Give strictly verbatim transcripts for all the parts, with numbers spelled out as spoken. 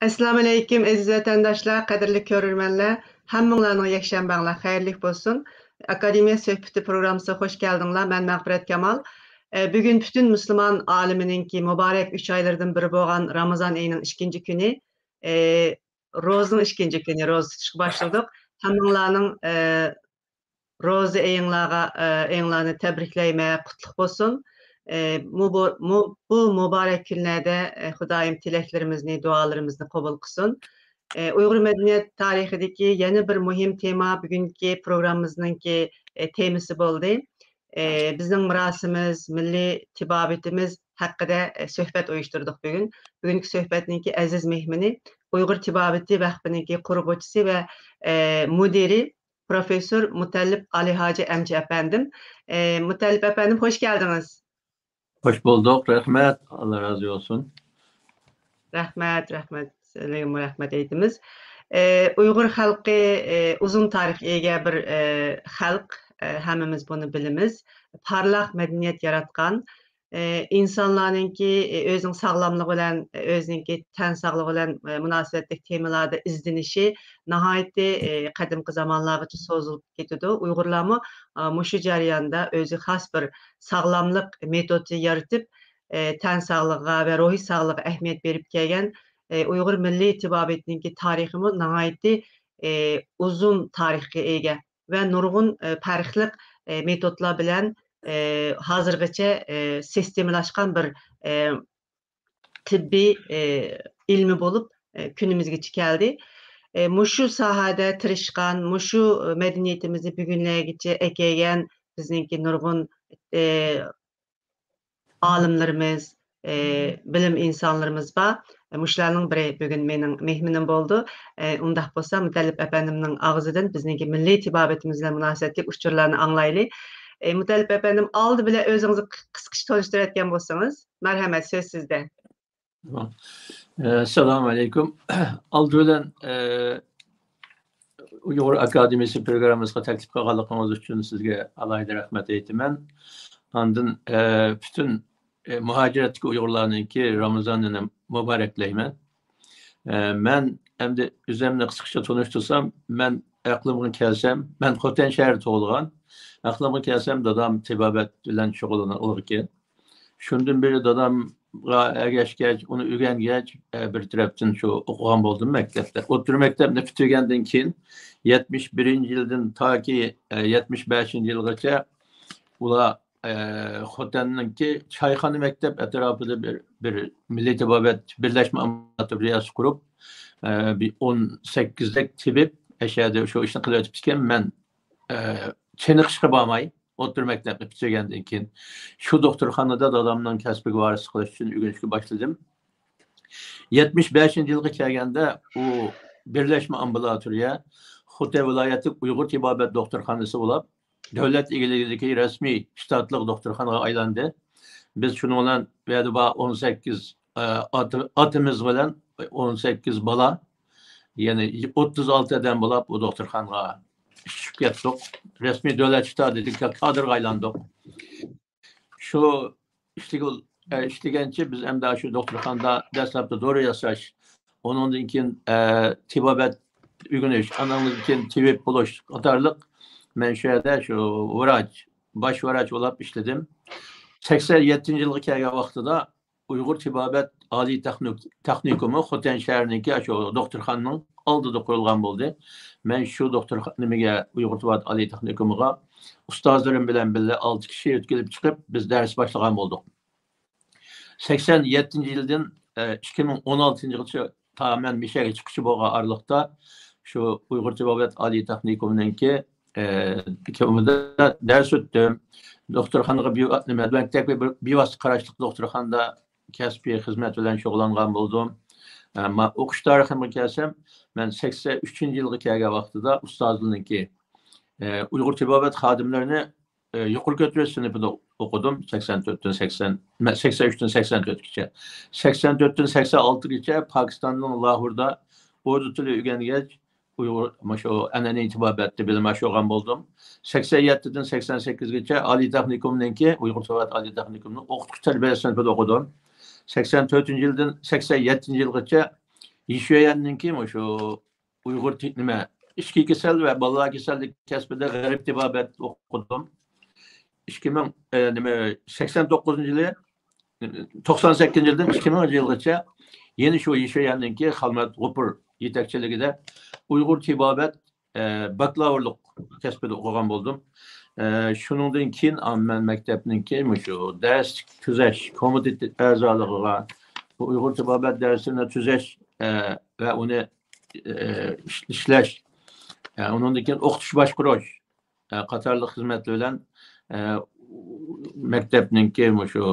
ئەسسالامۇئەلەيكۇم، ئەزىز ۋەتەنداشلار، قەدىرلىك كۆرۈرمەنلەر. ھەممىڭلارنىڭ يەكشەنبەڭلار خەيرلىك بولسۇن. ئاكادېمىيە سۆھبىتى پروگراممىسىغا خوش كەلدىڭلار. مەن مەغپىرەت كامال. ئە، بۈگۈن پۈتۈن مۇسۇلمان ئالىمىنىڭكى مۇبارەك ئۈچ ئايلىرىدىن بىرى بولغان رامىزان ئېيىنىڭ ئىككىنچى كۈنى. ئە، روزىنىڭ ئىككىنچى كۈنى، روزا تۇتۇشقا باشلىدۇق. ھەممىڭلارنىڭ، ئە، روزا ئېيىڭلارغا، ئە، ئېيىڭلارنى تەبرىكلەيمەن، قۇتلۇق بولسۇن. ئە، مۇ-، بۇ، مۇ-، بۇ مۇبارەك كۈنلەردە، ئە، خۇدايىم تىلەكلىرىمىزنى، دۇئالىرىمىزنى قوبۇل قىلسۇن. ئە، ئۇيغۇر مەدەنىيەت تارىخىدىكى يەنە بىر مۇھىم تېما بۈگۈنكى پروگراممىمىزنىڭكى، ئە، تېمىسى بولدى. ئە، بىزنىڭ مىراسىمىز، مىللىي تېبابىتىمىز ھەققىدە، ئە، سۆھبەت ئۇيۇشتۇردۇق بۈگۈن. بۈگۈنكى سۆھبەتنىڭكى ئەزىز مېھمىنى ئۇيغۇر تېبابىتى ۋەقپىنىڭكى قۇرغۇچىسى ۋە، ئە، مۇدىرى پروفېسسور مۇتەللىپ ئالىھاجى ئەمچى ئەپەندىم. ئە، مۇتەللىپ ئەپەندىم، خوش كەلدىڭىز. خوش بولدۇق، رەھمەت، ئاللا رازى بولسۇن. رەھمەت، رەھمەت، سىلەرگىمۇ رەھمەت ئېيتىمىز. ئە، ئۇيغۇر خەلقى، ئە، ئۇزۇن تارىخقا ئىگە بىر، ئە، خەلق، ئە، ھەممىمىز بۇنى بىلىمىز. پارلاق مەدەنىيەت ياراتقان، ئە، ئىنسانلارنىڭكى، ئە، ئۆزىنىڭ ساغلاملىقى بىلەن، ئۆزىنىڭكى تەن ساغلىقى بىلەن، ئە، مۇناسىۋەتلىك تېمىلاردا ئىزدىنىشى ناھايىتى، ئە، قەدىمكى زامانلارغىچە سوزۇلۇپ كېتىدۇ. ئۇيغۇرلارمۇ، ئا، مۇشۇ جەرياندا ئۆزى خاس بىر ساغلاملىق مېتودى يارىتىپ، ئە، تەن ساغلىقىغا ۋە روھىي ساغلىقىغا ئەھمىيەت بېرىپ كەلگەن، ئە، ئۇيغۇر مىللىي تېبابىتىنىڭكى تارىخىمۇ ناھايىتى، ئە، ئۇزۇن تارىخقا ئىگە ۋە نۇرغۇن، ئە، پەرقلىق، ئە، مېتودلار بىلەن، ئە، ھازىرغىچە، ئە، سىستېمىلاشقان بىر، ئە، تېببىي، ئە، ئىلمى بولۇپ، ئە، كۈنىمىزگىچە كەلدى. ئە، مۇشۇ ساھەدە تىرىشقان، مۇشۇ مەدەنىيىتىمىزنى بۈگۈنلەرگىچە ئەكەلگەن بىزنىڭكى نۇرغۇن، ئە، ئالىملىرىمىز، ئە، بىلىم ئىنسانلىرىمىز بار. مۇشۇلارنىڭ بىرى بۈگۈن مېنىڭ مېھمىنىم بولدى. ئە، ئۇنداق بولسا، مۇتەللىپ ئەپەندىمنىڭ ئاغزىدىن بىزنىڭكى مىللىي تېبابىتىمىز بىلەن مۇناسىۋەتلىك ئۇچۇرلارنى ئاڭلايلى. ئە، مۇتەللىپ ئەپەندىم، ئالدى بىلەن ئۆزىڭىزنى قىس-، قىسقىچە تونۇشتۇرۇۋەتكەن بولسىڭىز. مەرھەمەت، سۆز سىزدە. ئەسسالامۇ ئەلەيكۇم. ئالدى بىلەن، ئە، ئۇيغۇر ئاكادېمىيىسى پروگراممىسىغا تەكلىپ قىلغانلىقىڭىز ئۈچۈن سىزگە ئالاھىدە رەھمەت ئېيتىمەن. ئاندىن، ئە، پۈتۈن، ئە، مۇھاجىرەتتىكى ئۇيغۇرلارنىڭكى رامىزانىنى مۇبارەكلەيمەن. ئە، مەن ئەمدى ئۆزۈمنى قىسقىچە تونۇشتۇرسام، مەن ئەقلىمگە كەلسەم، مەن خوتەن شەھىرىدە تۇغۇلغان. ئەقلىمگە كەلسەم، دادام تېبابەت بىلەن شۇغۇللىنىدىغان ئىكەن. شۇندىن بېرى دادامغا ئەگەشكەچ، ئۇنى ئۆگەنگەچ، ئە، بىر تەرەپتىن شۇ ئوقۇغان بولدۇم مەكتەپتە. ئوتتۇرا مەكتەپنى پۈتتۈرگەندىن كېيىن، يەتمىش بىرىنچى يىلدىن تاكى، ئە، يەتمىش بەشىنچى يىلغىچە ئۇلار، ئە، خوتەننىڭكى چايخانا مەكتەپ ئەتراپىدا بىر، بىر مىللىي تېبابەت بىرلەشمە ئامبۇلاتورىيەسى قۇرۇپ، ئە، بىر ئون سەككىزدەك تېبىب ئەشەدە شۇ ئىشنى قىلىۋېتىپتىكەن. مەن، ئە، چېنىقىشقا بارماي، ئوتتۇرا مەكتەپنى پۈتتۈرگەندىن كېيىن شۇ دوختۇرخانىدا دادامنىڭ كەسپىگە ۋارىسلىق قىلىش ئۈچۈن ئۆگىنىشكە باشلىدىم. يەتمىش بەشىنچى يىلغا كەلگەندە ئۇ بىرلەشمە ئامبۇلاتورىيە، خوتەن ۋىلايەتلىك ئۇيغۇر تېبابەت دوختۇرخانىسى بولۇپ، دۆلەت ئىگىلىكىدىكى رەسمىي شتاتلىق دوختۇرخانىغا ئايلاندى. بىز شۇنىڭ بىلەن ۋەدە بار ئون سەككىز، ئە، ئاتا-، ئاتىمىز بىلەن ئون سەككىز بالا، يەنى ئوتتۇز ئالتە ئادەم بولۇپ، بۇ دوختۇرخانىغا چۈشۈپ كەتتۇق. رەسمىي دۆلەت شتاتىدىكى كادىرغا ئايلاندۇق. شۇ ئىشلىگۈ-، ئە، ئىشلىگەنچە بىز ئەمدى شۇ دوختۇرخانىدا دەسلەپتە دورا ياساش، ئۇنىڭدىن كېيىن، ئە، تېبابەت ئۆگىنىش، ئانىڭدىن كېيىن تېبىپ بولۇش قاتارلىق مەن شۇ يەردە شۇ ۋراچ، باش ۋراچ بولۇپ ئىشلىدىم. سەكسەن يەتتىنچى يىلغا كەلگەن ۋاقتىدا ئۇيغۇر تېبابەت ئالىي تېخنىك-، تېخنىكومى خوتەن شەھىرىنىڭكى شۇ دوختۇرخانىنىڭ ئالدىدا قۇرۇلغان بولدى. مەن شۇ دوختۇرخانا، نېمىگە، ئۇيغۇر تېبابەت ئالىي تېخنىكومىغا ئۇستازلىرىم بىلەن بىللە ئالتە كىشى يۆتكىلىپ چىقىپ، بىز دەرس باشلىغان بولدۇق. سەكسەن يەتتىنچى يىلدىن، ئە، ئىككى مىڭ ئون ئالتىنچى يىلغىچە، تا مەن مىشەگە چىققۇچە بولغان ئارىلىقتا شۇ ئۇيغۇر تېبابەت ئالىي تېخنىكومىنىڭكى، ئە، كۆمىدە دەرس ئۆتتۈم. دوختۇرخانىغا بىۋا-، نېمە، مەكتەپكە بىر، بىۋاسىتە قاراشلىق دوختۇرخانىدا كەسپىي خىزمەت بىلەن شۇغۇللانغان بولدۇم. ئەمما ئوقۇش تارىخىمغا كەلسەم، مەن سەكسەن ئۈچىنچى يىلغا كەلگەن ۋاقتىدا ئۇستازلىرىنىڭكى، ئە، ئۇيغۇر تېبابەت خادىملىرىنى، ئە، يۇقىرى كۆتۈرۈش سىنىپىدا ئوقۇدۇم. سەكسەن تۆتتىن سەكسەن، مە-، سەكسەن ئۈچتىن سەكسەن تۆتكىچە. سەكسەن تۆتتىن سەكسەن ئالتىگىچە پاكىستاننىڭ لاھوردا ئۇردۇ تىلى ئۆگەنگەچ، ئۇيغۇر، مۇشۇ ئەنئەنىۋى تېبابەتتە بىلىم ئاشۇرغان بولدۇم. سەكسەن يەتتىدىن سەكسەن سەككىزگىچە ئالىي تېخنىكومنىڭكى، ئۇيغۇر تېبابەت ئالىي تېخنىكومىنىڭ ئوقۇتقۇچى تەربىيە سىنىپىدا ئوقۇدۇم. سەكسەن تۆتىنچى يىلدىن سەكسەن يەتتىنچى يىلغىچە يىشۈەيەننىڭكى مۇشۇ ئۇيغۇر تې-، نېمە، ئىچكى كېسەل ۋە بالىلار كېسەللىكى كەسپىدە غەربىي تېبابەت ئوقۇدۇم. ئىككى مىڭ، ئە، نېمە، سەكسەن توققۇزىنچى يىلى، توقسان سەككىزىنچى يىلدىن ئىككى مىڭىنچى يىلغىچە يەنە شۇ يىشۈەيەننىڭكى خالمۇرات غوپۇر يېتەكچىلىكىدە ئۇيغۇر تېبابەت، ئە، باكلاۋۇرلۇق كەسپىدە ئوقۇغان بولدۇم. ئە، شۇنىڭدىن كېيىن، ئا، مەن مەكتەپنىڭكى مۇشۇ دەرسلىك تۈزەش كومىتېتى ئەزالىقىغا، بۇ ئۇيغۇر تېبابەت دەرسلىرىنى تۈزەش، ئە، ۋە ئۇنى، ئە، ئىش-، ئىشلەش، ئە، ئۇنىڭدىن كېيىن ئوقۇتۇش باشقۇرۇش، ئە، قاتارلىق خىزمەتلەر بىلەن، ئە، مەكتەپنىڭكى مۇشۇ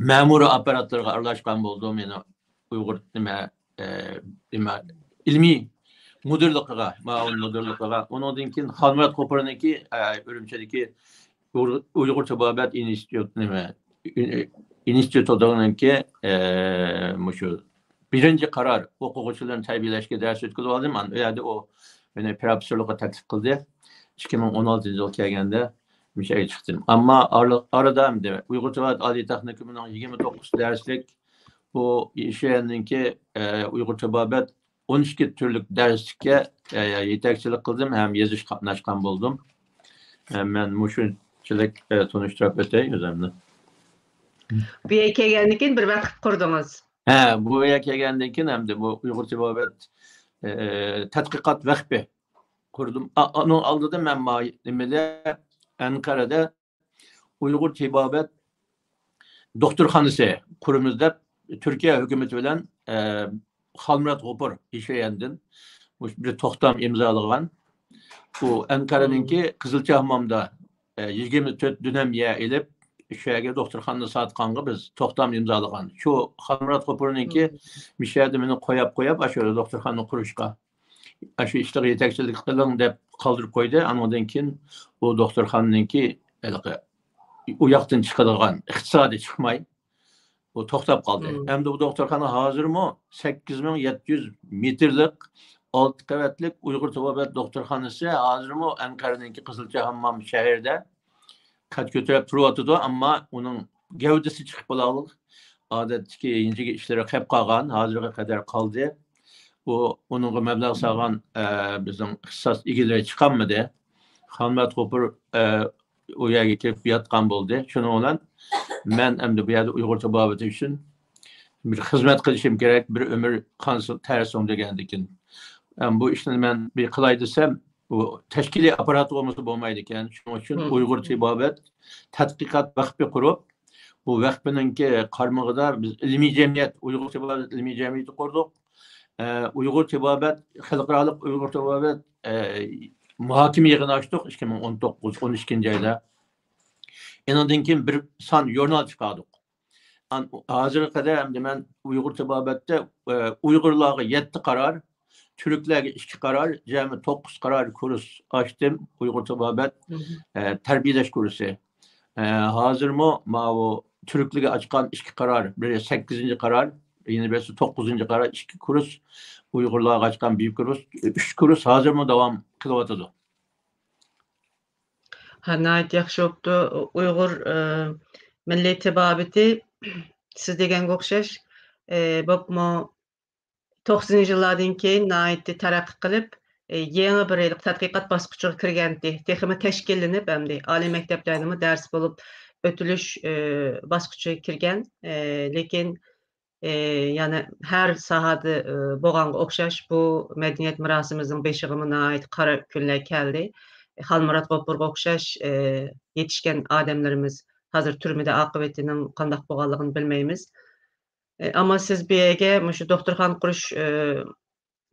مەمۇرىي ئاپپاراتلىرىغا ئارىلاشقان بولدۇم. يەنە ئۇيغۇر نېمە، ئە، نېمە، ئىلمىي مۇدىرلىقىغا، مۇئاۋىن مۇدىرلىقىغا. ئۇنىڭدىن كېيىن خالمۇرات غوپۇرنىڭكى، ئە، ئۈرۈمچىدىكى ئۇيغۇر، ئۇيغۇر تېبابەت ئىنستىتۇت، نېمە، ئىنستىتۇتىنىڭكى، ئە، مۇشۇ بىرىنچى قارار ئوقۇغۇچىلىرىنى تەربىيەلەشكە دەرس ئۆتكۈزۈپ ئالدىم. ئاندىن ئۇ يەردە ئۇ مېنى پروفېسسورلۇققا تەكلىپ قىلدى. ئىككى مىڭ ئون ئالتىنچى يىل كەلگەندە مۇشۇ يەرگە چىقتىم. ئەمما ئارىلىق-، ئارىدا ئەمدى ئۇيغۇر تېبابەت ئالىي تېخنىكومىنىڭ يىگىرمە توققۇز دەرسلىك بۇ يىشۈەننىڭكى، ئە، ئۇيغۇر تېبابەت ئون ئىككى تۈرلۈك دەرسلىككە، ئە، يېتەكچىلىك قىلدىم ھەم يېزىش قاتناشقان بولدۇم. ئە، مەن مۇشۇنچىلىك، ئە، تونۇشتۇرۇپ ئۆتەي ئۆزۈمنى. بۇ يەرگە كەلگەندىن كېيىن بىر ۋەقىپ قۇردىڭىز. ھە، بۇ يەرگە كەلگەندىن كېيىن ھەمدە بۇ ئۇيغۇر تېبابەت، ئە، تەتقىقات ۋەقپى قۇردۇم. ئا-، ئۇنىڭ ئالدىدا مەن ما-، نېمىدە، ئەنقەرەدە ئۇيغۇر تېبابەت دوختۇرخانىسى قۇرىمىز دەپ، تۈركىيە ھۆكۈمىتى بىلەن، ئە، خالمۇرات غوپۇر يىشۈەيەندىن مۇشۇ بىر توختام ئىمزالىغان. بۇ ئەنقەرەنىڭكى قىزىلچاھمامدا، ئە، يىگىرمە تۆت دۆنەم يەر ئېلىپ، شۇ يەرگە دوختۇرخانا ساتقانغا بىز توختام ئىمزالىغان. شۇ خالمۇرات غوپۇرنىڭكى مۇشۇ يەردە مېنى قوياپ، قوياپ، ئاشۇ يەردە دوختۇرخانا قۇرۇشقا، ئاشۇ ئىشلارغا يېتەكچىلىك قىلىڭ دەپ قالدۇرۇپ قويدى. ئانىڭدىن كېيىن ئۇ دوختۇرخانىنىڭكى ھېلىقى ئۇ ياقتىن چىقىدىغان ئىقتىسادى چىقماي، ئۇ توختاپ قالدى. ئەمدى بۇ دوختۇرخانا ھازىرمۇ سەككىز مىڭ يەتتە يۈز مېتىرلىق ئالتە قەۋەتلىك ئۇيغۇر تېبابەت دوختۇرخانىسى ھازىرمۇ ئەنقەرىنىڭكى قىزىلچاھمام شەھىرىدە قەد كۆتۈرۈپ تۇرۇۋاتىدۇ، ئەمما ئۇنىڭ گەۋدىسى چىقىپ بولالىق. ئادەتتىكى ئىنچىكە ئىشلىرى قېلىپ قالغان، ھازىرغا قەدەر قالدى. ئۇ، ئۇنىڭغا مەبلەغ سالغان، ئە، بىزنىڭ ئىختىساس ئىگىلىرى چىقالمىدى. خالمۇرات غوپۇر، ئە، ئۇ يەرگە كىرىپ ياتقان بولدى. شۇنىڭ بىلەن مەن ئەمدى بۇ يەردە ئۇيغۇر تېبابىتى ئۈچۈن بىر خىزمەت قىلىشىم كېرەك، بىر ئۆمۈر قانسۇن تەرسۇن دېگەندىكىن. ئەم، بۇ ئىشنى مەن بىر قىلاي دېسەم، بۇ تەشكىلىي ئاپپارات بولمىسا بولمايدىكەن. شۇنىڭ ئۈچۈن ئۇيغۇر تېبابەت تەتقىقات ۋەقپى قۇرۇپ، بۇ ۋەقپىنىڭكى قارمىقىدا بىز ئىلمىي جەمئىيەت، ئۇيغۇر تېبابەت ئىلمىي جەمئىيىتى قۇردۇق. ئە، ئۇيغۇر تېبابەت، خەلقئارالىق ئۇيغۇر تېبابەت، ئە، مۇھاكىمە يىغىنى ئاچتۇق ئىككى مىڭ ئون توققۇز، ئون ئىككىنچى ئايدا. ئېنىڭدىن كېيىن بىر سان ژۇرنال چىقاردۇق. ئان-، ھازىرغا قەدەر ئەمدى مەن ئۇيغۇر تېبابەتتە، ئە، ئۇيغۇرلارغا يەتتە قارار، تۈركلەرگە ئىككى قارار، جەمئىي توققۇز قارار كۇرس ئاچتىم. ئۇيغۇر تېبابەت، ئە، تەربىيەلەش كۇرسى. ئە، ھازىرمۇ ماۋۇ تۈركلەرگە ئاچقان ئىككى قارار، بىرى سەككىزىنچى قارار، يەنە بىرسى توققۇزىنچى قارار، ئىككى كۇرس، ئۇيغۇرلارغا ئاچقان بىر كۇرس، ئۈچ كۇرس ھازىرمۇ داۋام قىلىۋاتىدۇ. ھە، ناھايىتى ياخشى بوپتۇ. ئۇيغۇر، ئە، مىللىي تېبابىتى سىز دېگەنگە ئوخشاش، ئە، بولۇپمۇ توقسىنىنچى يىللاردىن كېيىن ناھايىتى تەرەققىي قىلىپ، ئە، يېڭى بىر ھېلىقى تەتقىقات باسقۇچىغا كىرگەنتى. تېخىمۇ تەشكىللىنىپ، ئەمدى ئالىي مەكتەپلەردىمۇ دەرس بولۇپ ئۆتۈلۈش، ئە، باسقۇچىغا كىرگەن. ئە، لېكىن، ئە، يەنە ھەر ساھەدە، ئە، بولغانغا ئوخشاش بۇ مەدەنىيەت مىراسىمىزنىڭ بېشىغىمۇ ناھايىتى قارا كۈنلەر كەلدى. خالمۇرات غوپۇرغا ئوخشاش، ئە، يېتىشكەن ئادەملىرىمىز ھازىر تۈرمىدە، ئاقىۋىتىنىڭ قانداق بولغانلىقىنى بىلمەيمىز. ئە، ئەمما سىز بۇ يەرگە مۇشۇ دوختۇرخانا قۇرۇش، ئە،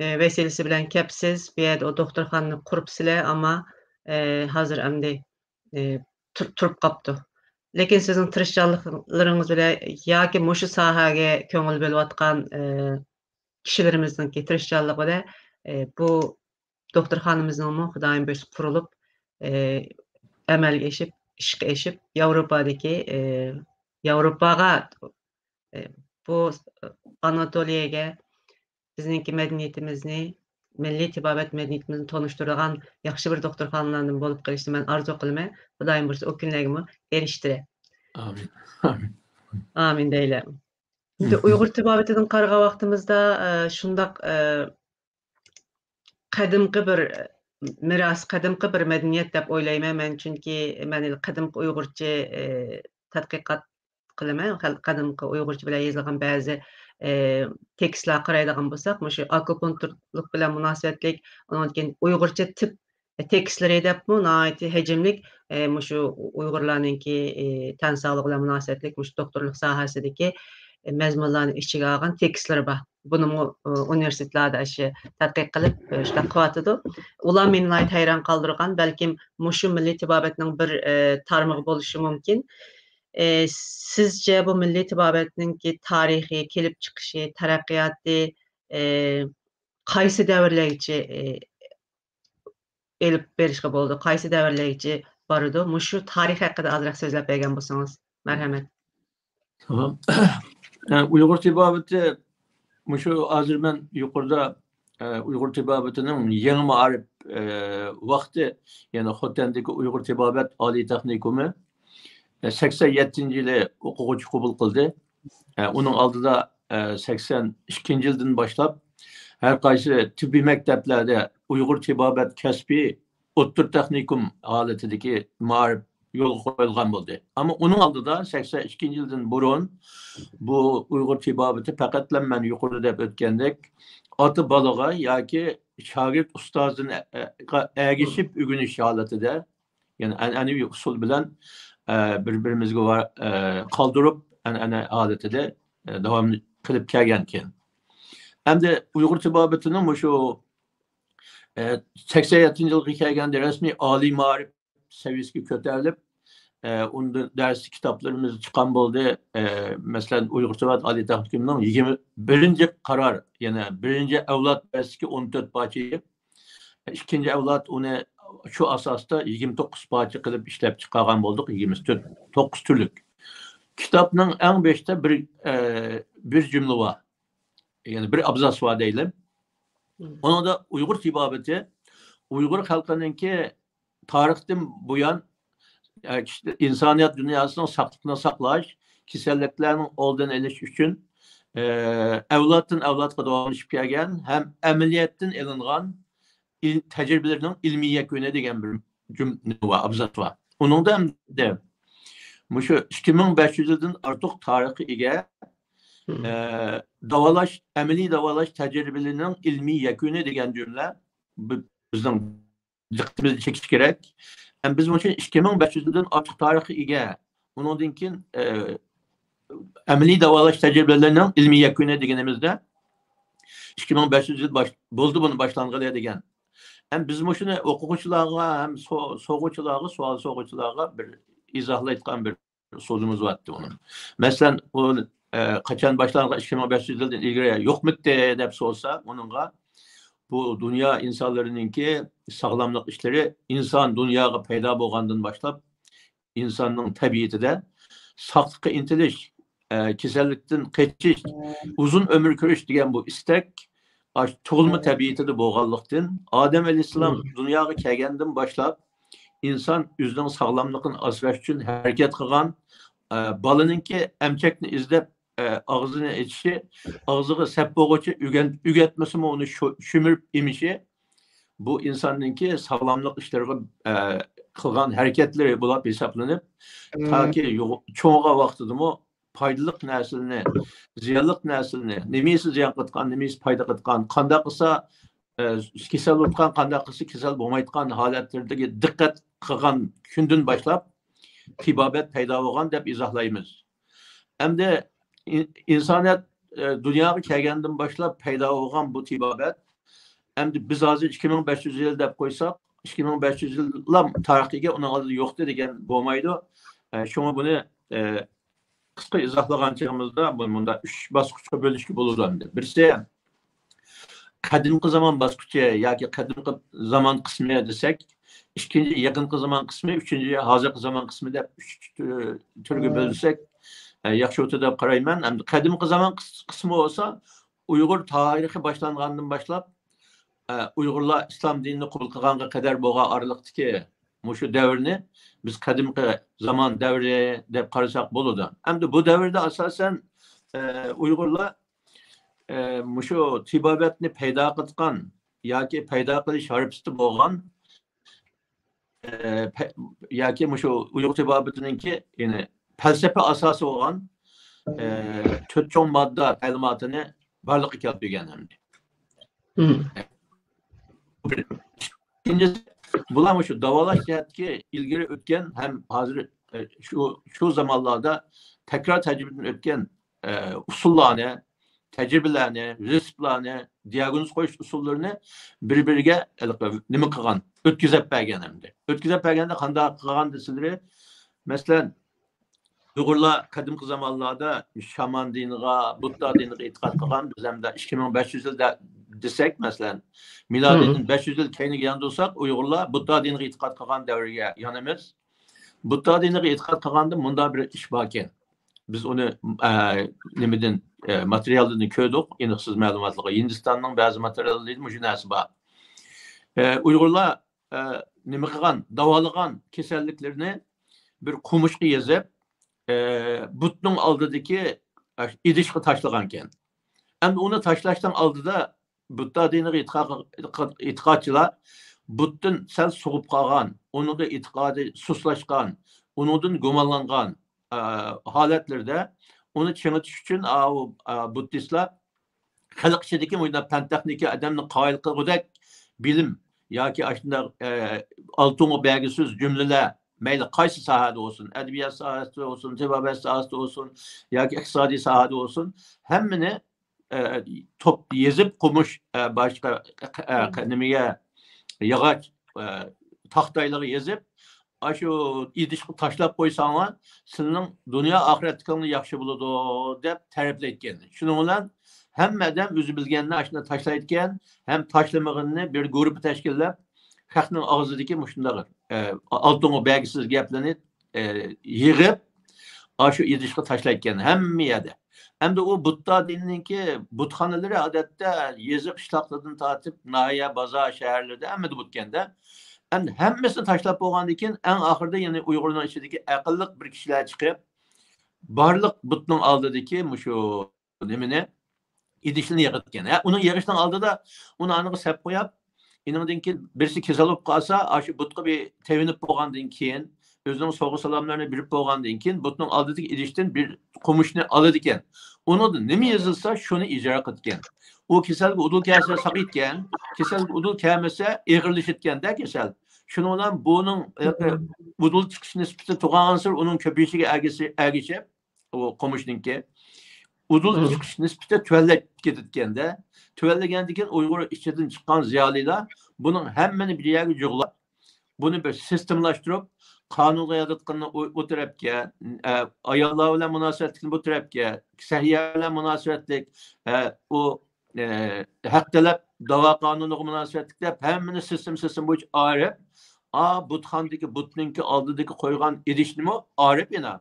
ئە، ۋەسىلىسى بىلەن كەپسىز، بۇ يەردە ئۇ دوختۇرخانىنى قۇرۇپسىلەر، ئەمما، ئە، ھازىر ئەمدى، ئە، تۇر-، تۇرۇپ قاپتۇ. لېكىن سىزنىڭ تىرىشچانلىقلىرىڭىز بىلەن ياكى مۇشۇ ساھەگە كۆڭۈل بۆلۈۋاتقان، ئە، كىشىلىرىمىزنىڭكى تىرىشچانلىقى بىلەن، ئە، بۇ دوختۇرخانىمىزنىڭمۇ خۇدايىم بۇيرۇسا قۇرۇلۇپ، ئە، ئەمەلگە ئېشىپ، ئىشقا ئېشىپ، ياۋروپادىكى، ئە، ياۋروپاغا، ئە، بۇ ئاناتولىيەگە بىزنىڭكى مەدەنىيىتىمىزنى، مىللىي تېبابەت مەدەنىيىتىمىزنى تونۇشتۇرىدىغان ياخشى بىر دوختۇرخانىلاردىن بولۇپ قېلىشىنى مەن ئارزۇ قىلىمەن. خۇدايىم بۇيرۇسا ئۇ كۈنلەرگىمۇ ئېرىشتۈرە. ئامىن. ئامىن. ئامىن دەيلى. ئەمدى ئۇيغۇر تېبابىتىدىن قارىغان ۋاقتىمىزدا، ئە، شۇنداق، ئە، قەدىمكى بىر مىراس، قەدىمكى بىر مەدەنىيەت دەپ ئويلايمەن مەن، چۈنكى مەن ھېلى قەدىمكى ئۇيغۇرچە، ئە، تەتقىقات قىلىمەن. قەدىمكى ئۇيغۇرچە بىلەن يېزىلغان بەزى، ئە، تېكىستلارغا قارايدىغان بولساق، مۇشۇ ئاكۇپۇنكتۇرلۇق بىلەن مۇناسىۋەتلىك، ئۇنىڭدىن كېيىن ئۇيغۇرچە تىپ تېكىستلىرى دەپمۇ ناھايىتى ھەجىملىك، ئە، مۇشۇ ئۇيغۇرلارنىڭكى، ئە، تەن ساغلىقى بىلەن مۇناسىۋەتلىك مۇشۇ دوختۇرلۇق ساھەسىدىكى، ئە، مەزمۇنلارنى ئىچىگە ئالغان تېكىستلىرى بار. بۇنىمۇ، ئە، ئۇنىۋېرسىتېتلاردا ئىشى تەتقىق قىلىپ، ئە، شۇنداق قىلىۋاتىدۇ. ئۇلار مېنى ناھايىتى ھەيران قالدۇرغان. بەلكىم مۇشۇ مىللىي تېبابەتنىڭ بىر، ئە، تارمىقى بولۇشى مۇمكىن. ئە، سىزچە بۇ مىللىي تېبابەتنىڭكى تارىخى، كېلىپ چىقىشى، تەرەققىياتى، ئە، قايسى دەۋرلەرگىچە، ئە، ئېلىپ بېرىشقا بولىدۇ؟ قايسى دەۋرلەرگىچە بارىدۇ؟ مۇشۇ تارىخ ھەققىدە ئازراق سۆزلەپ بەرگەن بولسىڭىز. مەرھەمەت. تامام. ئە، ئۇيغۇر تېبابىتى، مۇشۇ ھازىر مەن يۇقىرىدا، ئە، ئۇيغۇر تېبابىتىنىڭ يېڭى مائارىپ، ئە، ۋاقتى، يەنى خوتەندىكى ئۇيغۇر تېبابەت ئالىي تېخنىكومى، ئە، سەكسەن يەتتىنچى يىلى ئوقۇغۇچى قوبۇل قىلدى. ئە، ئۇنىڭ ئالدىدا، ئە، سەكسەن ئىككىنچى يىلدىن باشلاپ ھەر قايسى تېببىي مەكتەپلەردە ئۇيغۇر تېبابەت كەسپىي ئوتتۇرا تېخنىكوم ھالىتىدىكى مائارىپ يولغا قويۇلغان بولدى. ئەمما ئۇنىڭ ئالدىدا سەكسەن ئىككىنچى يىلدىن بۇرۇن بۇ ئۇيغۇر تېبابىتى پەقەتلا مەن يۇقىرىدا دەپ ئۆتكەندەك ئاتا بالىغا ياكى شاگىرت ئۇستازىنى ئە-، ئە-، ئەگىشىپ ئۆگىنىش ھالىتىدە، يەنى ئەنئەنىۋى ئۇسۇل بىلەن، ئە، بىر-بىرىمىزگە ۋە-، ئە، قالدۇرۇپ، ئەنئەنە ھالىتىدە، ئە، داۋام قىلىپ كەلگەنكەن. ئەمدى ئۇيغۇر تېبابىتىنىڭ مۇشۇ، ئە، سەكسەن يەتتىنچى يىلغا كەلگەندە رەسمىي ئالىي مائارىپ سەۋىيەسىگە كۆتۈرۈلۈپ، ئە، ئۇندىن دەرسلىك كىتابلىرىمىز چىققان بولدى. ئە، مەسىلەن، ئۇيغۇر تېبابەت ئالىي تېخنىكومىنىڭ يىگىرمە بىرىنچى قارار، يەنى بىرىنچى ئەۋلاد دەرسلىكى ئون تۆت پارچە، ئىككىنچى ئەۋلاد ئۇنى شۇ ئاساستا يىگىرمە توققۇز پارچە قىلىپ ئىشلەپ چىقارغان بولدۇق، يىگىرمە تۆت، توققۇز تۈرلۈك. كىتابنىڭ ئەڭ بېشىدا بىر، ئە، بىر جۈملە بار. يەنى بىر ئابزاس بار دەيلى. مم. ئۇنىڭدا ئۇيغۇر تېبابىتى، ئۇيغۇر خەلقىنىڭكى تارىختىن بۇيان، ئە، كىشى-، ئىنسانىيەت دۇنياسىنىڭ ساقلىقىنى ساقلاش، كېسەللىكلەرنىڭ ئالدىنى ئېلىش ئۈچۈن، ئە، ئەۋلادتىن ئەۋلادقا داۋاملىشىپ كەلگەن ھەم ئەمەلىيەتتىن ئېلىنغان ئىل-، تەجرىبىلىرىنىڭ ئىلمىي يەكۈنى دېگەن بىر جۈملە بار، ئابزاس بار. ئۇنىڭدا ئەمدى مۇشۇ ئىككى مىڭ بەش يۈز يىلدىن ئارتۇق تارىخقا ئىگە، مم. ئە، داۋالاش، ئەمەلىي داۋالاش تەجرىبىلىرىنىڭ ئىلمىي يەكۈنى دېگەن جۈملە بى-، بىزنىڭ دىققىتىمىزنى چېكىش كېرەك. ھەم بىز مۇشۇ ئىككى مىڭ بەش يۈز يىلدىن ئارتۇق تارىخقا ئىگە، ئۇنىڭدىن كېيىن، ئە، ئەمەلىي داۋالاش تەجرىبىلىرىنىڭ ئىلمىي يەكۈنى دېگىنىمىزدە، ئىككى مىڭ بەش يۈز يىل باش-، بولدى بۇنى باشلانغىلى دېگەن. ھەم بىز مۇشۇنى ئوقۇغۇچىلارغا ھەم سو-، سورىغۇچىلارغا، سوئال سورىغۇچىلارغا بىر ئىزاھلايدىغان بىر ئۇسۇلىمىز بارتتى ئۇنىڭ. مەسىلەن، ئۇ، ئە، قاچان باشلانغان، ئىككى مىڭ بەش يۈز يىلدىن ئىلگىرى يوقمىتتى دەپ سورىسا، ئۇنىڭغا بۇ دۇنيا ئىنسانلىرىنىڭكى ساغلاملىق ئىشلىرى ئىنسان دۇنياغا پەيدا بولغاندىن باشلاپ ئىنساننىڭ تەبىئىتىدە ساقلىققا ئىنتىلىش، ئە، كېسەللىكتىن قېچىش، ئۇزۇن ئۆمۈر كۆرۈش دېگەن بۇ ئىستەك ئاشۇ تۇغۇلما تەبىئىتىدە بولغانلىقتىن، ئادەم ئەلەيھىسسالام دۇنياغا كەلگەندىن باشلاپ ئىنسان ئۆزىنىڭ ساغلاملىقىنى ئاسراش ئۈچۈن ھەرىكەت قىلغان، ئە، بالىنىڭكى ئەمچەكنى ئىزدەپ، ئە، ئاغزىنى ئېچىشى، ئاغزىغا سەپ بولغۇچە ئۆگەن-، ئۆگەتمىسىمۇ ئۇنى شۇ-، شۈمۈرۈپ ئېمىشى، بۇ ئىنساننىڭكى ساغلاملىق ئىشلىرىغا، ئە، قىلغان ھەرىكەتلىرى بولۇپ ھېسابلىنىپ، تاكى يوغ-، چوڭىغان ۋاقتىدىمۇ پايدىلىق نەرسىلىرىنى، زىيانلىق نەرسىلىرىنى، نېمىسى زىيان قىلىدىغان، نېمىسى پايدا قىلىدىغان، قانداق قىلسا، ئە، كېسەل بولىدىغان، قانداق قىلسا كېسەل بولمايدىغان ھالەتلىرىدىكى دىققەت قىلغان كۈندىن باشلاپ تېبابەت پەيدا بولغان دەپ ئىزاھلايمىز. ئەمدى ئىن-، ئىنسانىيەت، ئە، دۇنياغا كەلگەندىن باشلاپ پەيدا بولغان بۇ تېبابەت، ئەمدى بىز ھازىر ئىككى مىڭ بەش يۈز يىل دەپ قويساق، ئىككى مىڭ بەش يۈز يىللا تارىخقا ئىگە، ئۇنىڭ ئالدىدا يوقتى دېگەن بولمايدۇ. ئە، شۇڭا بۇنى، ئە، قىسقا ئىزاھلىغان چېغىمىزدا، بۇنى مۇنداق ئۈچ باسقۇچقا بۆلۈشكە بولىدۇ ئەمدى. بىرسى، قەدىمكى زامان باسقۇچى ياكى قەدىمكى زامان قىسمى دېسەك، ئىككىنچى يېقىنقى زامان قىسمى، ئۈچىنچى ھازىرقى زامان قىسمى دەپ ئۈچ تۈ-، تۈرگە بۆلسەك، ئە، ياخشى بولىدۇ دەپ قارايمەن. ئەمدى قەدىمكى زامان قىس-، قىسمى بولسا، ئۇيغۇر تارىخى باشلانغاندىن باشلاپ، ئە، ئۇيغۇرلار ئىسلام دىنىنى قوبۇل قىلغانغا قەدەر بولغان ئارىلىقتىكى مۇشۇ دەۋرنى بىز قەدىمكى زامان دەۋرى دەپ قارىساق بولىدۇ. ئەمدى بۇ دەۋردە ئاساسەن ئە، ئۇيغۇرلار، ئە، مۇشۇ تېبابەتنى پەيدا قىلغان ياكى پەيدا قىلىش ھارپىسىدا بولغان، ئە، پە-، ياكى مۇشۇ ئۇيغۇر تېبابىتىنىڭكى، يەنى پەلسەپە ئاساسى بولغان، ئە، تۆت چوڭ ماددا تەلىماتىنى بارلىققا كەلتۈرگەن ئەمدى. ئىككىنچىسى، بۇلار مۇشۇ داۋالاش جەھەتتىكى ئىلگىرى ئۆتكەن ھەم ھازىر، ئە، شۇ، شۇ زامانلاردا تەكرار تەجرىبىدىن ئۆتكەن، ئە، ئۇسۇللارنى، تەجرىبىلەرنى، رېتسېپلارنى، دىياگنوز قويۇش ئۇسۇللىرىنى بىر-بىرىگە ھېلىقى نېمە قىلغان، ئۆتكۈزۈپ بەرگەن ئەمدى. ئۆتكۈزۈپ بەرگەندە قانداق قىلغان دېسىلىرى، مەسىلەن، ئۇيغۇرلار قەدىمكى زامانلاردا شامان دىنىغا، بۇددا دىنىغا ئېتىقاد قىلغان، بىز ئەمدى ئىككى مىڭ بەش يۈز يىل دە-، دېسەك، مەسىلەن، مىلادىدىن بەش يۈز يىل كەينىگە ياندۇرساق، ئۇيغۇرلار بۇددا دىنىغا ئېتىقاد قىلغان دەۋرگە يانىمىز. بۇددا دىنىغا ئېتىقاد قىلغاندا مۇنداق بىر ئىش باركەن. بىز ئۇنى، ئە، نېمىدىن، ئە، ماتېرىيالدىن كۆردۇق، ئېنىقسىز مەلۇماتلارغا. ھىندىستاننىڭ بەزى ماتېرىياللىرىدا مۇشۇ نەرسە بار. ئە، ئۇيغۇرلار، ئە، نېمە قىلغان، داۋالىغان كېسەللىكلىرىنى بىر قومۇچقا يېزىپ، ئە، بۇتنىڭ ئالدىدىكى، ئە، ئىدىشقا تاشلىغانكەن. ئەمدى ئۇنى تاشلاشنىڭ ئالدىدا بۇددا دىنىغا ئېتىقا-، ئېتىقادچىلار بۇتتىن سەل سوغۇپ قالغان، ئۇنىڭغا ئېتىقادى سۇسلاشقان، ئۇنىڭدىن گۇمانلانغان، ئە، ھالەتلىرىدە ئۇنى چىڭىتىش ئۈچۈن، ئاۋۇ، ئە، بۇددىستلار خەلق ئىچىدىكى مۇنداق پەن-تېخنىكا ئادەمنى قايىل قىلغۇدەك بىلىم ياكى ئاشۇنداق، ئە، ئالتۇنغا بەرگۈسىز جۈملىلەر، مەيلى قايسى ساھەدە بولسۇن، ئەدەبىيات ساھەسىدە بولسۇن، تېبابەت ساھەسىدە بولسۇن ياكى ئىقتىسادىي ساھەدە بولسۇن، ھەممىنى، ئە، توپ يېزىپ، قومۇش، ئە، باشقا، ئە، نېمىگە، ياغاچ، ئە، تاختايلارغا يېزىپ، ئاشۇ ئىدىشقا تاشلاپ قويساڭلار، سىلىنىڭ دۇنيا ئاخىرەتلىكىڭلار ياخشى بولىدۇ، دەپ تەرىپلەيدىكەن. شۇنىڭ بىلەن ھەممە ئادەم ئۆزى بىلگەننى ئاشۇنداق تاشلايدىكەن، ھەم تاشلىمىغىنىنى بىر گۇرۇپپا تەشكىللەپ، خەقنىڭ ئاغزىدىكى مۇشۇنداق، ئە، ئالتۇنغا بەرگۈسىز گەپلەرنى، ئە، يىغىپ، ئاشۇ ئىدىشقا تاشلايدىكەن ھەممە يەردە. ئەمدى ئۇ بۇددا دىنىنىڭكى بۇتخانىلىرى ئادەتتە يېزا قىشلاقلىرىدىن تارتىپ ناھىيە، بازار، شەھەرلەردە ھەممىدە بۇتكەندە. ئەمدى ھەممىسىنى تاشلاپ بولغاندىن كېيىن، ئەڭ ئاخىرىدا يەنە ئۇيغۇرنىڭ ئىچىدىكى ئەقىللىق بىر كىشىلەر چىقىپ، بارلىق بۇتنىڭ ئالدىدىكى مۇشۇ نېمىنى، ئىدىشنى يىغىدىكەن. ھە، ئۇنىڭ يىغىشنىڭ ئالدىدا ئۇنى ئانىغا سەپ قويۇپ، ئېنىڭدىن كېيىن بىرسى كېسەل بولۇپ قالسا، ئاشۇ بۇتقا بىر تەۋىنىپ بولغاندىن كېيىن، ئۆزىنىڭ سوۋغا سالاملىرىنى بېرىپ بولغاندىن كېيىن، بۇتنىڭ ئالدىدىكى ئىدىشتىن بىر قومۇچنى ئالىدىكەن. ئۇنىڭدا نېمە يېزىلسا، شۇنى ئىجرا قىلىدىكەن. ئۇ كېسەلگە ئۇدۇل كەلسە ساقىيدىكەن، كېسەلگە ئۇدۇل كەلمىسە، ئېغىرلىشىدىكەن-دە كېسەل. شۇنىڭ بىلەن بۇنىڭ، ئە، ئۇدۇل چىقىش نىسبىتى تۇرغانسېرى ئۇنىڭ كۆپىيىشىگە ئەگىشىپ، ئۇ قومۇشنىڭكى ئۇدۇل چىقىش نىسبىتى تۆۋەنلەپ كېتىدىكەن-دە. تۆۋەنلىگەندىن كېيىن ئۇيغۇر ئىچىدىن چىققان زىيالىيلار بۇنىڭ ھەممىنى بىر يەرگە يىغلاپ، بۇنى بىر سىستېمىلاشتۇرۇپ، قانۇنغا يازىدىغىنىنى ئۇ، ئۇ تەرەپكە، ئە، ئاياللار بىلەن مۇناسىۋەتلىكنى بۇ تەرەپكە، سەھىيە بىلەن مۇناسىۋەتلىك، ئە، ئۇ، ئە، ھەق تەلەپ داۋا قانۇنىغا مۇناسىۋەتلىك دەپ ھەممىنى سىستېما، سىستېما بويىچە ئايرىپ، ئا، بۇتخانىدىكى، بۇتنىڭكى ئالدىدىكى قويغان ئىدىشنىمۇ ئايرىپ يەنە.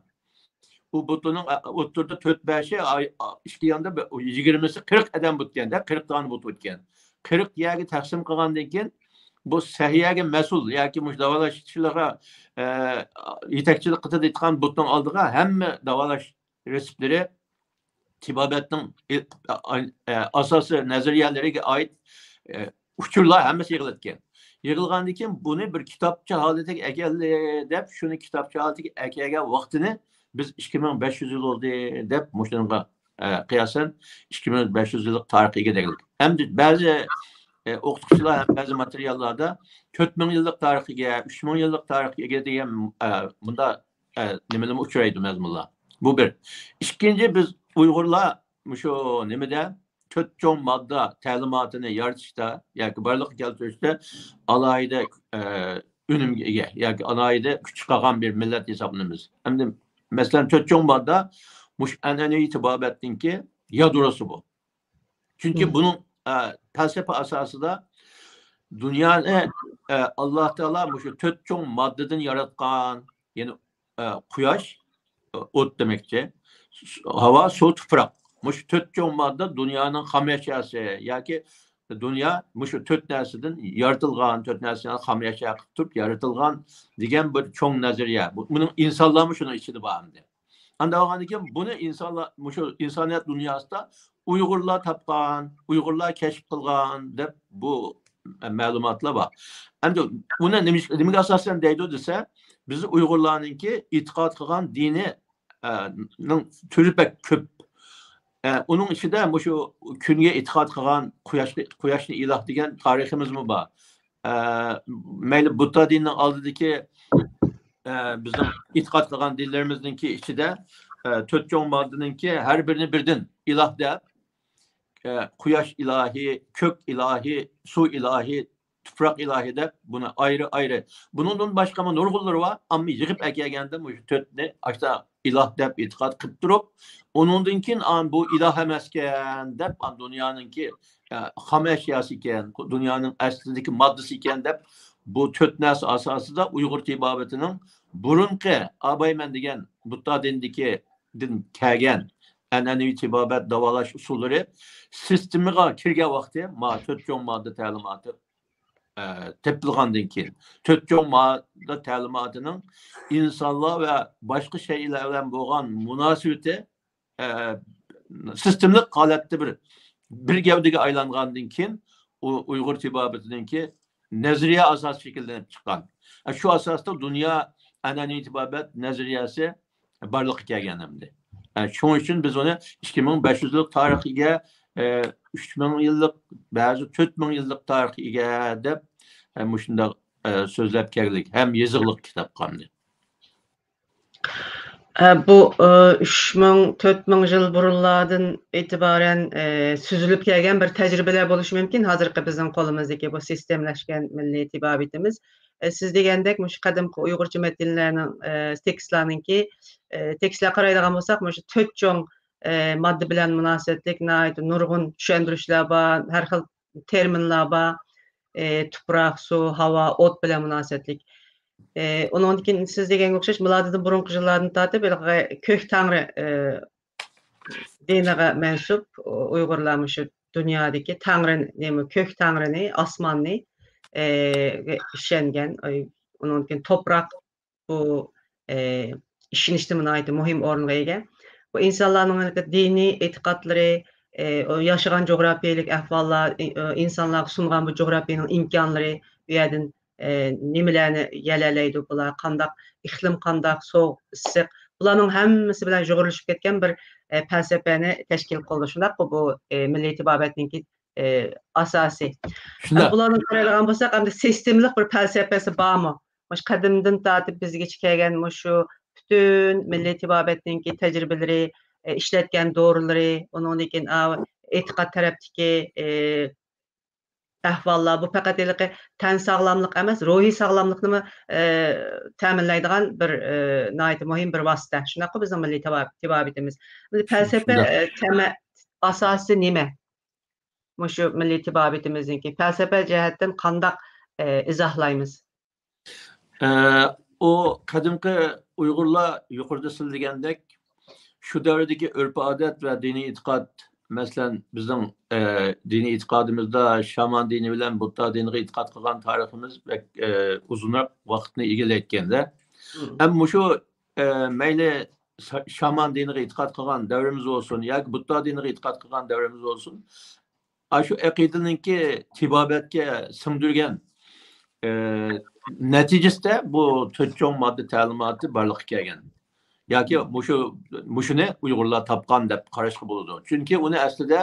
ئۇ بۇتنىڭ، ئە، ئوتتۇرىدا تۆت بەشى، ئاي، ئىككى ياندا بىر، يىگىرمىسى، قىرىق ئادەم بۇتكەن-دە، قىرىق دانە بۇت بۇتكەن. قىرىق يەرگە تەقسىم قىلغاندىن كېيىن، بۇ سەھىيەگە مەسئۇل ياكى مۇشۇ داۋالاشچىلارغا، ئە، يېتەكچىلىك قىلىدىغان بۇتنىڭ ئالدىغا ھەممە داۋالاش رېتسېپلىرى، تېبابەتنىڭ ئاساسىي نەزەرىيەلىرىگە ئائىت، ئە، ئۇچۇرلار ھەممىسى يىغىلىدىكەن. يىغىلغاندىن كېيىن بۇنى بىر كىتابچا ھالىتىگە ئەكەلدى دەپ، شۇنى كىتابچا ھالىتىگە ئەكەلگەن ۋاقتىنى بىز ئىككى مىڭ بەش يۈز يىل بولدى دەپ مۇشۇنىڭغا، ئە، قىياسەن ئىككى مىڭ بەش يۈز يىللىق تارىخقا ئىگە دەيلى. ئەمدى بەزى، ئە، ئوقۇتقۇچىلار ھەم بەزى ماتېرىياللاردا تۆت مىڭ يىللىق تارىخقا ئىگە، ئۈچ مىڭ يىللىق تارىخقا ئىگە دېگەن، ئە، مۇنداق ئە، نېمىلىمۇ ئۇچرايدۇ مەزمۇنلار. بۇ بىر. ئىككىنچى، بىز ئۇيغۇرلار مۇشۇ نېمىدە، تۆت چوڭ ماددا تەلىماتىنى يارىتىشتا ياكى بارلىققا كەلتۈرۈشتە ئالاھىدە، ئە، ئۈنۈمگە ئىگە ياكى ئالاھىدە كۈچ چىقارغان بىر مىللەت ھېسابلىنىمىز. ئەمدى، مەسىلەن، تۆت چوڭ ماددا مۇشۇ ئەنئەنىۋى تېبابەتنىڭكى يادروسى بۇ. چۈنكى بۇنىڭ، ئە، پەلسەپە ئاساسىدا دۇنيانى، ئە، ئاللا تائالا مۇشۇ تۆت چوڭ ماددىدىن ياراتقان، يەنى، ئە، قۇياش، ئوت دېمەكچى، ھاۋا، سۇ، تۇپراق. مۇشۇ تۆت چوڭ ماددا دۇنيانىڭ خام ئەشياسى ياكى دۇنيا مۇشۇ تۆت نەرسىدىن يارىتىلغان، تۆت نەرسىنى خام ئەشيا قىلىپ تۇرۇپ يارىتىلغان دېگەن بىر چوڭ نەزەرىيە. بۇ، بۇنىڭ ئىنسانلارمۇ شۇنىڭ ئىچىدە بار ئەمدى. ئانداق بولغاندىن كېيىن بۇنى ئىنسانلار، مۇشۇ ئىنسانىيەت دۇنياسىدا ئۇيغۇرلار تاپقان، ئۇيغۇرلار كەشىپ قىلغان دەپ بۇ مەلۇماتلار بار. ئەمدى بۇنى نېمە، نېمىگە ئاساسەن دەيدۇ دېسە، بىز ئۇيغۇرلارنىڭكى ئېتىقاد قىلغان دىنى، ئە، نىڭ تۈرى بەك كۆپ. ئە، ئۇنىڭ ئىچىدە مۇشۇ كۈنگە ئېتىقاد قىلغان، قۇياشقا، قۇياشنى ئىلاھ دېگەن تارىخىمىزمۇ بار. ئە، مەيلى بۇددا دىنىنىڭ ئالدىدىكى، ئە، بىزنىڭ ئېتىقاد قىلغان دىنلىرىمىزنىڭكى ئىچىدە، ئە، تۆت چوڭ ماددىنىڭكى ھەر بىرىنى بىردىن ئىلاھ دەپ، ئە، قۇياش ئىلاھى، كۆك ئىلاھى، سۇ ئىلاھى، تۇپراق ئىلاھى دەپ بۇنى ئايرى-ئايرى. بۇنىڭدىن باشقىمۇ نۇرغۇنلىرى بار. ئەمما يىغىپ ئەكەلگەندە مۇشۇ تۆتنى ئاشتا ئىلاھ دەپ ئېتىقاد قىلىپ تۇرۇپ، ئۇنىڭدىن كېيىن ئان بۇ ئىلاھ ئەمەسكەن دەپ، ئان دۇنيانىڭكى، ئە، خام ئەشياسى ئىكەن، دۇنيانىڭ ئەسلىدىكى ماددىسى ئىكەن دەپ، بۇ تۆت نەرسە ئاساسىدا ئۇيغۇر تېبابىتىنىڭ بۇرۇنقى ئابايمەن دېگەن بۇددا دىنىدىكى دىن كەلگەن ئەنئەنىۋى تېبابەت داۋالاش ئۇسۇللىرى سىستېمىغا كىرگەن ۋاقتى، ما تۆت چوڭ ماددا تەلىماتى، ئە، تېپىلغاندىن كېيىن، تۆت چوڭ ماددا تەلىماتىنىڭ ئىنسانلار ۋە باشقا شەيئىلەر بىلەن بولغان مۇناسىۋىتى، ئە، سىستېمىلىق ھالەتتە بىر، بىر گەۋدىگە ئايلانغاندىن كېيىن، ئۇ ئۇيغۇر تېبابىتىنىڭكى نەزەرىيە ئاساسى شەكىللىنىپ چىققان. ئە، شۇ ئاساستا دۇنيا ئەنئەنىۋى تېبابەت نەزەرىيەسى بارلىققا كەلگەن ئەمدى. ئە، شۇنىڭ ئۈچۈن بىز ئۇنى ئىككى مىڭ بەش يۈز يىللىق تارىخقا ئىگە، ئە، ئۈچ مىڭ يىللىق، بەزى تۆت مىڭ يىللىق تارىخقا ئىگە دەپ، ئە، مۇشۇنداق، ئە، سۆزلەپ كەلدۇق ھەم يېزىقلىق كىتابخانىدا. ئە، بۇ، ئە، ئۈچ مىڭ، تۆت مىڭ يىل بۇرۇنلاردىن ئېتىبارەن، ئە، سۈزۈلۈپ كەلگەن بىر تەجرىبىلەر بولۇشى مۇمكىن، ھازىرقى بىزنىڭ قولىمىزدىكى بۇ سىستېمىلەشكەن مىللىي تېبابىتىمىز. ئە، سىز دېگەندەك، مۇشۇ قەدىمكى ئۇيغۇرچە مەتنلەرنىڭ، ئە، تېكىستلارنىڭكى، ئە، تېكىستلەرگە قارايدىغان بولساق، مۇشۇ تۆت چوڭ، ئە، ماددا بىلەن مۇناسىۋەتلىك ناھايىتى نۇرغۇن چۈشەندۈرۈشلەر بار، ھەر خىل تېرمىنلار بار. ئە، تۇپراق، سۇ، ھاۋا، ئوت بىلەن مۇناسىۋەتلىك. ئە، ئۇنىڭدىن كېيىن سىز دېگەنگە ئوخشاش، مىلادىدىن بۇرۇنقى يىللاردىن تارتىپ ھېلىقى كۆك تەڭرى، ئە، دىنىغا مەنسۇپ ئۇيغۇرلار مۇشۇ دۇنيادىكى تەڭرىنى، نېمە، كۆك تەڭرىنى، ئاسماننى، ئە، ئىشەنگەن. ئۇنىڭدىن كېيىن توپراق بۇ، ئە، ئىشىنىشتىمۇ ناھايىتى مۇھىم ئورۇنغا ئىگە. بۇ ئىنسانلارنىڭ دىنىي ئېتىقادلىرى، ئە، ئۇ ياشىغان جۇغراپىيەلىك ئەھۋاللار، ئى-، ئىنسانلارغا سۇنغان بۇ جۇغراپىيەنىڭ ئىمكانلىرى، ئۇ يەردىن، ئە، نېمىلەرنى يەلەلەيدۇ بۇلار، قانداق ئىقلىم، قانداق سوغۇق، ئىسسىق، بۇلارنىڭ ھەممىسى بىلەن يۇغۇرۇلۇشۇپ كەتكەن بىر، ئە، پەلسەپىنى تەشكىل قىلىدۇ. شۇنداققۇ بۇ، ئە، مىللىي تېبابەتنىڭكى، ئە، ئاساسى. شۇنداق. بۇلارنى قارايدىغان بولساق، ئەمدى سىستېمىلىق بىر پەلسەپىسى بارمۇ؟ مۇشۇ قەدىمدىن تارتىپ بىزگىچە كەلگەن مۇشۇ پۈتۈن مىللىي تېبابەتنىڭكى تەجرىبىلىرى، ئە، ئىشلەتكەن دورىلىرى، ئۇنىڭدىن كېيىن، ئا، ئېتىقاد تەرەپتىكى، ئە، ئەھۋاللار، بۇ پەقەت ھېلىقى تەن ساغلاملىقى ئەمەس، روھىي ساغلاملىقنىمۇ، ئە، تەمىنلەيدىغان بىر، ئە، ناھايىتى مۇھىم بىر ۋاسىتە. شۇنداققۇ بىزنىڭ مىللىي تېبابىتىمىز. ئەمدى پەلسەپە، ئە، تەمە-، ئاساسى نېمە؟ مۇشۇ مىللىي تېبابىتىمىزنىڭكى پەلسەپە جەھەتتىن قانداق، ئە، ئىزاھلايمىز؟ ئە، ئۇ قەدىمكى ئۇيغۇرلار يۇقىرىدا سىز دېگەندەك، شۇ دەۋردىكى ئۆرپ-ئادەت ۋە دىنىي ئېتىقاد، مەسىلەن، بىزنىڭ، ئە، دىنىي ئېتىقادىمىزدا شامان دىنى بىلەن بۇددا دىنىغا ئېتىقاد قىلغان تارىخىمىز بەك، ئە، ئۇزۇنراق ۋاقىتنى ئىگىلەيدىكەندە. ئەمما مۇشۇ، ئە، مەيلى شا-، شامان دىنىغا ئېتىقاد قىلغان دەۋرىمىز بولسۇن ياكى بۇددا دىنىغا ئېتىقاد قىلغان دەۋرىمىز بولسۇن، ئاشۇ ئەقىدىنىڭكى تېبابەتكە سىڭدۈرگەن، ئە، نەتىجىسىدە بۇ تۆت چوڭ ماددا تەلىماتى بارلىققا كەلگەن. ياكى مۇشۇ، مۇشۇنى ئۇيغۇرلار تاپقان دەپ قاراشقا بولىدۇ. چۈنكى ئۇنى ئەسلىدە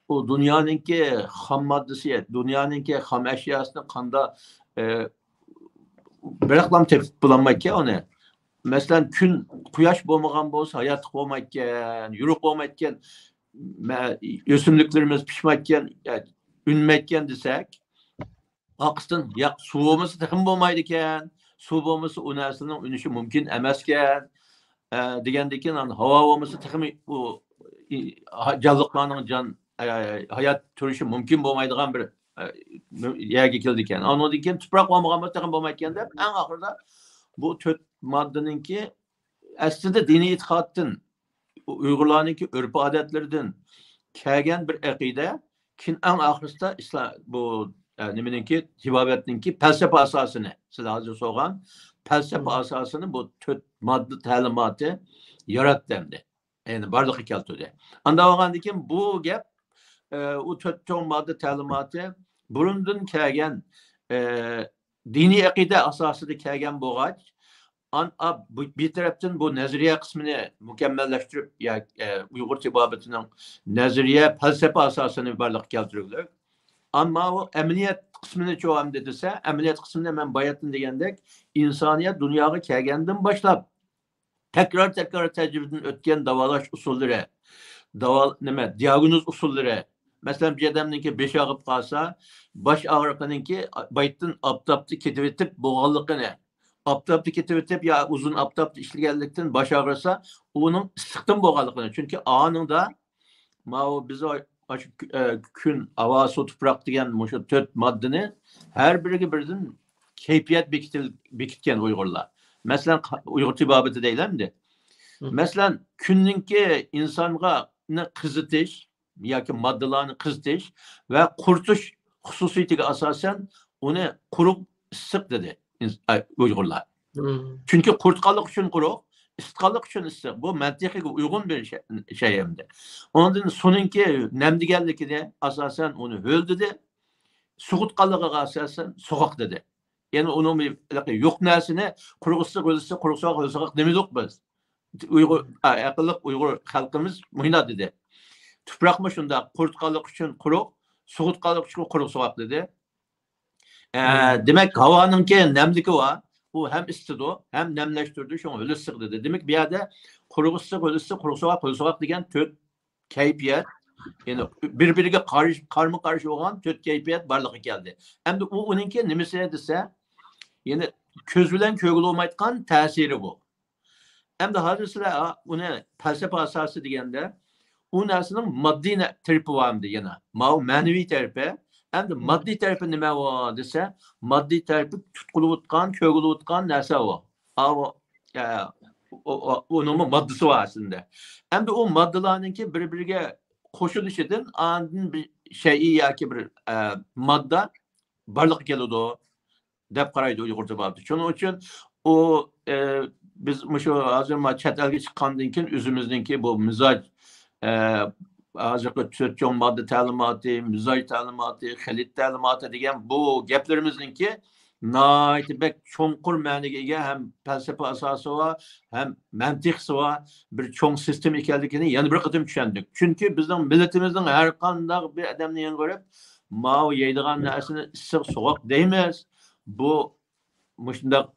ئۇ دۇنيانىڭكى خام ماددىسى، دۇنيانىڭكى خام ئەشياسىنى قاندا، ئە، بىراقلام تېپىپ بولالمايدىكەن ئۇنى. مەسىلەن، كۈن، قۇياش بولمىغان بولسا ھاياتلىق بولمايدىكەن، يورۇق بولمايدىكەن، مە-، ئۆسۈملۈكلىرىمىز پىشمايدىكەن، ئۈنمەيدىكەن دېسەك، ئارقىسىدىن، ياق، سۇ بولمىسا تېخىمۇ بولمايدىكەن، سۇ بولمىسا ئۇ نەرسىنىڭ ئۈنۈشى مۇمكىن ئەمەسكەن، ئە، دېگەندىن كېيىن، ھاۋا بولمىسا تېخىمۇ ئۇ، ئى، ھا-، جانلىقلارنىڭ جان، ئە، ھايات تۇرۇشى مۇمكىن بولمايدىغان بىر، ئە، يەرگە كېلىدىكەن. ئاندىن كېيىن تۇپراق بولمىغان بولسا تېخىمۇ بولمايدىكەن دەپ، ئەڭ ئاخىرىدا بۇ تۆت ماددىنىڭكى ئەسلىدە دىنىي ئېتىقادتىن، ئۇيغۇرلارنىڭكى ئۆرپ-ئادەتلىرىدىن كەلگەن بىر ئەقىدە، كېيىن ئەڭ ئاخىرىسىدا ئىسلام، بۇ، ئە، نېمىنىڭكى، تېبابەتنىڭكى پەلسەپە ئاساسىنى، سىز ھازىر سورىغان پەلسەپە ئاساسىنى بۇ تۆت ماددا تەلىماتى ياراتتى ئەمدى. يەنى بارلىققا كەلتۈردى. ئانداق بولغاندىن كېيىن بۇ گەپ، ئە، ئۇ تۆت چوڭ ماددا تەلىماتى بۇرۇندىن كەلگەن، ئە، دىنىي ئەقىدە ئاساسىدا كەلگەن بولغاچ، ئان-، ئا-، بۇ، بىر تەرەپتىن بۇ نەزەرىيە قىسمىنى مۇكەممەللەشتۈرۈپ، يا، ئە، ئۇيغۇر تېبابىتىنىڭ نەزەرىيە، پەلسەپە ئاساسىنى بارلىققا كەلتۈرگۈلۈك. ئەمما ئۇ ئەمەلىيەت قىسمىنى چۇ ئەمدى دېسە، ئەمەلىيەت قىسمىنى مەن باياتىن دېگەندەك، ئىنسانىيەت دۇنياغا كەلگەندىن باشلاپ، تەكرار، تەكرار تەجرىبىدىن ئۆتكەن داۋالاش ئۇسۇللىرى، داۋا-، نېمە، دىئاگنوز ئۇسۇللىرى. مەسىلەن، بىر ئادەمنىڭكى بېشى ئاغرىپ قالسا، باش ئاغرىقىنىڭكى بايتتىن ئاپتاپتا كېتىۋېتىپ بولغانلىقىنى، ئاپتاپتا كېتىۋېتىپ يا ئۇزۇن ئاپتاپتا ئىشلىگەنلىكتىن باش ئاغرىسا، ئۇنىڭ ئىسسىقتىن بولغانلىقىنى. چۈنكى ئانىڭدا ماۋۇ بىز ئاشۇ، ئە، كۈن، ھاۋا، سۇ، تۇپراق دېگەن مۇشۇ تۆت ماددىنى ھەر بىرىگە بىردىن كەيپىيات بېكىتىل-، بېكىتكەن ئۇيغۇرلار. مەسىلەن، قا-، ئۇيغۇر تېبابىتى دەيلى ئەمدى. مم. مەسىلەن، كۈننىڭكى ئىنسانغا قىزىتىش ياكى ماددىلارنى قىزىتىش ۋە قۇرۇتۇش خۇسۇسىيىتىگە ئاساسەن ئۇنى قۇرۇق ئىسسىق دېدى ئىنس-، ئاي، ئۇيغۇرلار. مم. چۈنكى قۇرۇتقانلىق ئۈچۈن قۇرۇق، ئىسسىتقانلىق ئۈچۈن ئىسسىق. بۇ مەنتىقىگە ئۇيغۇن بىر شەي، شەي ئەمدى. ئۇنىڭدىن سۇنىڭكى نەم دېگەنلىكىنى ئاساسەن ئۇنى ھۆل دېدى. سوغۇتقانلىقىغا ئاساسەن سوغۇق دېدى. يەنى ئۇنىڭ بىر يوق نەرسىنى قۇرۇق ئىسسىق، ھۆل ئىسسىق، قۇرۇق سوغۇق، ھۆل سوغۇق دېمىدۇق بىز. ئۇيغۇر، ئە، ئەقىللىق ئۇيغۇر خەلقىمىز مۇشۇنداق دېدى. تۇپراقمۇ شۇنداق، قۇرۇتقانلىق ئۈچۈن قۇرۇق، سوغۇتقانلىق ئۈچۈن قۇرۇق سوغۇق دېدى. ئە، مم. دېمەك، ھاۋانىڭكى نەملىكى بار. ئۇ ھەم ئىسسىتىدۇ، ھەم نەملەشتۈرىدۇ، شۇڭا ھۆل ئىسسىق دېدى. دېمەك، بۇ يەردە قۇرۇق ئىسسىق، ھۆل ئىسسىق، قۇرۇق سوغۇق، ھۆل سوغۇق دېگەن تۆت كەيپىيات، يەنى بىر-بىرىگە قارشى، قارمۇ قارشى بولغان تۆت كەيپىيات بارلىققا كەلدى. ئەمدى ئۇ ئۇنىڭكى نېمىسى دېسە، يەنى كۆز بىلەن كۆرگىلى بولمايدىغان تەسىرى بۇ. ئەمدى ھازىر سىلەر، ئا، ئۇنى پەلسەپە ئاساسى دېگەندە، ئۇ نەرسىنىڭ ماددىي نە-، تەرىپى بار ئەمدى يەنە. ماۋۇ مەنىۋى تەرىپى. ئەمدى ماددىي تەرىپى نېمە ئۇ دېسە، ماددىي تەرىپى تۇتقىلىۋاتقان، كۆرگىلىۋاتقان نەرسە ئۇ. ئاۋۇ، ئە، ئۇ، ئۇ، ئۇنىڭمۇ ماددىسى بار ئەسلىدە. ئەمدى ئۇ ماددىلارنىڭكى بىر-بىرىگە قوشۇلۇشىدىن ئاندىن بىر شەيئى ياكى بىر، ئە، ماددا بارلىققا كېلىدۇ دەپ قارايدۇ ئۇيغۇر تېبابىتى. شۇنىڭ ئۈچۈن ئۇ، ئە، بىز مۇشۇ ھازىر ما چەت ئەلگە چىققاندىن كېيىن ئۆزىمىزنىڭكى بۇ مىزاج، ئە، ھازىرقى تۆت چوڭ ماددا تەلىماتى، مىزاج تەلىماتى، خىلىت تەلىماتى دېگەن بۇ گەپلىرىمىزنىڭكى ناھايىتى بەك چوڭقۇر مەنىگە ئىگە ھەم پەلسەپە ئاساسى بار، ھەم مەنتىقىسى بار بىر چوڭ سىستېما ئىكەنلىكىنى يەنە بىر قېتىم چۈشەندۇق. چۈنكى بىزنىڭ مىللىتىمىزنىڭ ھەر قانداق بىر ئادەمنى يەڭگۈرۈپ، ماۋۇ يەيدىغان نەرسىنى ئىسسىق سوغۇق دەيمىز. بۇ مۇشۇنداق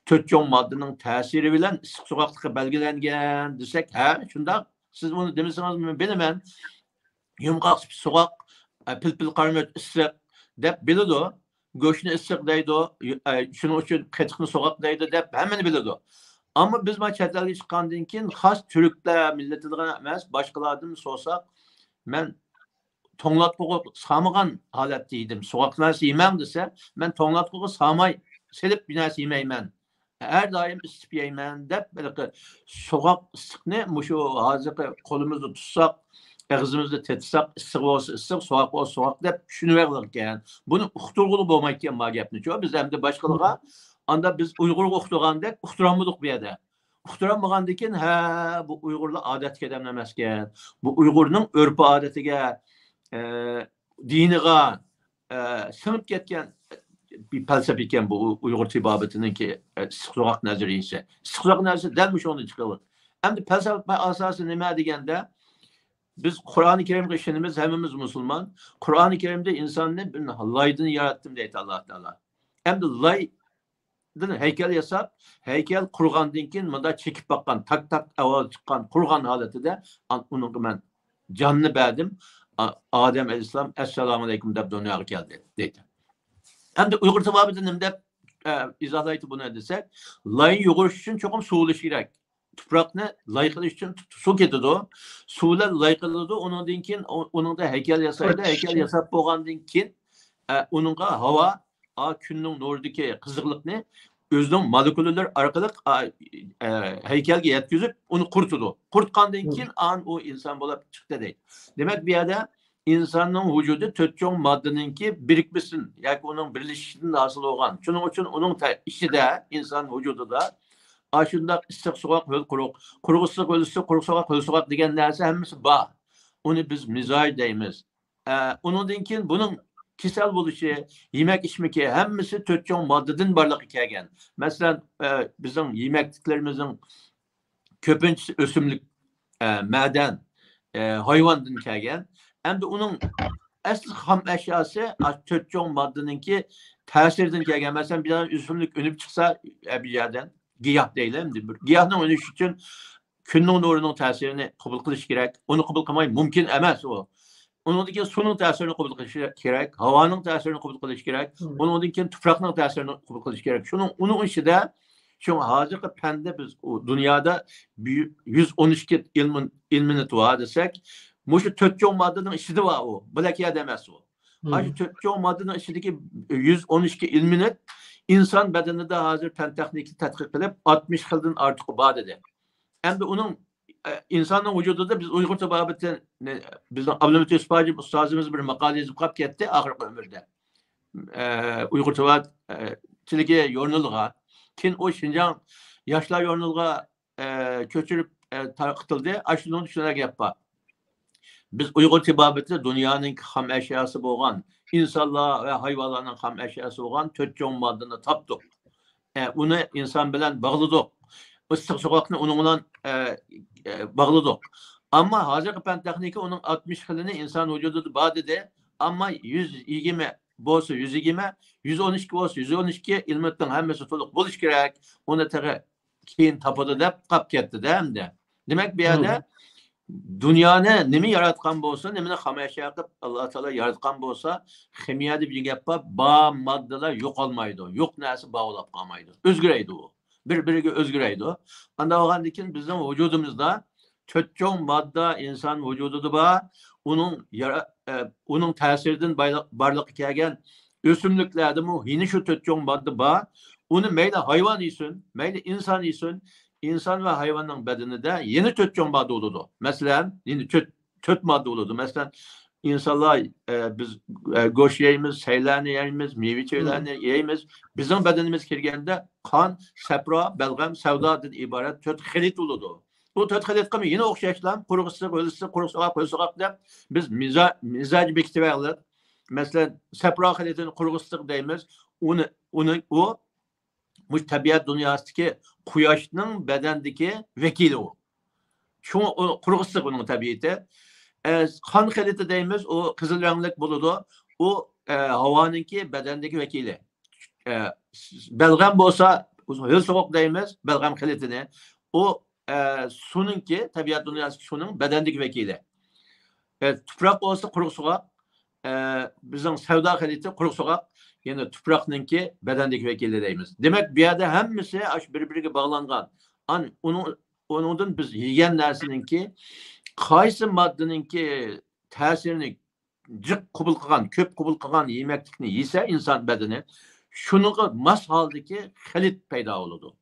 تۆت چوڭ ماددىنىڭ تەسىرى بىلەن ئىسسىق سوغۇقلۇقى بەلگىلەنگەن دېسەك، ھە، شۇنداق. سىز ئۇنى دېمىسىڭىزمۇ بىلىمەن. يۇمغاق سۈپىتى سوغۇق، ئە، پىلپىل قارىمۇچ ئىسسىق دەپ بىلىدۇ. گۆشنى ئىسسىق دەيدۇ، يۇ-، ئە، شۇنىڭ ئۈچۈن قېتىقنى سوغۇق دەيدۇ دەپ ھەممىنى بىلىدۇ. ئەمما بىز مانا چەت ئەلگە چىققاندىن كېيىن خاس تۈركلەر مىللىتىدىغىلا ئەمەس، باشقىلاردىن سورىساق، مەن توڭلاتقۇغا سالمىغان ھالەتتە يېدىم. سوغۇق نەرسە يېمەڭ دېسە، مەن توڭلاتقۇغا سالماي سېلىپ بىر نەرسە يېمەيمەن. ھەر دائىم ئىسسىتىپ يەيمەن دەپ، ھېلىقى سوغۇق ئىسسىقنى مۇشۇ ھازىرقى قولىمىزدا تۇتساق، ئېغىزىمىزدا تېتىساق، ئىسسىق بولسا ئىسسىق، سوغۇق بولسا سوغۇق دەپ چۈشىنىۋالغان ئىكەن. بۇنى ئۇقتۇرغىلى بولمايدىكەن ما گەپنىچۇ. بىز ئەمدى باشقىلارغا، ئاندا بىز ئۇيغۇرغا ئۇقتۇرغاندەك ئۇقتۇرالمىدۇق بۇ يەردە. ئۇقتۇرالمىغاندىن كېيىن، ھە، بۇ ئۇيغۇرلار ئادەتتىكى ئادەم ئەمەسكەن. بۇ ئۇيغۇرنىڭ ئۆرپ-ئادىتىگە، ئە، دىنىغا، ئە، سىڭىپ كەتكەن بىر پەلسەپە ئىكەن بۇ ئۇيغۇر تېبابىتىنىڭكى، ئە، ئىسسىق سوغۇق نەزەرىيىسى. ئىسسىق سوغۇق نەزەرىيىسى دەل مۇشۇنىڭدىن چىقىۋاتىدۇ. ئەمدى پەلسەپە ئاساسى نېمە دېگەندە، بىز قۇرئانى كەرىمگە ئىشىنىمىز، ھەممىمىز مۇسۇلمان. قۇرئانى كەرىمدە ئىنساننى بىر لايدىن ياراتتىم دەيدۇ ئاللا تائالا. ئەمدى لايدىن ھەيكەل ياساپ، ھەيكەل قۇرغاندىن كېيىن مۇنداق چېكىپ باققان، تاك-تاك ئاۋاز چىققان، قۇرغان ھالىتىدە، ئان-، ئۇنىڭغا مەن جاننى بەردىم، ئا-، ئادەم ئەلەيھىسسالام، «ئەسسالامۇئەلەيكۇم» دەپ دۇنياغا كەلدى، دەيدۇ. ئەمدى ئۇيغۇر تېبابىتى نېمە دەپ، ئە، ئىزاھلايدۇ بۇنى دېسەك، لاي يۇغۇرۇش ئۈچۈن چوقۇم سۇۋۇلۇش كېرەك. تۇپراقنى لاي قىلىش ئۈچۈن سۇ كېتىدۇ. سۇ بىلەن لاي قىلىدۇ. ئۇنىڭدىن كېيىن ئۇ-، ئۇنىڭدا ھەيكەل ياسايدۇ. ھەيكەل ياساپ بولغاندىن كېيىن، ئە، ئۇنىڭغا ھاۋا، ئا، كۈننىڭ نۇرىدىكى قىزىقلىقنى ئۆزىنىڭ مولېكۇلىلىرى ئارقىلىق، ئا، ئە، ھەيكەلگە يەتكۈزۈپ، ئۇنى قۇرۇتىدۇ. قۇرۇتقاندىن كېيىن ئان ئۇ ئىنسان بولۇپ چىقتى دەيدۇ. دېمەك، بۇ يەردە ئىنساننىڭ ۋۇجۇدى تۆت چوڭ ماددىنىڭكى بىرىكمىسىدىن ياكى ئۇنىڭ بىرلىشىشىدىن ھاسىل بولغان. شۇنىڭ ئۈچۈن ئۇنىڭ تە-، ئىچىدە، ئىنسان ۋۇجۇدىدا ئاشۇنداق ئىسسىق سوغۇق، ھۆل قۇرۇق، قۇرۇق ئىسسىق، ھۆل ئىسسىق، قۇرۇق سوغۇق، ھۆل سوغۇق دېگەن نەرسە ھەممىسى بار. ئۇنى بىز مىزاج دەيمىز. ئە، ئۇنىڭدىن كېيىن بۇنىڭ كېسەل بولۇشى، يېمەك ئىچمىكى ھەممىسى تۆت چوڭ ماددىدىن بارلىققا كەلگەن. مەسىلەن، ئە، بىزنىڭ يېمەكلىكلىرىمىزنىڭ كۆپىنچىسى ئۆسۈملۈك، ئە، مەدەن، ئە، ھايۋاندىن كەلگەن. ئەمدى ئۇنىڭ ئەسلى خام ئەشياسى، ئاشۇ تۆت چوڭ ماددىنىڭكى تەسىرىدىن كەلگەن. مەسىلەن، بىر ئۆسۈملۈك ئۈنۈپ چىقسا، ئە، بىر يەردىن، گىياھ دەيلى، ئەمدى بىر گىياھنىڭ ئۈنۈشى ئۈچۈن كۈننىڭ نۇرىنىڭ تەسىرىنى قوبۇل قىلىش كېرەك. ئۇنى قوبۇل قىلماي مۇمكىن ئەمەس ئۇ. ئۇنىڭدىن كېيىن سۇنىڭ تەسىرىنى قوبۇل قىلىش كېرەك، ھاۋانىڭ تەسىرىنى قوبۇل قىلىش كېرەك، مم. ئۇنىڭدىن كېيىن تۇپراقنىڭ تەسىرىنى قوبۇل قىلىش كېرەك. شۇنىڭ، ئۇنىڭ ئىچىدە، شۇڭا ھازىرقى پەندە بىز ئۇ دۇنيادا بىر يۈز ئون ئىككى ئىلمىن-، ئىلمېنىت بار دېسەك، مۇشۇ تۆت چوڭ ماددىنىڭ ئىچىدە بار ئۇ. بۇ بەلكى يەردە ئەمەس ئۇ. مم. ئاشۇ تۆت چوڭ ماددىنىڭ ئىچىدىكى يۈز ئون ئىككى ئىلمېنىت ئىنسان بەدىنىدە ھازىر پەن تېخنىكا تەتقىق قىلىپ، ئاتمىش خىلدىن ئارتۇقى بار دېدى. ئەمدى ئۇنىڭ، ئە، ئىنساننىڭ ۋۇجۇدىدا بىز ئۇيغۇر تېبابىتىنى، بىزنىڭ ئابلىمىت يۈسۈپ ھاجىم ئۇستازىمىز بىر ماقالە يېزىپ قاپ كەتتى ئاخىرقى ئۆمرىدە. ئە، ئۇيغۇر تېبابىتىدىكى ژۇرنىلىغا، كېيىن ئۇ شىنجاڭ ياشلار ژۇرنىلىغا، ئە، كۆچۈرۈپ، ئە، تارقىتىلدى. ئاشۇنىڭ ئۈچۈن گەپ بار. بىز ئۇيغۇر تېبابىتى دۇنيانىڭ خام ئەشياسى بولغان، ئىنسانلار ۋە ھايۋانلارنىڭ خام ئەشياسى بولغان تۆت چوڭ ماددىنى تاپتۇق. ئە، ئۇنى ئىنسان بىلەن باغلىدۇق. ئىسسىق سوغۇقنى ئۇنىڭ بىلەن، ئە، ئە، باغلىدۇق. ئەمما ھازىرقى پەن تېخنىكا ئۇنىڭ ئاتمىش خىلىنى ئىنسان ۋۇجۇدىدا بار دېدى. ئەمما يۈز يىگىرمە بولسا يۈز يىگىرمە، يۈز ئون ئىككى بولسا يۈز ئون ئىككى، ئىلمېنىتنىڭ ھەممىسى تولۇق بولۇشى كېرەك. ئۇنى تېخى كېيىن تاپىدۇ دەپ قاپ كەتتىدە ئەمدى. دېمەك، بۇ يەردە مم. دۇنيانى نېمە ياراتقان بولسا، نېمىنى خام ئەشيا قىلىپ ئاللا تائالا ياراتقان بولسا، خىمىيەدە بىر گەپ بار، بار ماددىلار يوقالمايدۇ، يوق نەرسە بار بولۇپ قالمايدۇ، ئۆزگىرەيدۇ ئۇ، بىر-بىرىگە ئۆزگىرەيدۇ. ئانداق بولغاندىن كېيىن بىزنىڭ ۋۇجۇدىمىزدا تۆت چوڭ ماددا ئىنسان ۋۇجۇدىدا بار، ئۇنىڭ يارا-، ئە، ئۇنىڭ تەسىرىدىن بايلىق-، بارلىققا كەلگەن ئۆسۈملۈكلەردىمۇ يەنە شۇ تۆت چوڭ ماددا بار. ئۇنى مەيلى ھايۋان يېسۇن، مەيلى ئىنسان يېسۇن، ئىنسان ۋە ھايۋاننىڭ بەدىنىدە يەنە تۆت چوڭ ماددا بولىدۇ. مەسىلەن، يەنە تۆت، تۆت ماددا بولىدۇ. مەسىلەن، ئىنسانلار، ئە، بىز، ئە، گۆش يەيمىز، سەيلەرنى يەيمىز، مېۋە-چېۋىلەرنى يەيمىز. بىزنىڭ بەدىنىمىزگە كىرگەندە قان، سەپرا، بەلغەم، سەۋدادىن ئىبارەت تۆت خىلىت بولىدۇ. بۇ تۆت خىلىتقىمۇ يەنە ئوخشاشلا قۇرۇق ئىسسىق، ھۆل ئىسسىق، قۇرۇق سوغۇق، ھۆل سوغۇق دەپ بىز مىزا-، مىزاج بېكىتىۋەرلىك. مەسىلەن، سەپرا خىلىتىنى قۇرۇق ئىسسىق دەيمىز. ئۇنى، ئۇنى، ئۇ مۇشۇ تەبىئەت دۇنياسىدىكى قۇياشنىڭ بەدەندىكى ۋەكىلى ئۇ. شۇڭا ئۇ قۇرۇق ئىسسىق ئۇنىڭ تەبىئىتى. ئە، قان خىلىتى دەيمىز، ئۇ قىزىل رەڭلىك بولىدۇ. ئۇ، ئە، ھاۋانىڭكى بەدەندىكى ۋەكىلى. ئە، بەلغەم بولسا، ھۆل سوغۇق دەيمىز، بەلغەم خىلىتىنى. ئۇ، ئە، سۇنىڭكى، تەبىئەت دۇنياسىدىكى سۇنىڭ بەدەندىكى ۋەكىلى. ئە، تۇپراق بولسا قۇرۇق سوغۇق، ئە، بىزنىڭ سەۋدا خىلىتى قۇرۇق سوغۇق، يەنى تۇپراقنىڭكى بەدەندىكى ۋەكىلى دەيمىز. دېمەك، بۇ يەردە ھەممىسى ئاشۇ بىر-بىرىگە باغلانغان. ئان-، ئۇنىڭ، ئۇنىڭدىن بىز يېگەن نەرسىنىڭكى قايسى ماددىنىڭكى تەسىرىنى جىق قوبۇل قىلغان، كۆپ قوبۇل قىلغان يېمەكلىكنى يېسە ئىنسان بەدىنى، شۇنىڭغا ماس ھالدىكى خىلىت پەيدا بولىدۇ.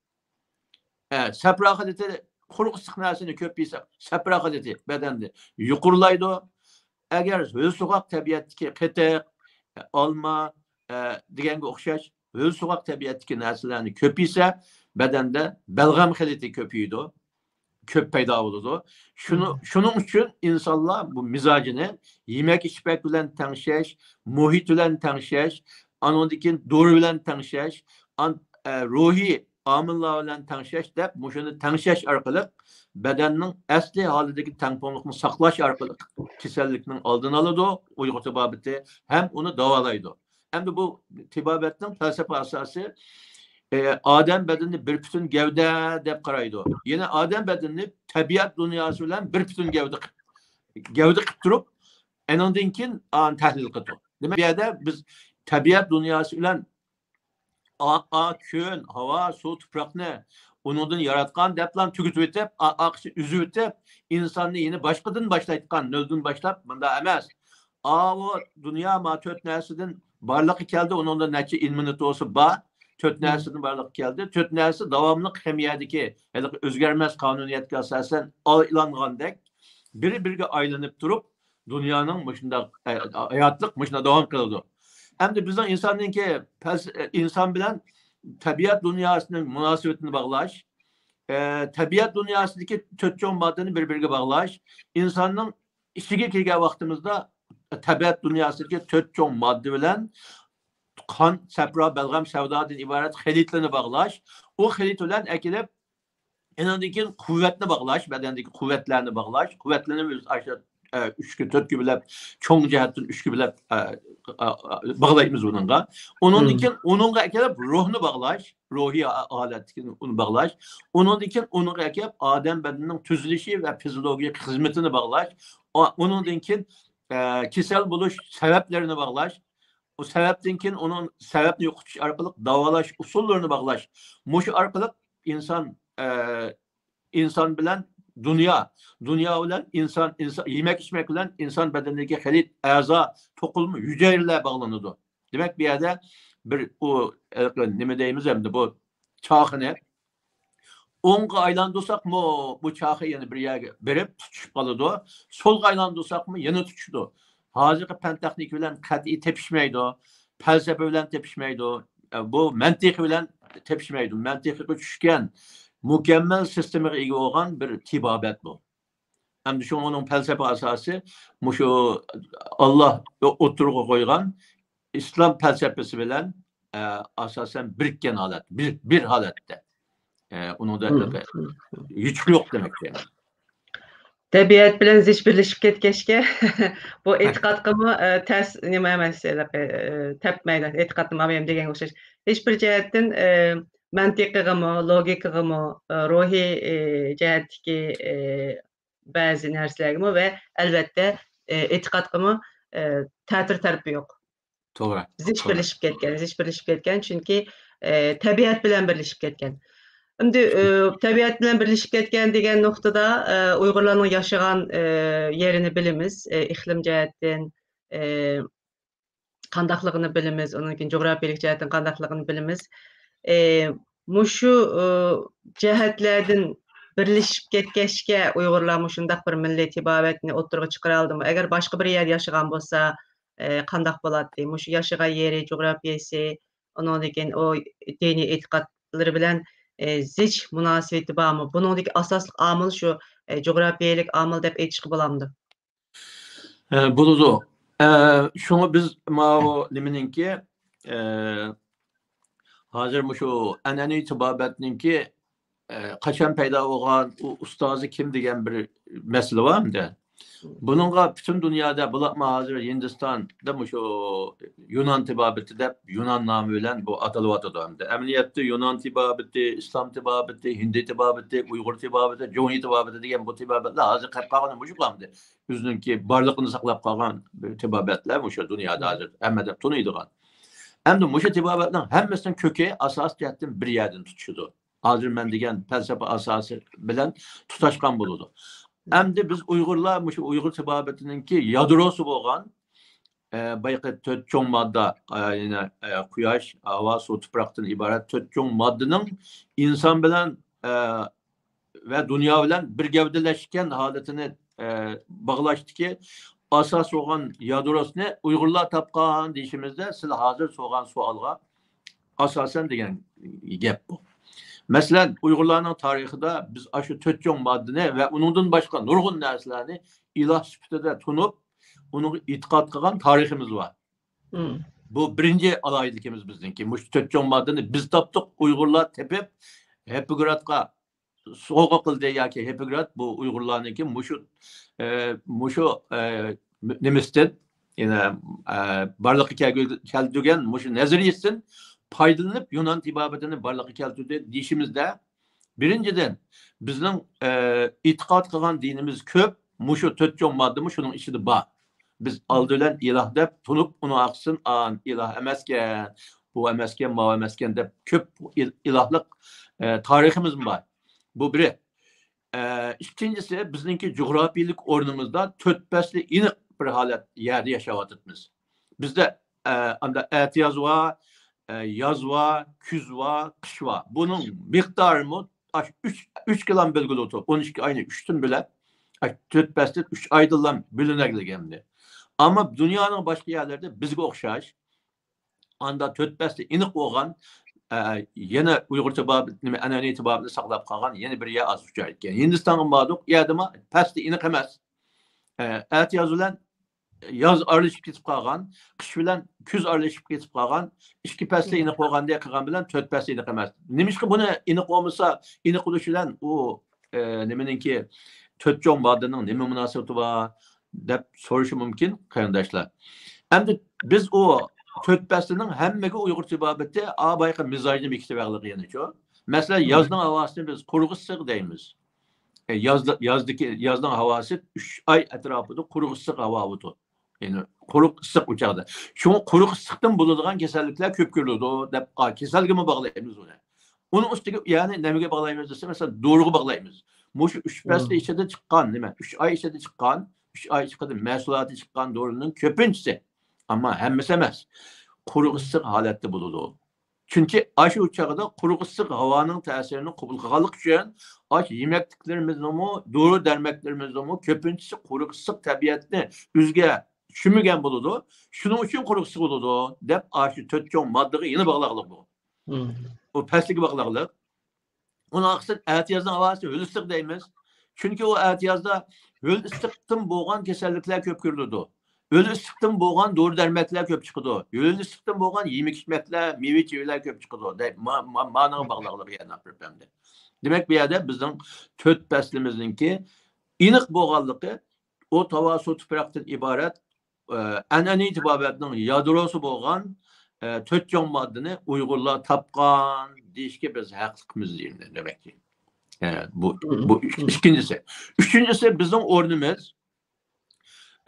ئە، سەپرا خىلىتى، قۇرۇق ئىسسىق نەرسىنى كۆپ يېسە، سەپرا خىلىتى بەدەندە يۇقىرىلايدۇ. ئەگەر ھۆل سوغۇق تەبىئەتتىكى قېتىق، ئالما، ئە، دېگەنگە ئوخشاش ھۆل سوغۇق تەبىئەتتىكى نەرسىلەرنى كۆپ يېسە، بەدەندە بەلغەم خىلىتى كۆپىيىدۇ، كۆپ پەيدا بولىدۇ. شۇنى-، مم. شۇنىڭ ئۈچۈن ئىنسانلار بۇ مىزاجىنى يېمەك-ئىچمەك بىلەن تەڭشەش، مۇھىت بىلەن تەڭشەش، ئانىڭدىن كېيىن دورا بىلەن تەڭشەش، ئان-، ئە، روھىي ئامىللار بىلەن تەڭشەش دەپ، مۇشۇنى تەڭشەش ئارقىلىق بەدەننىڭ ئەسلى ھالىتىدىكى تەڭپۇڭلۇقنى ساقلاش ئارقىلىق كېسەللىكنىڭ ئالدىنى ئالىدۇ، ئۇيغۇر تېبابىتى ھەم ئۇنى داۋالايدۇ. ئەمدى بۇ تېبابەتنىڭ پەلسەپە ئاساسى، ئە، ئادەم بەدىنىنى بىر پۈتۈن گەۋدە دەپ قارايدۇ. يەنى ئادەم بەدىنىنى تەبىئەت دۇنياسى بىلەن بىر پۈتۈن گەۋدە قىپ، گەۋدە قىپ تۇرۇپ، ئېنىڭدىن كېيىن ئانى تەھلىل قىلىدۇ. دېمەك، بۇ يەردە بىز تەبىئەت دۇنياسى بىلەن ئا-، ئا-، كۈن، ھاۋا، سۇ، تۇپراقنى ئۇنىڭدىن ياراتقان دەپلا تۈگىتىۋېتىپ، ئا-، ئارقىسى ئۈزۈۋېتىپ، ئىنساننى يەنە باشقىدىن باشلايدىغان، نۆلدىن باشلاپ، مۇنداق ئەمەس. ئاۋۇ دۇنيا ما تۆت نەرسىدىن بارلىققا كەلدى، ئۇنىڭدا نەچچە ئىلمېنىت بولسا بار، تۆت مم. نەرسىدىن بارلىققا كەلدى. تۆت نەرسە داۋاملىق خىمىيەدىكى ھېلىقى ئۆزگەرمەس قانۇنىيەتكە ئاساسەن ئايلانغاندەك، بىر-بىرىگە ئايلىنىپ تۇرۇپ، دۇنيانىڭ مۇشۇنداق، ئە، ھاياتلىق مۇشۇنداق داۋام قىلىدۇ. ئەمدى بىزنىڭ ئىنساننىڭكى پەلس-، ئە، ئىنسان بىلەن تەبىئەت دۇنياسىنىڭ مۇناسىۋىتىنى باغلاش، ئە، تەبىئەت دۇنياسىدىكى تۆت چوڭ ماددىنى بىر-بىرىگە باغلاش، ئىنساننىڭ ئىچىگە كىرگەن ۋاقتىمىزدا تەبىئەت دۇنياسىدىكى تۆت چوڭ ماددا بىلەن قان، سەپرا، بەلغەم، سەۋدادىن ئىبارەت خىلىتلىرىنى باغلاش، ئۇ خىلىت بىلەن ئەكېلىپ، ئېنىڭدىن كېيىن قۇۋۋەتنى باغلاش، بەدەندىكى قۇۋۋەتلەرنى باغلاش، قۇۋۋەتلىرىنى بىز ئاشۇ، ئە، ئۈچكە، تۆتكە بۆلەپ، چوڭ جەھەتتىن ئۈچكە بۆلەپ، ئە، ئە، ئە، باغلايمىز ئۇنىڭغا. ئۇنىڭدىن كېيىن ئۇنىڭغا ئەكېلىپ روھنى باغلاش، روھىي ھالەتتىكى ئۇنى باغلاش. ئۇنىڭدىن كېيىن ئۇنىڭغا ئەكېلىپ ئادەم بەدىنىنىڭ تۈزۈلۈشى ۋە فىزىولوگىيە خىزمىتىنى باغلاش. ئۇ-، ئۇنىڭدىن كېيىن، ئە، كېسەل بولۇش سەۋەبلىرىنى باغلاش. ئۇ سەۋەبتىن كېيىن ئۇنىڭ سەۋەبنى يوقىتىش ئارقىلىق داۋالاش ئۇسۇللىرىنى باغلاش. مۇشۇ ئارقىلىق ئىنسان، ئە، ئىنسان بىلەن دۇنيا، دۇنيا بىلەن ئىنسان، ئىنسان، يېمەك-ئىچمەك بىلەن ئىنسان بەدىنىدىكى خىلىت، ئەزا، توقۇلما ھۈجەيرىلەر باغلىنىدۇ. دېمەك، بۇ يەردە بىر ئۇ، ئە، نېمە دەيمىز ئەمدى، بۇ چاقىنى ئوڭغا ئايلاندۇرساقمۇ، بۇ چاقى يەنە بىر يەرگە بېرىپ تۇتىشىپ قالىدۇ. سولغا ئايلاندۇرساقمۇ، يەنە تۇتىشىدۇ. ھازىرقى پەن تېخنىكا بىلەن قەتئىي تېپىشمايدۇ. پەلسەپە بىلەن تېپىشمايدۇ. بۇ مەنتىقى بىلەن تېپىشمايدۇ. مەنتىقىغا چۈشكەن، مۇكەممەل سىستېمىغا ئىگە بولغان بىر تېبابەت بۇ. ئەمدى شۇڭا ئۇنىڭ پەلسەپە ئاساسى مۇشۇ ئاللا ئوتتۇرىغا قويغان ئىسلام پەلسەپىسى بىلەن، ئە، ئاساسەن بىرىككەن ھالەت، بىر، بىر ھالەتتە. ئە، ئۇنىڭدا يوچۇق يوق دېمەكچى. تەبىئەت بىلەن زىچ بىرلىشىپ كەتكەچكە، بۇ ئېتىقادقىمۇ، ئە، تەس، نېمە ئەمەس، ھېلىقى، ئە، تەپمەيدۇ. ئېتىقادنى ماۋۇ دېگەنگە ئوخشاش. ھېچ بىر جەھەتتىن، ئە، مەنتىقىغىمۇ، لوگىكىغىمۇ، ئە، روھىي، ئە، جەھەتتىكى، ئە، بەزى نەرسىلەرگىمۇ ۋە ئەلۋەتتە، ئە، ئېتىقادقىمۇ، ئە، تەتۈر تەرىپى يوق. توغرا. زىچ بىرلىشىپ كەتكەن، زىچ بىرلىشىپ كەتكەن، چۈنكى، ئە، تەبىئەت بىلەن بىرلىشىپ كەتكەن. ئەمدى، ئە، تەبىئەت بىلەن بىرلىشىپ كەتكەن دېگەن نۇقتىدا، ئە، ئۇيغۇرلارنىڭ ياشىغان، ئە، يېرىنى بىلىمىز، ئە، ئىقلىم جەھەتتىن، ئە، قانداقلىقىنى بىلىمىز، ئۇنىڭدىن كېيىن جۇغراپىيەلىك جەھەتتىن قانداقلىقىنى بىلىمىز. ئە، مۇشۇ، ئە، جەھەتلەردىن بىرلىشىپ كەتكەچكە ئۇيغۇرلار مۇشۇنداق بىر مىللىي تېبابەتنى ئوتتۇرىغا چىقىرالدىمۇ؟ ئەگەر باشقا بىر يەردە ياشىغان بولسا، ئە، قانداق بولاتتى؟ مۇشۇ ياشىغان يېرى، جۇغراپىيەسى، ئۇنىڭدىن كېيىن ئۇ دىنىي ئېتىقادلىرى بىلەن، ئە، زىچ مۇناسىۋىتى بارمۇ؟ بۇنىڭدىكى ئاساسلىق ئامىل شۇ، ئە، جۇغراپىيەلىك ئامىل دەپ ئېيتىشقا بولامدۇ؟ ئە، بولىدۇ. ئە، شۇڭا بىز ماۋۇ نېمىنىڭكى، ئە، ھازىر مۇشۇ ئەنئەنىۋى تېبابەتنىڭكى، ئە، قاچان پەيدا بولغان، ئۇ ئۇستازى كىم دېگەن بىر مەسىلە بار ئەمدى. بۇنىڭغا پۈتۈن دۇنيادا، بولۇپمۇ ھازىر ھىندىستاندا مۇشۇ يۇنان تېبابىتى دەپ، يۇنان نامى بىلەن بۇ ئاتىلىۋاتىدۇ ئەمدى. ئەمەلىيەتتە يۇنان تېبابىتى، ئىسلام تېبابىتى، ھىندى تېبابىتى، ئۇيغۇر تېبابىتى، جۇڭيى تېبابىتى دېگەن بۇ تېبابەتلەر ھازىر قېلىپ قالغىنى مۇشۇ ئەمدى. ئۆزىنىڭكى بارلىقىنى ساقلاپ قالغان بىر تېبابەتلەر مۇشۇ دۇنيادا ھازىر ھەممە ئادەم تونۇيدىغان. ئەمدى مۇشۇ تېبابەتنىڭ ھەممىسىنىڭ كۆكى ئاساسىي جەھەتتىن بىر يەردىن تۇتىشىدۇ. ھازىر مەن دېگەن پەلسەپە ئاساسى بىلەن تۇتاشقان بولىدۇ. ئەمدى بىز ئۇيغۇرلار مۇشۇ ئۇيغۇر تېبابىتىنىڭكى يادروسى بولغان، ئە، بايىقى تۆت چوڭ ماددا، ئە، يەنى، ئە، قۇياش، ھاۋا، سۇ، تۇپراقتىن ئىبارەت تۆت چوڭ ماددىنىڭ ئىنسان بىلەن، ئە، ۋە دۇنيا بىلەن بىر گەۋدىلەشكەن ھالىتىنى، ئە، باغلاشتىكى ئاساس بولغان يادروسىنى ئۇيغۇرلار تاپقان دېيىشىمىزدە، سىز ھازىر سورىغان سوئالغا ئاساسەن دېگەن گەپ بۇ. مەسىلەن، ئۇيغۇرلارنىڭ تارىخىدا بىز ئاشۇ تۆت چوڭ ماددىنى ۋە ئۇنىڭدىن باشقا نۇرغۇن نەرسىلەرنى ئىلاھ سۈپىتىدە تونۇپ، ئۇنىڭغا ئېتىقاد قىلغان تارىخىمىز بار. بۇ بىرىنچى ئالاھىدىلىكىمىز بىزنىڭكى. مۇشۇ تۆت چوڭ ماددىنى بىز تاپتۇق، ئۇيغۇرلار تېپىپ، ھىپپوكراتقا سوۋغا قىلدى ياكى ھىپپوكرات بۇ ئۇيغۇرلارنىڭكى مۇشۇ، ئە، مۇشۇ، ئە، نېمىسىدىن، يەنە، ئە، بارلىققا كەلگۈ-، كەلتۈرگەن مۇشۇ نەزەرىيىسىدىن پايدىلىنىپ يۇنان تېبابىتىنى بارلىققا كەلتۈردى دېيىشىمىزدە، بىرىنچىدىن، بىزنىڭ، ئە، ئېتىقاد قىلغان دىنىمىز كۆپ، مۇشۇ تۆت چوڭ ماددىمۇ شۇنىڭ ئىچىدە بار. بىز ئالدى بىلەن ئىلاھ دەپ تونۇپ، ئۇنىڭ ئارقىسىدىن، ئا، ئىلاھ ئەمەسكەن، بۇ ئەمەسكەن، ماۋۇ ئەمەسكەن دەپ كۆپ ئىل-، ئىلاھلىق، ئە، تارىخىمىزمۇ بار. بۇ بىرى. ئە، ئىككىنچىسى، بىزنىڭكى جۇغراپىيەلىك ئورنىمىزدا تۆت پەسلى ئېنىق بىر ھالەت يەردە ياشاۋاتىمىز. بىزدە، ئە، ئاندا ئەتىياز بار، ئە، ياز بار، كۈز بار، قىش بار. بۇنىڭ مىقدارىمۇ ئاشۇ ئۈچ، ئۈچ كىلام بۆلگىلى ئولتۇرۇپ، ئون ئىككى ئاينى ئۈچتىن بۆلەپ، ئاشۇ تۆت پەسلى ئۈچ ئايدىنلا بۆلۈنەلىگەن. ئەمما دۇنيانىڭ باشقا يەرلىرىدە بىزگە ئوخشاش ئاندا تۆت پەسلى ئېنىق بولغان، ئە، يەنە ئۇيغۇر تېبابىتى، نېمە، ئەنئەنىۋى تېبابىتىنى ساقلاپ قالغان يەنە بىر يەر ئاز ئۇچرايدىكەن. ھىندىستانغا باردۇق، ئۇ يەردىمۇ پەسلى ئېنىق ئەمەس. ئە، ئەتىياز بىلەن ياز ئارىلىشىپ كېتىپ قالغان، قىش بىلەن كۈز ئارىلىشىپ كېتىپ قالغان، ئىككى پەسلى ئېنىق بولغاندەك قىلغان بىلەن تۆت پەسلى ئېنىق ئەمەس. نېمىشقا بۇنى ئېنىق بولمىسا، ئېنىق بولۇش بىلەن ئۇ، ئە، نېمىنىڭكى، تۆت چوڭ ماددىنىڭ نېمە مۇناسىۋىتى بار دەپ سورىشى مۇمكىن، قېرىنداشلار. ئەمدى بىز ئۇ تۆت پەسلىنىڭ ھەممىگە ئۇيغۇر تېبابىتى ئا بايقى مىزاجنى بېكىتىۋالغىلى يەنىچۇ. مەسىلەن، يازنىڭ ھاۋاسىنى بىز قۇرغۇق ئىسسىق دەيمىز. ئە، يازدا-، يازدىكى، يازنىڭ ھاۋاسى ئۈچ ئاي ئەتراپىدا قۇرۇق ئىسسىق ھاۋا بولىدۇ. يەنى قۇرۇق ئىسسىق ئۇ چاغدا. شۇڭا قۇرۇق ئىسسىقتىن بولىدىغان كېسەللىكلەر كۆپ كۆرۈلىدۇ دەپ، ئا، كېسەلگىمۇ باغلايمىز ئۇنى. ئۇنىڭ ئۈستىگە، يەنى نېمىگە باغلايمىز دېسە، مەسىلەن، دورىغا باغلايمىز. مۇشۇ ئۈچ پەسلى ئىچىدە چىققان، نېمە، ئۈچ ئاي ئىچىدە چىققان، ئۈچ ئاي ئىچىدە مەھسۇلاتى چىققان دورىنىڭ كۆپىنچىسى، ئەمما ھەممىسى ئەمەس، قۇرۇق ئىسسىق ھالەتتە بولىدۇ. چۈنكى ئاشۇ چاغدا قۇرۇق ئىسسىق ھاۋانىڭ تەسىرىنى قوبۇل قىلغانلىقى ئۈچۈن، ئاشۇ يېمەكلىكلىرىمىزنىڭمۇ، دورا دەرمەكلىرىمىزنىڭمۇ كۆپىنچىسى قۇرۇق ئىسسىق تەبىئەتنى ئۆزىگە چۈشۈرمىگەن بولىدۇ. شۇنىڭ ئۈچۈن قۇرۇق ئىسسىق بولىدۇ دەپ، ئاشۇ تۆت چوڭ ماددىغا يەنە باغلاغلىق بۇ. بۇ پەسلىگە باغلاغلىق. ئۇنىڭ ئارقىسىدىن ئەتىيازنىڭ ھاۋاسى ھۆل ئىسسىق دەيمىز. چۈنكى ئۇ ئەتىيازدا ھۆل ئىسسىقتىن بولغان كېسەللىكلەر كۆپ كۆرۈلىدۇ. ھۆل ئىسسىقتىن بولغان دورا دەرمەكلەر كۆپ چىقىدۇ. ھۆل ئىسسىقتىن بولغان يېمەك ئىچمەكلەر، مېۋە چېۋىلەر كۆپ چىقىدۇ. دەپ، ما-، ما-، مانىڭغا باغلاغلىق يەنە ئەپەندى. دېمەك، بۇ يەردە بىزنىڭ تۆت پەسلىمىزنىڭكى ئېنىق بولغانلىقى، ئوت، ھاۋا، سۇ، تۇپراقتىن ئىبارەت، ئە، ئەنئەنىۋى تېبابەتنىڭ يادروسى بولغان، ئە، تۆت چوڭ ماددىنى ئۇيغۇرلار تاپقان دېيىشكە بىز ھەقلىقمىز دېمەكچى. ئە، بۇ، بۇ ئىككىنچىسى. ئۈچىنچىسى، بىزنىڭ ئورنىمىز،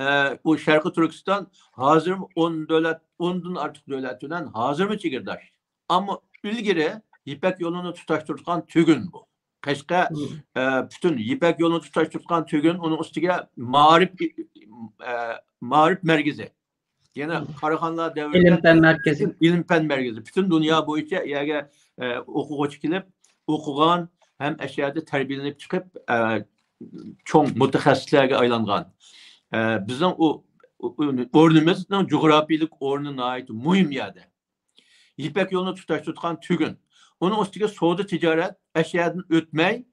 ئە، بۇ شەرقىي تۈركىستان ھازىرمۇ ئون دۆلەت، ئوندىن ئارتۇق دۆلەت بىلەن ھازىرمۇ چېگرىداش. ئەمما ئىلگىرى يىپەك يولىنى تۇتاشتۇرغان تۈگۈن بۇ. قەشقەر، ئە، پۈتۈن يىپەك يولىنى تۇتاشتۇرغان تۈگۈن، ئۇنىڭ ئۈستىگە مائارىپ، ئە، مائارىپ مەركىزى. يەنە قاراخانلار دەۋرىدە ئىلىم-پەن مەركىزى. ئىلىم-پەن مەركىزى. پۈتۈن دۇنيا بويىچە يەرگە، ئە، ئوقۇغۇچى كېلىپ، ئوقۇغان ھەم ئەشۇ يەردە تەربىيەلىنىپ چىقىپ، ئە، چوڭ مۇتەخەسسىسلەرگە ئايلانغان. ئە، بىزنىڭ ئۇ، ئۇ، ئورنىمىزنىڭ جۇغراپىيىلىك ئورنى ناھايىتى مۇھىم يەردە. يىپەك يولىنى تۇتاشتۇرغان تۈگۈن. ئۇنىڭ ئۈستىگە سودا تىجارەت ئەشۇ يەردىن ئۆتمەي،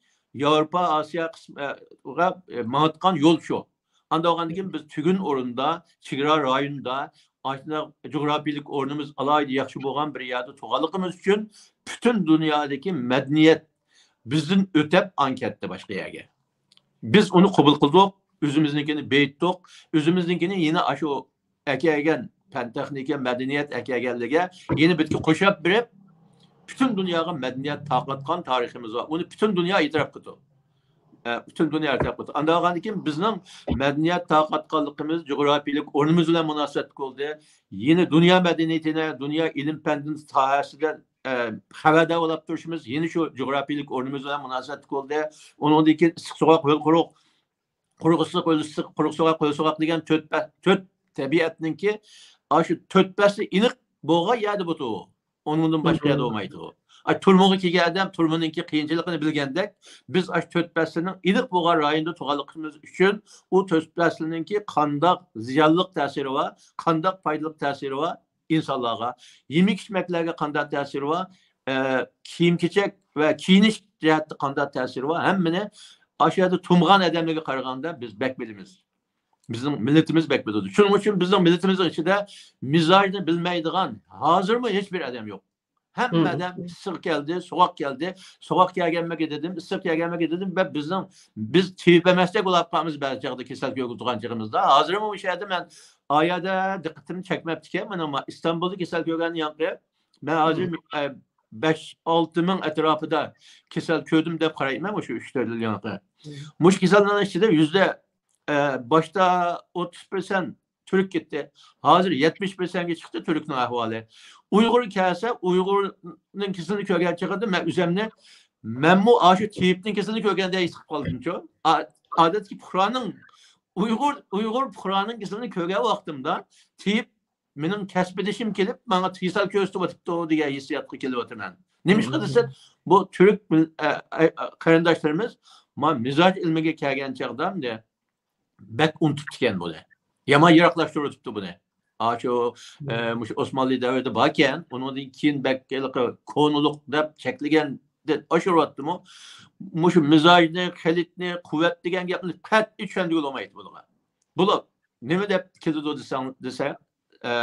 ياۋروپا، ئاسىيا قىسمىغا ماڭىدىغان يول شۇ. ئانداق بولغاندىن كېيىن بىز تۈگۈن ئورنىدا، چېگرا رايونىدا، ئاشۇنداق جۇغراپىيىلىك ئورنىمىز ئالاھىدە ياخشى بولغان بىر يەردە تۇرغانلىقىمىز ئۈچۈن پۈتۈن دۇنيادىكى مەدەنىيەت بىزدىن ئۆتەپ ئاڭ كەتتى باشقا يەرگە. بىز ئۇنى قوبۇل قىلدۇق، ئۆزىمىزنىڭكىنى بېيىتتۇق، ئۆزىمىزنىڭكىنى يەنە ئاشۇ ئەكەلگەن پەن-تېخنىكا، مەدەنىيەت ئەكەلگەنلىرىگە يەنە بىرگە قوشاپ بېرىپ، پۈتۈن دۇنياغا مەدەنىيەت تارقاتقان تارىخىمىز بار. ئۇنى پۈتۈن دۇنيا ئېتىراپ قىلىدۇ. ئە، پۈتۈن دۇنيا ئېتىراپ قىلىدۇ. ئانداق بولغاندىن كېيىن بىزنىڭ مەدەنىيەت تارقاتقانلىقىمىز، جۇغراپىيىلىك ئورنىمىز بىلەن مۇناسىۋەتلىك بولدى. يەنە دۇنيا مەدەنىيىتىنى، دۇنيا ئىلىم-پەن ساھەسىدە، ئە، خەۋەردار بولاپ تۇرۇشىمىز يەنە شۇ جۇغراپىيىلىك ئورنىمىز بىلەن مۇناسىۋەتلىك بولدى. ئۇنىڭدىن كېيىن ئىسسىق سوغۇق، ھۆل قۇرۇق، قۇرۇق ئىسسىق، ھۆل ئىسسىق، قۇرۇق سوغۇق، ھۆل سوغۇق دېگەن تۆت پە-، تۆت تەبىئەتنىڭكى ئاشۇ تۆت پەسلى ئېنىق بولغان يەردە بولىدۇ. ئۇنىڭدىن باشقا يەردە بولمايدۇ. ئاي، تۈرمىگە كەلگەن ئادەم تۈرمىنىڭكى قىيىنچىلىقىنى بىلگەندەك، بىز ئاشۇ تۆت پەسلىنىڭ ئېنىق بولغان رايوندا تۇرغانلىقىمىز ئۈچۈن ئۇ تۆت پەسلىنىڭكى قانداق زىيانلىق تەسىرى بار، قانداق پايدىلىق تەسىرى بار، ئىنسانلارغا، يېمەك-ئىچمەكلەرگە قانداق تەسىرى بار، ئە، كىيىم-كېچەك ۋە كىيىنىش جەھەتتە قانداق تەسىرى بار، ھەممىنى ئاشۇ يەردە تۇرمىغان ئادەملەرگە قارىغاندا بىز بەك بىلىمىز. بىزنىڭ مىللىتىمىز بەك بىلىدۇ. شۇنىڭ ئۈچۈن بىزنىڭ مىللىتىمىزنىڭ ئىچىدە مىزاجنى بىلمەيدىغان ھازىرمۇ ھېچ بىر ئادەم يوق. ھەممە ئادەم ئىسسىق كەلدى، سوغۇق كەلدى، سوغۇق كەلگەنمىكى دېدىم، ئىسسىق كەلگەنمىكى دېدىم ۋە بىزنىڭ، بىز تېۋىپ ئەمەستەك بولاپ قالىمىز بەزى چاغدا كېسەل كۆرگۈزىدىغان چېغىمىزدا. ھازىرمۇ ئۇ يەردە مەن ئايەدە دىققىتىمنى چەكمەپتىكەن. مانا، ما-، ئىستانبۇلدا كېسەل كۆرگەن ياقى، مەن ھازىر، ئە، بەش، ئالتە مىڭ ئەتراپىدا كېسەل كۆردۈم دەپ قارايمەن مۇشۇ ئۈچ تۆت يىل ياقى. مۇشۇ كېسەلنىڭ ئىچىدە يۈزدە، ئە، باشتا ئوتتۇز پىرسەنت تۈرك كەتتى. ھازىر يەتمىش پىرسەنتكە چىقتى تۈركنىڭ ئەھۋالى. ئۇيغۇر كەلسە، ئۇيغۇرنىڭ كېسىلىنى كۆرگەن چېغىدا مەن ئۆزۈمنى، مەنمۇ ئاشۇ تېۋىپنىڭ كېسىلىنى كۆرگەندەك ھېس قىلىپ قالدىمچۇ. ئا-، ئادەتتىكى پۇقرانىڭ، ئۇيغۇر، ئۇيغۇر پۇقرانىڭ كېسىلىنى كۆرگەن ۋاقتىمدا تېۋىپ مېنىڭ كەسىپدىشىم كېلىپ، ماڭا كېسەل كۆرسىتىۋاتىپتۇ دېگەن ھېسسىياتقا كېلىۋاتىمەن. نېمىشقا دېسە، بۇ تۈرك مىل-، ئە، ئە، ئە، قېرىنداشلىرىمىز ما مىزاج ئىلمىگە كەلگەن چاغدا ئەمدى بەك ئۇنتۇپتىكەن بۇنى. يامان يىراقلاشتۇرۇۋېتىپتۇ بۇنى. ئاشۇ ئە، مۇشۇ ئوسمانلى دەۋرىدە باركەن، ئۇنىڭدىن كېيىن بەك ھېلىقى كونىلىق دەپ چەكلىگەندىن ئاشۇرۇۋاتتىمۇ؟ مۇشۇ مىزاجنى، خىلىتنى، قۇۋۋەت دېگەن گەپنى قەتئىي چۈشەندۈرگىلى بولمايتتى بۇلارغا. بۇلار نېمە دەپ كېلىدۇ دېسەڭ، دېسە، ئە،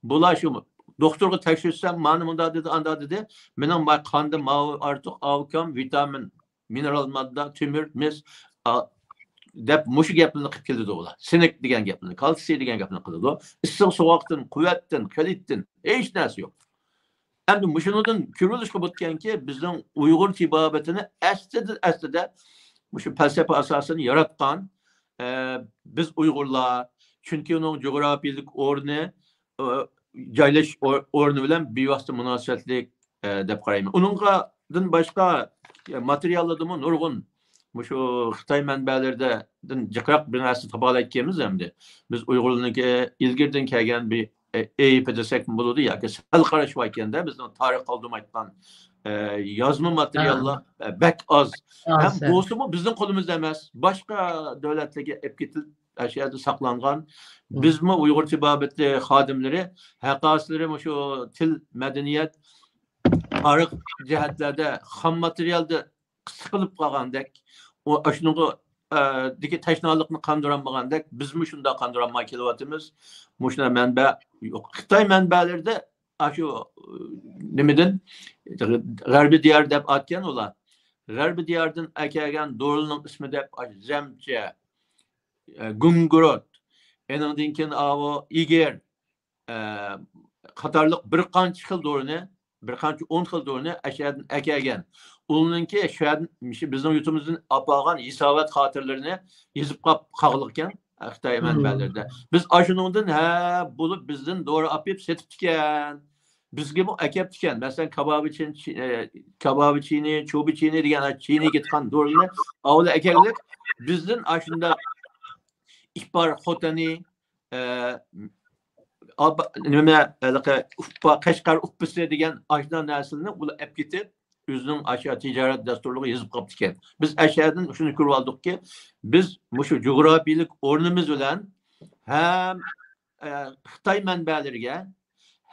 بۇلار شۇ دوختۇرغا تەكشۈرتسەم، مانا مۇنداق دېدى، ئانداق دېدى، مېنىڭ ما-، قاندا ماۋۇ ئارتۇق، ئاۋۇ كەم، ۋىتامىن، مىنېرال ماددا، تۆمۈر، مىس، ئا، دەپ مۇشۇ گەپلەرنى قىلىپ كېلىدۇ ئۇلار. سىنك دېگەن گەپنى، كالتسىي دېگەن گەپنى قىلىدۇ. ئىسسىق سوغۇقتىن، قۇۋۋەتتىن، خىلىتتىن ھېچ نەرسە يوق. ئەمدى مۇشۇنىڭدىن كۆرۈۋېلىشقا بولىدىكەنكى، بىزنىڭ ئۇيغۇر تېبابىتىنى ئەسلىدە، ئەسلىدە مۇشۇ پەلسەپە ئاساسىنى ياراتقان، ئە، بىز ئۇيغۇرلار، چۈنكى ئۇنىڭ جۇغراپىيەلىك ئورنى، ئە، جايلىشىش ئور-، ئورنى بىلەن بىۋاسىتە مۇناسىۋەتلىك، ئە، دەپ قارايمەن. ئۇنىڭغا دىن باشقا ماتېرىياللاردىمۇ نۇرغۇن مۇشۇ خىتاي مەنبەلىرىدىن جىقراق بىر نەرسە تاپالايدىكەنمىز ئەمدى. بىز ئۇيغۇرلارنىڭكى ئىلگىرىدىن كەلگەن بىر، ئە، ئەيىبى دېسەكمۇ بولىدۇ ياكى سەل قارىشى باركەندە، بىزنىڭ تارىخ قالدۇرمايدىغان، ئە، يازما ماتېرىياللار، ئە، بەك ئاز. ھەم بولسىمۇ بىزنىڭ قولىمىزدا ئەمەس، باشقا دۆلەتلەرگە ئېلىپ كېتىلىپ، ئاشۇ يەردە ساقلانغان. بىزمۇ ئۇيغۇر تېبابىتى خادىملىرى، ھەققاسلىرى مۇشۇ تىل، مەدەنىيەت، تارىخ جەھەتلەردە خام ماتېرىيالدا سىقىلىپ قالغاندەك، ئۇ ئاشۇنىڭغا، ئە، دىكى تەشنالىقنى قاندۇرالمىغاندەك، بىزمۇ شۇنداق قاندۇرالماي كېلىۋاتىمىز. مۇشۇنداق مەنبە يوق. خىتاي مەنبەلىرىدە ئاشۇ، ئە، نېمىدىن، غەربىي دىيار دەپ ئاتكەن ئۇلار. غەربىي دىياردىن ئەكەلگەن دورىلارنىڭ ئىسمى دەپ، ئاشۇ زەمچە، ئە، گۇڭگۇرۇت، ئېنىڭدىن كېيىن ئاۋۇ ئىگىر، ئە، قاتارلىق بىر قانچە خىل دورىنى، بىر قانچە ئون خىل دورىنى ئەشەدىن ئەكەلگەن. ئۇنىڭكى شۇ يەردىن، مۇشۇ بىزنىڭ يۇرتىمىزدىن ئاپارغان ھېسابات خاتىرىلىرىنى يېزىپ قاپ-، قالغىنىكەن خىتاي مەنبەلىرىدە. بىز ئاشۇنىڭدىن ھە بولۇپ بىزدىن دورا ئاپىرىپ سېتىپتىكەن. بىزگىمۇ ئەكەپتىكەن. مەسىلەن، كابابىچىن-، چى-، ئە، كابابىچىنى، چوبىچىنى دېگەن چىنىگە كېتىدىغان دورىنى ئاۋۇلا ئەكەلگىلى، بىزدىن ئاشۇنداق ئىپار خوتەنى، ئە، ئابا-، نېمە، ھېلىقى ئۇپپا، قەشقەر ئۇپپىسى دېگەن ئاشۇنداق نەرسىلەرنى ئۇلار ئەپ كېتىپ، ئۆزىنىڭ ئاشۇ تىجارەت دەستۇرلىرىغا يېزىپ قاپتىكەن. بىز ئەشەدىن شۇنى كۆرۈۋالدۇقكى، بىز مۇشۇ جۇغراپىيەلىك ئورنىمىز بىلەن ھەم، ئە، خىتاي مەنبەلىرىگە،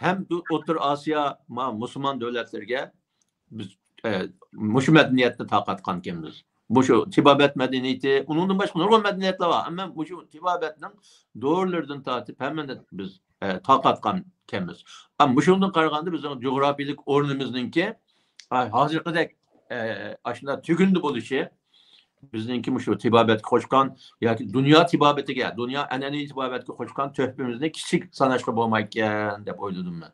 ھەم دۇ-، ئوتتۇرا ئاسىيا ما-، مۇسۇلمان دۆلەتلىرىگە بىز، ئە، مۇشۇ مەدەنىيەتنى تارقاتقانىكەنمىز. مۇشۇ تېبابەت مەدەنىيىتى، ئۇنىڭدىن باشقا نۇرغۇن مەدەنىيەتلەر بار. ئەمما مۇشۇ تېبابەتنىڭ دورىلىرىدىن تارتىپ ھەممىنى بىز، ئە، تارقاتقانىكەنمىز. ئەمما مۇشۇنىڭدىن قارىغاندا بىزنىڭ جۇغراپىيەلىك ئورنىمىزنىڭكى، ئە، ھازىرقىدەك، ئە، ئاشۇنداق تۈگۈندە بولۇشى بىزنىڭكى مۇشۇ تېبابەتكە قوشقان ياكى دۇنيا تېبابىتىگە، دۇنيا ئەنئەنىۋى تېبابەتكە قوشقان تۆھپىمىزنى كىچىك ساناشقا بولمايدىكەن دەپ ئويلىدىم مەن.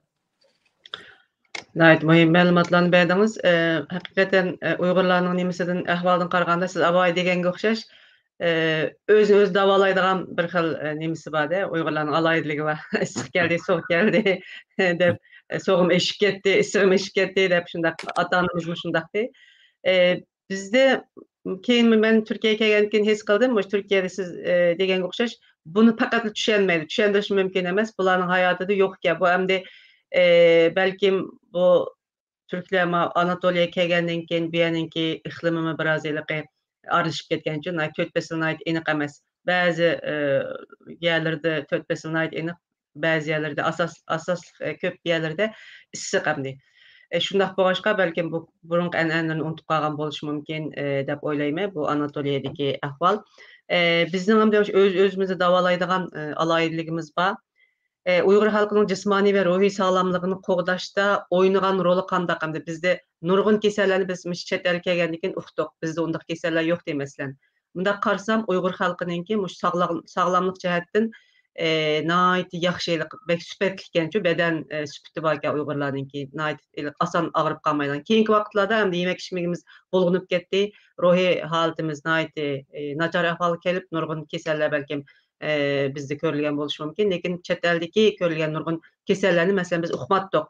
ناھايىتى مۇھىم مەلۇماتلارنى بەردىڭىز. ئە، ھەقىقەتەن، ئە، ئۇيغۇرلارنىڭ نېمىسىدىن، ئەھۋالىدىن قارىغاندا، سىز ئاۋۋال دېگەنگە ئوخشاش، ئە، ئۆزىنى ئۆزى داۋالايدىغان بىر خىل، ئە، نېمىسى بار-دە، ئۇيغۇرلارنىڭ ئالاھىدىلىكى بار. ئىسسىق كەلدى، سوغۇق كەلدى دەپ، ئە، سوغۇقمۇ ئېشىپ كەتتى، ئىسسىقمۇ ئېشىپ كەتتى دەپ، شۇنداق ئاتا-ئانىمىزمۇ شۇنداقتى. ئە، بىزدە كېيىن مەن تۈركىيەگە كەلگەندىن كېيىن ھېس قىلدىم، مۇشۇ تۈركىيەدە سىز، ئە، دېگەنگە ئوخشاش، بۇنى پەقەتلا چۈشەنمەيدۇ، چۈشەندۈرۈشمۇ مۇمكىن ئەمەس، بۇلارنىڭ ھاياتىدا يوق ئىكەن. بۇ ئەمدى، ئە، بەلكىم بۇ تۈركلەر ما-، ئاناتولىيەگە كەلگەندىن كېيىن بۇ يەرنىڭكى ئىقلىمىمۇ بىراز ھېلىقى ئارىلىشىپ كەتكەنچۇ، ناھايىتى تۆت پەسىل ناھايىتى ئېنىق ئەمەس. بەزى، ئە، يەرلىرىدە تۆت پەسىل ناھايىتى ئېنىق، بەزى يەرلىرىدە ئاساس-، ئاساسلىق، ئە، كۆپ يەرلىرىدە ئىسسىق ئەمدى. ئە، شۇنداق بولغاچقا، بەلكىم بۇ بۇرۇنقى ئەنئەنىلىرىنى ئۇنتۇپ قالغان بولۇشى مۇمكىن، ئە، دەپ ئويلايمەن، بۇ ئاناتولىيەدىكى ئەھۋال. ئە، بىزنىڭ ئەمدى ئۆز-، ئۆزىمىزنى داۋالايدىغان، ئە، ئالاھىدىلىكىمىز بار. ئە، ئۇيغۇر خەلقىنىڭ جىسمانىي ۋە روھىي ساغلاملىقىنى قوغداشتا ئوينىغان رولى قانداق ئەمدى؟ بىزدە نۇرغۇن كېسەللەرنى بىز مۇشۇ چەت ئەلگە كەلگەندىن كېيىن ئۇقتۇق. بىزدە ئۇنداق كېسەللەر يوق دەي، مەسىلەن. مۇنداق قارىسام، ئۇيغۇر خەلقىنىڭكى مۇشۇ ساغلام-، ساغلاملىق جەھەتتىن، ئە، ناھايىتى ياخشى، بەك سۈپەتلىككەنچۇ، بەدەن، ئە، سۈپىتى باركەن ئۇيغۇرلارنىڭكى. ناھايىتى ئاسان ئاغرىپ قالمايدىغان. كېيىنكى ۋاقىتلاردا ئەمدى يېمەك-ئىچمىكىمىز بۇلغىنىپ كەتتى. روھىي ھالىتىمىز ناھايىتى، ئە، ناچار ئەھۋالغا كېلىپ، نۇرغۇن كېسەللەر بەلكىم ئە، بىزدە كۆرۈلگەن بولۇشى مۇمكىن، لېكىن چەت ئەلدىكى كۆرۈلگەن نۇرغۇن كېسەللەرنى، مەسىلەن، بىز ئۇقماتتۇق.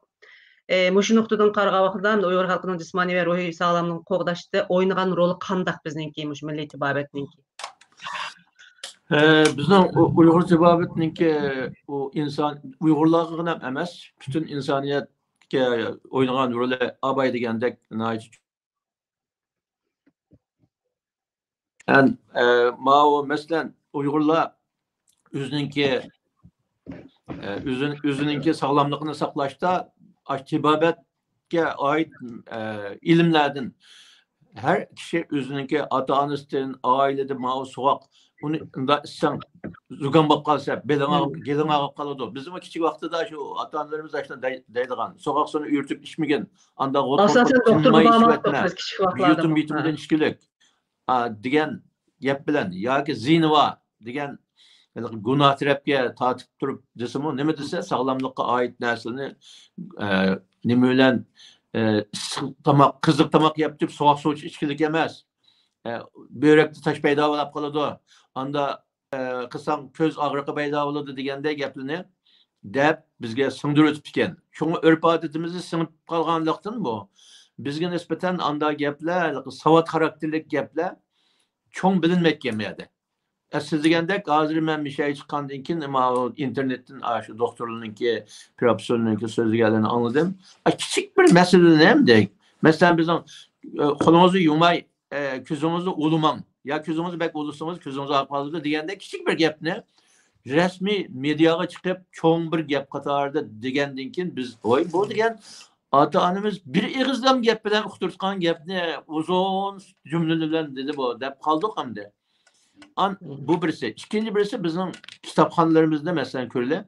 ئە، مۇشۇ نۇقتىدىن قارىغان ۋاقىتتا، ئۇيغۇر خەلقىنىڭ جىسمانىي ۋە روھىي ساغلاملىقىنى قوغداشتا ئوينىغان رولى قانداق بىزنىڭكى، مۇشۇ مىللىي تېبابەتنىڭكى؟ ئە، بىزنىڭ ئۇ-، ئۇيغۇر تېبابىتىنىڭكى ئۇ ئىنسان، ئۇيغۇرلارغىلا ئەمەس، پۈتۈن ئىنسانىيەتكە ئوينىغان رولى ئاباي دېگەندەك ناھايىتى ئەن، ئە، ماۋۇ، مەسىلەن، ئۇيغۇرلار ئۆزىنىڭكى ئە، ئۆزىنىڭكى ساغلاملىقىنى ساقلاشتا ئاشۇ تېبابەتكە ئائىت، ئە، ئىلىملەردىن ھەر كىشى ئۆزىنىڭكى ئاتا-ئانىسىدىن، ئائىلىدە ماۋۇ سوغۇق، ئۇنى ئۇنداق ئىچسەڭ زۇكام بولۇپ قالسا، بېلىڭ ئاغرىپ قالىدۇ. بىزمۇ كىچىك ۋاقتىدا شۇ ئاتا-ئانىلىرىمىز ئاشۇنداق دەيدىغان، سوغۇق سۇنى ئېرىتىپ ئىچمىگىن، ئانداق غوت-، ئاساسەن دوختۇرغا بارماقتۇق بىز كىچىك ۋاقىتلاردا. يۇتۇم، يۇتۇمدىن ئىچكۈلۈك دېگەن گەپ بىلەن ياكى زىنا بار دېگەن ھېلىقى گۇناھ تەرەپكە تارتىپ تۇرۇپ دېسىمۇ، نېمە دېسە، ساغلاملىققا ئائىت نەرسىلەرنى، ئە، نېمە بىلەن، ئە، ئىسسىق تاماق، قىزىق تاماق يەپ تۇرۇپ سوغۇق سۇ ئىچكىلىك ئەمەس. ئە، بۆرەكتە تاش پەيدا بولۇپ قالىدۇ. ئاندا، ئە، قىلساڭ كۆز ئاغرىقى پەيدا بولىدۇ دېگەندەك گەپلەرنى دەپ بىزگە سىڭدۈرۈۋېتىپتىكەن. شۇڭا ئۆرپ-ئادىتىمىزدە سىڭىپ قالغانلىقتىن بۇ بىزگە نىسبەتەن ئاندا گەپلەر، ساۋات خاراكتېرلىك گەپلەر چوڭ بىلىنمەيدىكەن بۇ يەردە. ئە، سىز دېگەندەك، ھازىر مەن مىشەگە چىققاندىن كېيىن، ماۋۇ ئىنتېرنېتتىن ئاشۇ دوختۇرلارنىڭكى، پروفېسسورلارنىڭكى سۆزلىگەنلىرىنى ئاڭلىدىم. ئە، كىچىك بىر مەسىلىنى ھەم دەي. مەسىلەن، بىزنىڭ، ئە، قولىڭىزنى يۇماي، ئە، كۆزىڭىزنى ئۇۋىماڭ. يا كۆزىڭىزنى بەك ئۇۋىسىڭىز، كۆزىڭىز ئاغرىپ قالىدۇ دېگەندەك كىچىك بىر گەپنى رەسمىي مېدىياغا چىقىپ، چوڭ بىر گەپ قاتارىدا دېگەندىن كېيىن بىز، ۋاي، بۇ دېگەن ئاتا-ئانىمىز بىر ئېغىزدام گەپ بىلەن ئۇقتۇرتقان گەپنى ئۇزۇن جۈملىلەر بىلەن دېدى بۇ، دەپ قالدۇق ئەمدى. ئان-، بۇ بىرسى. ئىككىنچى بىرسى بىزنىڭ كىتابخانىلىرىمىزدا، مەسىلەن، كۆرلى،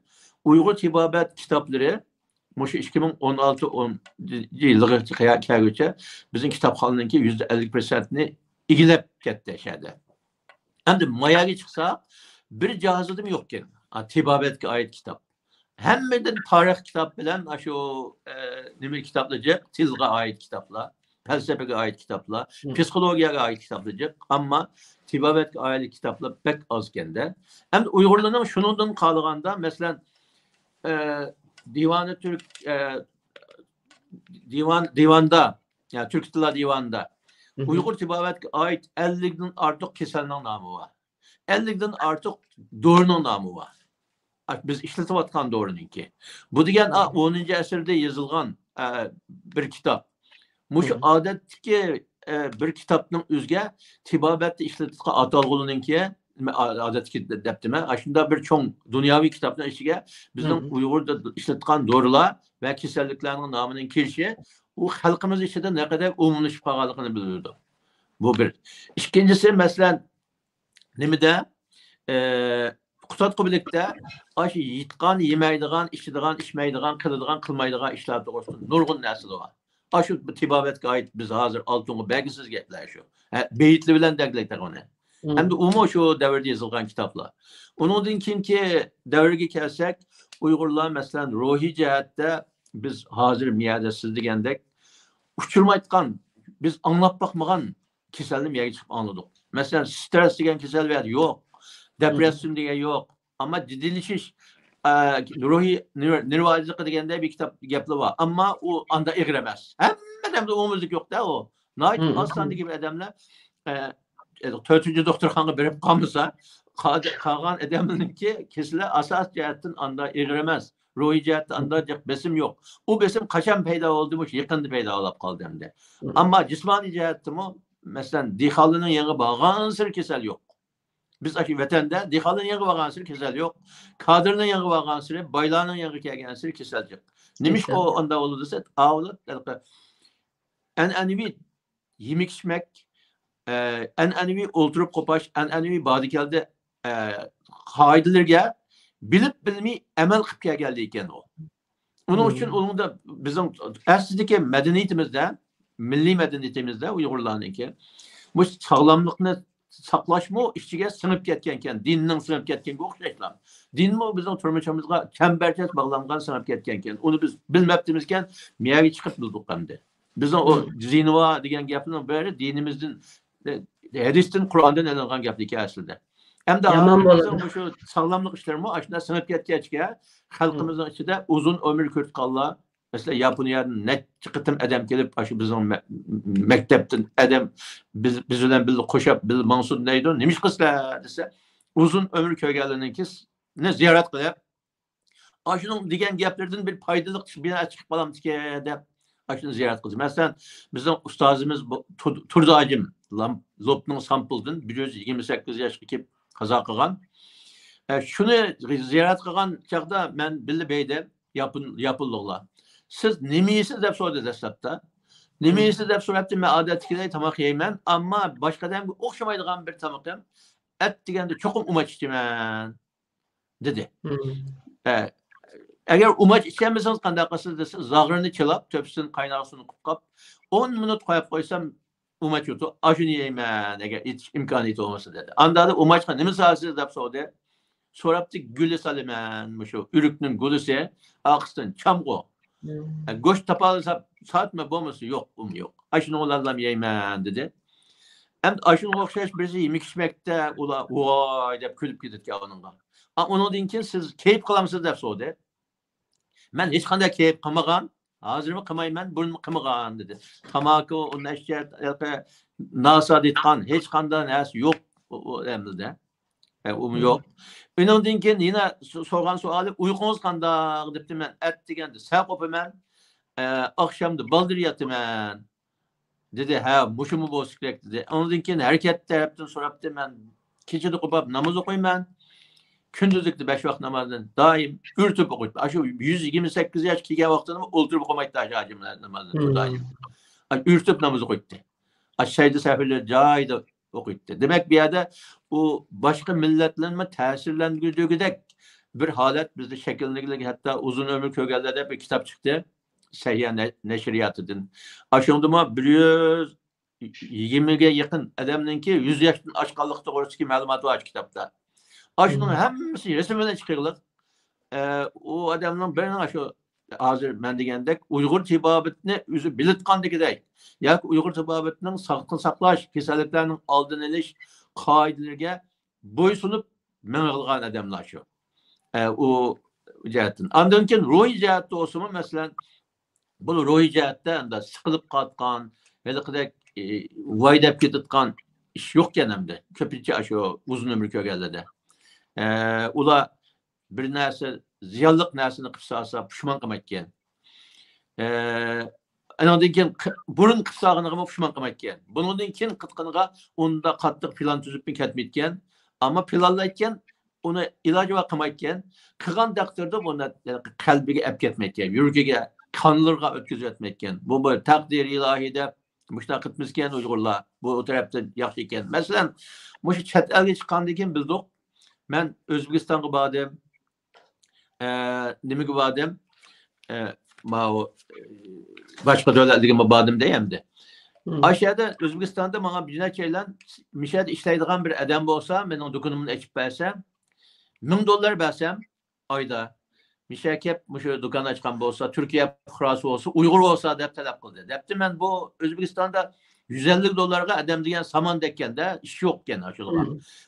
ئۇيغۇر تېبابەت كىتابلىرى مۇشۇ ئىككى مىڭ ئون ئالتە يىلىغىچە كەلگۈچە بىزنىڭ كىتابخانىنىڭكى يۈزدە ئەللىك پىرسەنتنى ئىگىلەپ كەتتى شەدە. ئەمدى ماياگە چىقساق، بىر جاھازىدىمۇ يوقكەن. ئا، تېبابەتكە ئائىت كىتاب. ھەممىدىن تارىخ كىتاب بىلەن ئاشۇ، ئە، نېمە كىتابلار جىق، تىلغا ئائىت كىتابلار، پەلسەپىگە ئائىت كىتابلار، مم. پسىخولوگىيەگە ئائىت كىتابلار جىق. ئەمما تېبابەتكە ئائىت كىتابلار بەك ئازكەندە. ئەمدى ئۇيغۇرلارنىڭ شۇنىڭدىن قالغاندا، مەسىلەن، ئە، دىۋانى تۈرك، ئە، دىۋان، دىۋاندا، يا تۈركىي تىللار دىۋانىدا مم. ئۇيغۇر تېبابەتكە ئائىت ئەللىكتىن ئارتۇق كېسەلنىڭ نامى بار. ئەللىكتىن ئارتۇق دورىنىڭ نامى بار. ئا، بىز ئىشلىتىۋاتقان دورىنىڭكى. بۇ دېگەن، ئا، مم. ئونىنچى ئەسىردە يېزىلغان، ئە، بىر كىتاب. مۇشۇ مم. ئادەتتىكى، ئە، بىر كىتابنىڭ ئۆزىگە تېبابەتتە ئىشلىتىدىغان ئاتالغۇلىنىڭكى، ئا-، ئادەتتىكى دە-، دەپتىمەن. ئاشۇنداق بىر چوڭ دۇنياۋى كىتابنىڭ ئىچىگە بىزنىڭ مم. ئۇيغۇردا ئىشلىتىدىغان دورىلار ۋە كېسەللىكلەرنىڭ نامىنىڭ كىرىشى، ئۇ خەلقىمىز ئىچىدە نەقەدەر ئومۇملىشىپ قالغانلىقىنى بىلدۈرىدۇ. بۇ بىر. ئىككىنچىسى، مەسىلەن، نېمىدە، ئە، قۇتادغۇ بۆلەكتە ئاشۇ يەيدىغان، يېمەيدىغان، ئىچىدىغان، ئىچمەيدىغان، قىلىدىغان، قىلمايدىغان ئىشلار توغرىسىدا نۇرغۇن نەرسىلەر بار. ئاشۇ تېبابەتكە ئائىت بىز ھازىر ئالتۇنغا بەرگۈسىز گەپلەر شۇ. ھە، بېيىتلەر بىلەن دەگلەيدىغىنى. مم. ھەمدە ئۇمۇ شۇ دەۋردە يېزىلغان كىتابلار. ئۇنىڭدىن كېيىنكى دەۋرگە كەلسەك، ئۇيغۇرلار، مەسىلەن، روھىي جەھەتتە بىز ھازىر مىيەدە سىز دېگەندەك ئۇچرىمايدىغان، بىز ئاڭلاپ باقمىغان كېسەلنى مىيەگە چىقىپ ئاڭلىدۇق. مەسىلەن، سترېس دېگەن كېسەل بۇ يەردە يوق. دېپرېسسىيە دېگەن يوق. ئەمما جىددىيلىشىش، ئە، روھىي نېر-، نېرۋازلىقى دېگەندەك بىر كىتاب گەپلەر بار. ئەمما ئۇ ئاندا ئېغىر ئەمەس. ھەممە ئادەمدە ئومۇميۈزلۈك يوق-دە ئۇ. ناھايىتى ئاز ساندىكى بىر ئادەملەر، ئە، تۆتىنچى دوختۇرخانىغا بېرىپ قالمىسا، قا-، قالغان ئادەملەرنىڭكى كېسىلى ئاساسىي جەھەتتىن ئاندا ئېغىر ئەمەس. روھىي جەھەتتە ئاندا جىق بېسىم يوق. ئۇ بېسىم قاچان پەيدا بولدى؟ مۇشۇ يېقىندا پەيدا بولۇپ قالدى ئەمدى. ئەمما جىسمانىي جەھەتتىمۇ، مەسىلەن، دېھقانلارنىڭ يېنىغا بارغانسېرى كېسەل يوق. بىز ئاشۇ ۋەتەندە دېھقانلارنىڭ يېنىغا بارغانسېرى كېسەل يوق. كادىرنىڭ يېنىغا بارغانسېرى، بايلارنىڭ يېنىغا كەلگەنسېرى كېسەل جىق. نېمىشقا ئۇ ئاندا بولىدۇ دېسە، ئاۋۇ ئەنئەنىۋى يېمەك-ئىچمەك، ئە، ئەنئەنىۋى ئولتۇرۇپ قوپاش، ئەنئەنىۋى باردى-كەلدى، ئە، قائىدىلىرىگە بىلىپ بىلمەي ئەمەل قىلىپ كەلگەنلىكى ئىكەن ئۇ. ئۇنىڭ ئۈچۈن ئۇنىڭدا بىزنىڭ ئەسلىدىكى مەدەنىيىتىمىزدە، مىللىي مەدەنىيىتىمىزدە ئۇيغۇرلارنىڭكى، مۇشۇ ساغلاملىقنى ساقلاشمۇ ئىچىگە سىڭىپ كەتكەنكەن، دىننىڭ سىڭىپ كەتكەنگە ئوخشاشلا. دىنمۇ بىزنىڭ تۇرمۇشىمىزغا چەمبەرچاس باغلانغان، سىڭىپ كەتكەنكەن. ئۇنى بىز بىلمەپتىمىزكەن، مىيەگە چىقىپ بىلدۇق ئەمدى. بىزنىڭ ئۇ زىنىۋا دېگەن گەپنىڭ بىرى دىنىمىزدىن، ھەدىستىن، قۇرئاندىن ئېلىنغان گەپلىكەن ئەسلىدە. ئەمدى ھازىر بىزنىڭ مۇشۇ ساغلاملىق ئىشلىرىمۇ ئاشۇنداق سىڭىپ كەتكەچكە، خەلقىمىزنىڭ ئىچىدە ئۇزۇن ئۆمۈر كۆرۈتكەنلەر، مەسىلەن، ياپونىيەدىن نەچچە قېتىم ئادەم كېلىپ، ئاشۇ بىزنىڭ مە-، مەكتەپتىن ئادەم بىز، بىز بىلەن بىللە قوشاپ، بىللە ماڭسۇن دەيدۇ. نېمىشقا سىلەر دېسە، ئۇزۇن ئۆمۈر كۆرگەنلەرنىڭكىنى زىيارەت قىلىپ، ئاشۇنىڭ دېگەن گەپلىرىدىن بىر پايدىلىق بىر نەرسە چىقىپ قالامدىكىن دەپ، ئاشۇنى زىيارەت قىلدى. مەسىلەن، بىزنىڭ ئۇستازىمىز بۇ تۇر-، تۇردى ھاجىم لام-، لوپنىڭ سامپۇلدىن بىر يۈز يىگىرمە سەككىز ياشقا كېلىپ قازا قىلغان. ئە، شۇنى زىيارەت قىلغان چاغدا مەن بىللە بەيدەم، ياپون-، ياپونلۇقلار. «سىز نېمە يەيسىز؟» دەپ سورىدى دەسلەپتە. «نېمە يەيسىز؟» دەپ سوراپتۇ. مەن ئادەتتىكىدەك تاماق يەيمەن، ئەمما باشقا ئادەمگە ئوخشىمايدىغان بىر تامىقىم، ئەت دېگەندە چوقۇم ئۇماچ ئىچىمەن، دېدى. ئە، «ئەگەر ئۇماچ ئىچەلمىسىڭىز قانداق قىلىسىز؟» دېسە، زاغرىنى چىلاپ، تۆپىسىدىن قاينىغان سۇنى قۇپقاپ، «ئون مىنۇت قويۇپ قويسام، ئۇماچ ئۇتۇ، ئاشۇنى يەيمەن، ئەگەر ئېتىش ئىمكانىيىتى بولمىسا» دېدى. ئاندىن «ئۇماچقا نېمە سالىسىز؟» دەپ سورىدى. سوراپتۇ، «گۈلە سالىمەن، مۇشۇ ئۆرۈكنىڭ گۈلىسى، ئارقىسىدىن چامغۇر. ئە، گۆش تاپالىسا ساتما، بولمىسا يوق، ئۇم يوق. ئاشۇنى ئۇلارلام يەيمەن» دېدى. ئەمدى ئاشۇنىڭغا ئوخشاش بىرسى يېمەك ئىچمەكتە، ئۇلار «ۋاي» دەپ كۈلۈپ كېتىدىكەن ئۇنىڭغا. ئا، ئۇنىڭدىن كېيىن «سىز كەيپ قىلامسىز؟» دەپ سورىدى. مەن ھېچقانداق كەيپ قىلمىغان، ھازىرمۇ قىلمايمەن، بۇرۇنمۇ قىلمىغان، دېدى. تاماكا، ئۇ نەشە، ناسا دېيىتقان ھېچقانداق نەرسە يوق ئۇ، ئۇ ئەمدىدە. ئە، ئۇمۇ يوق. ئۇنىڭدىن كېيىن يەنە سو-، سورىغان سوئالى، «ئۇيقۇڭىز قانداق؟» دەپتۇ. مەن ئەتىگەندە سەل قوپىمەن، ئە، ئاخشامدا بالدۇر ياتىمەن، دېدى. ھە، مۇشۇمۇ بولسا كېرەك، دېدى. ئۇنىڭدىن كېيىن ھەرىكەت تەرەپتىن سوراپتۇ. مەن كېچىدە قوپۇپ ناماز ئوقۇيمەن. كۈندۈزلۈكتە بەش ۋاق نامازنى دائىم ئۆرتۈپ ئوقۇيتتى. ئاشۇ يۈز يىگىرمە سەككىز ياش كەلگەن ۋاقتىدىمۇ ئولتۇرۇپ ئوقۇمايتتى ئاشۇ ھاجىم نامازنى دائىم. ئاشۇ ئۆرتۈپ ناماز ئوقۇيتتى. ئاشۇ سەجدە سەھۋىلەر جايىدا ئوقۇيتتى. دېمەك، بۇ يەردە ئۇ باشقا مىللەتلەرنىمۇ تەسىرلەندۈرگۈدەك بىر ھالەت بىزدە شەكىللىنىدىكەن. ھەتتا «ئۇزۇن ئۆمۈر كۆرگەنلەر» دەپ بىر كىتاب چىقتى. سەھىيە نە-، نەشرىياتىدىن. ئاشۇندىمۇ بىر يۈز يىگىرمىگە يېقىن ئادەمنىڭكى يۈز ياشتىن ئاشقانلىقى توغرىسىدىكى مەلۇمات بار شۇ كىتابتا. ئاشۇنىڭ ھەممىسى رەسىمىنى چىقىرلىق. ئە، ئۇ ئادەمنىڭ بىرىنىڭ ئاشۇ ھازىر مەن دېگەندەك ئۇيغۇر تېبابىتىنى ئۆزى بىلىدىغاندىكىدەك ياكى ئۇيغۇر تېبابىتىنىڭ ساغلىقنى ساقلاش، كېسەللىكلەرنىڭ ئالدىنى ئېلىش قائىدىلىرىگە بويسۇنۇپ مېڭىلغان ئادەملەر شۇ. ئە، ئۇ جەھەتتىن. ئاندىن كېيىن روھىي جەھەتتە بولسىمۇ، مەسىلەن، بۇ روھىي جەھەتتە ئەمدى سىقىلىپ قاتقان، ھېلىقىدەك، ئى، ۋاي دەپ كېتىدىغان ئىش يوقكەن ئەمدى. كۆپىنچە ئاشۇ ئۇزۇن ئۆمۈر كۆرگەنلەردە. ئە، ئۇلار بىر نەرسە، زىيانلىق نەرسىنى قىلىپ سالسا پۇشمان قىلمايدىكەن. ئە، ئانىڭدىن كېيىن قى-، بۇرۇن قىلىپ سالغىنىغىمۇ پۇشمان قىلمايدىكەن. بۇنىڭدىن كېيىن قىلىدىغىنىغا ئۇنداق قاتتىق پىلان تۈزۈپمۇ كەتمەيدىكەن. ئەمما پىلانلايدىكەن، ئۇنى ئىلاجى بار قىلمايدىكەن. قىلغان تەقدىردە بۇنى قەلبىگە ئەپ كەتمەيدىكەن، يۈرىكىگە، قانلىرىغا ئۆتكۈزۈۋەتمەيدىكەن. بۇ بىر تەقدىرى ئىلاھىي دەپ مۇشۇنداق قىلىپمىزكەن ئۇيغۇرلار، بۇ تەرەپتىن ياخشى ئىكەن. مەسىلەن، مۇشۇ چەت ئەلگە چىققاندىن كېيىن بىلدۇق. مەن ئۆزبېكىستانغا باردىم. ئە، نېمىگە باردىم؟ ئە، ماۋۇ، ئە، باشقا دۆلەتلەرگىمۇ باردىم دەي ئەمدى. ئاشۇ يەردە ئۆزبېكىستاندا ماڭا بىر نەچچەيلەن، «مۇشۇ يەردە ئىشلەيدىغان بىر ئادەم بولسا، مېنىڭ دۇكىنىمنى ئېچىپ بەرسە، مىڭ دوللار بەرسەم ئايدا، مۇشۇ يەرگە كەپ مۇشۇ دۇكان ئاچقان بولسا، تۈركىيە پۇقراسى بولسا، ئۇيغۇر بولسا» دەپ تەلەپ قىلدى. دەپتۇ، مەن بۇ ئۆزبېكىستاندا يۈز ئەللىك دوللارغا ئادەم دېگەن سامان دەككەندە، ئىش يوقكەن ئاشۇلىغا.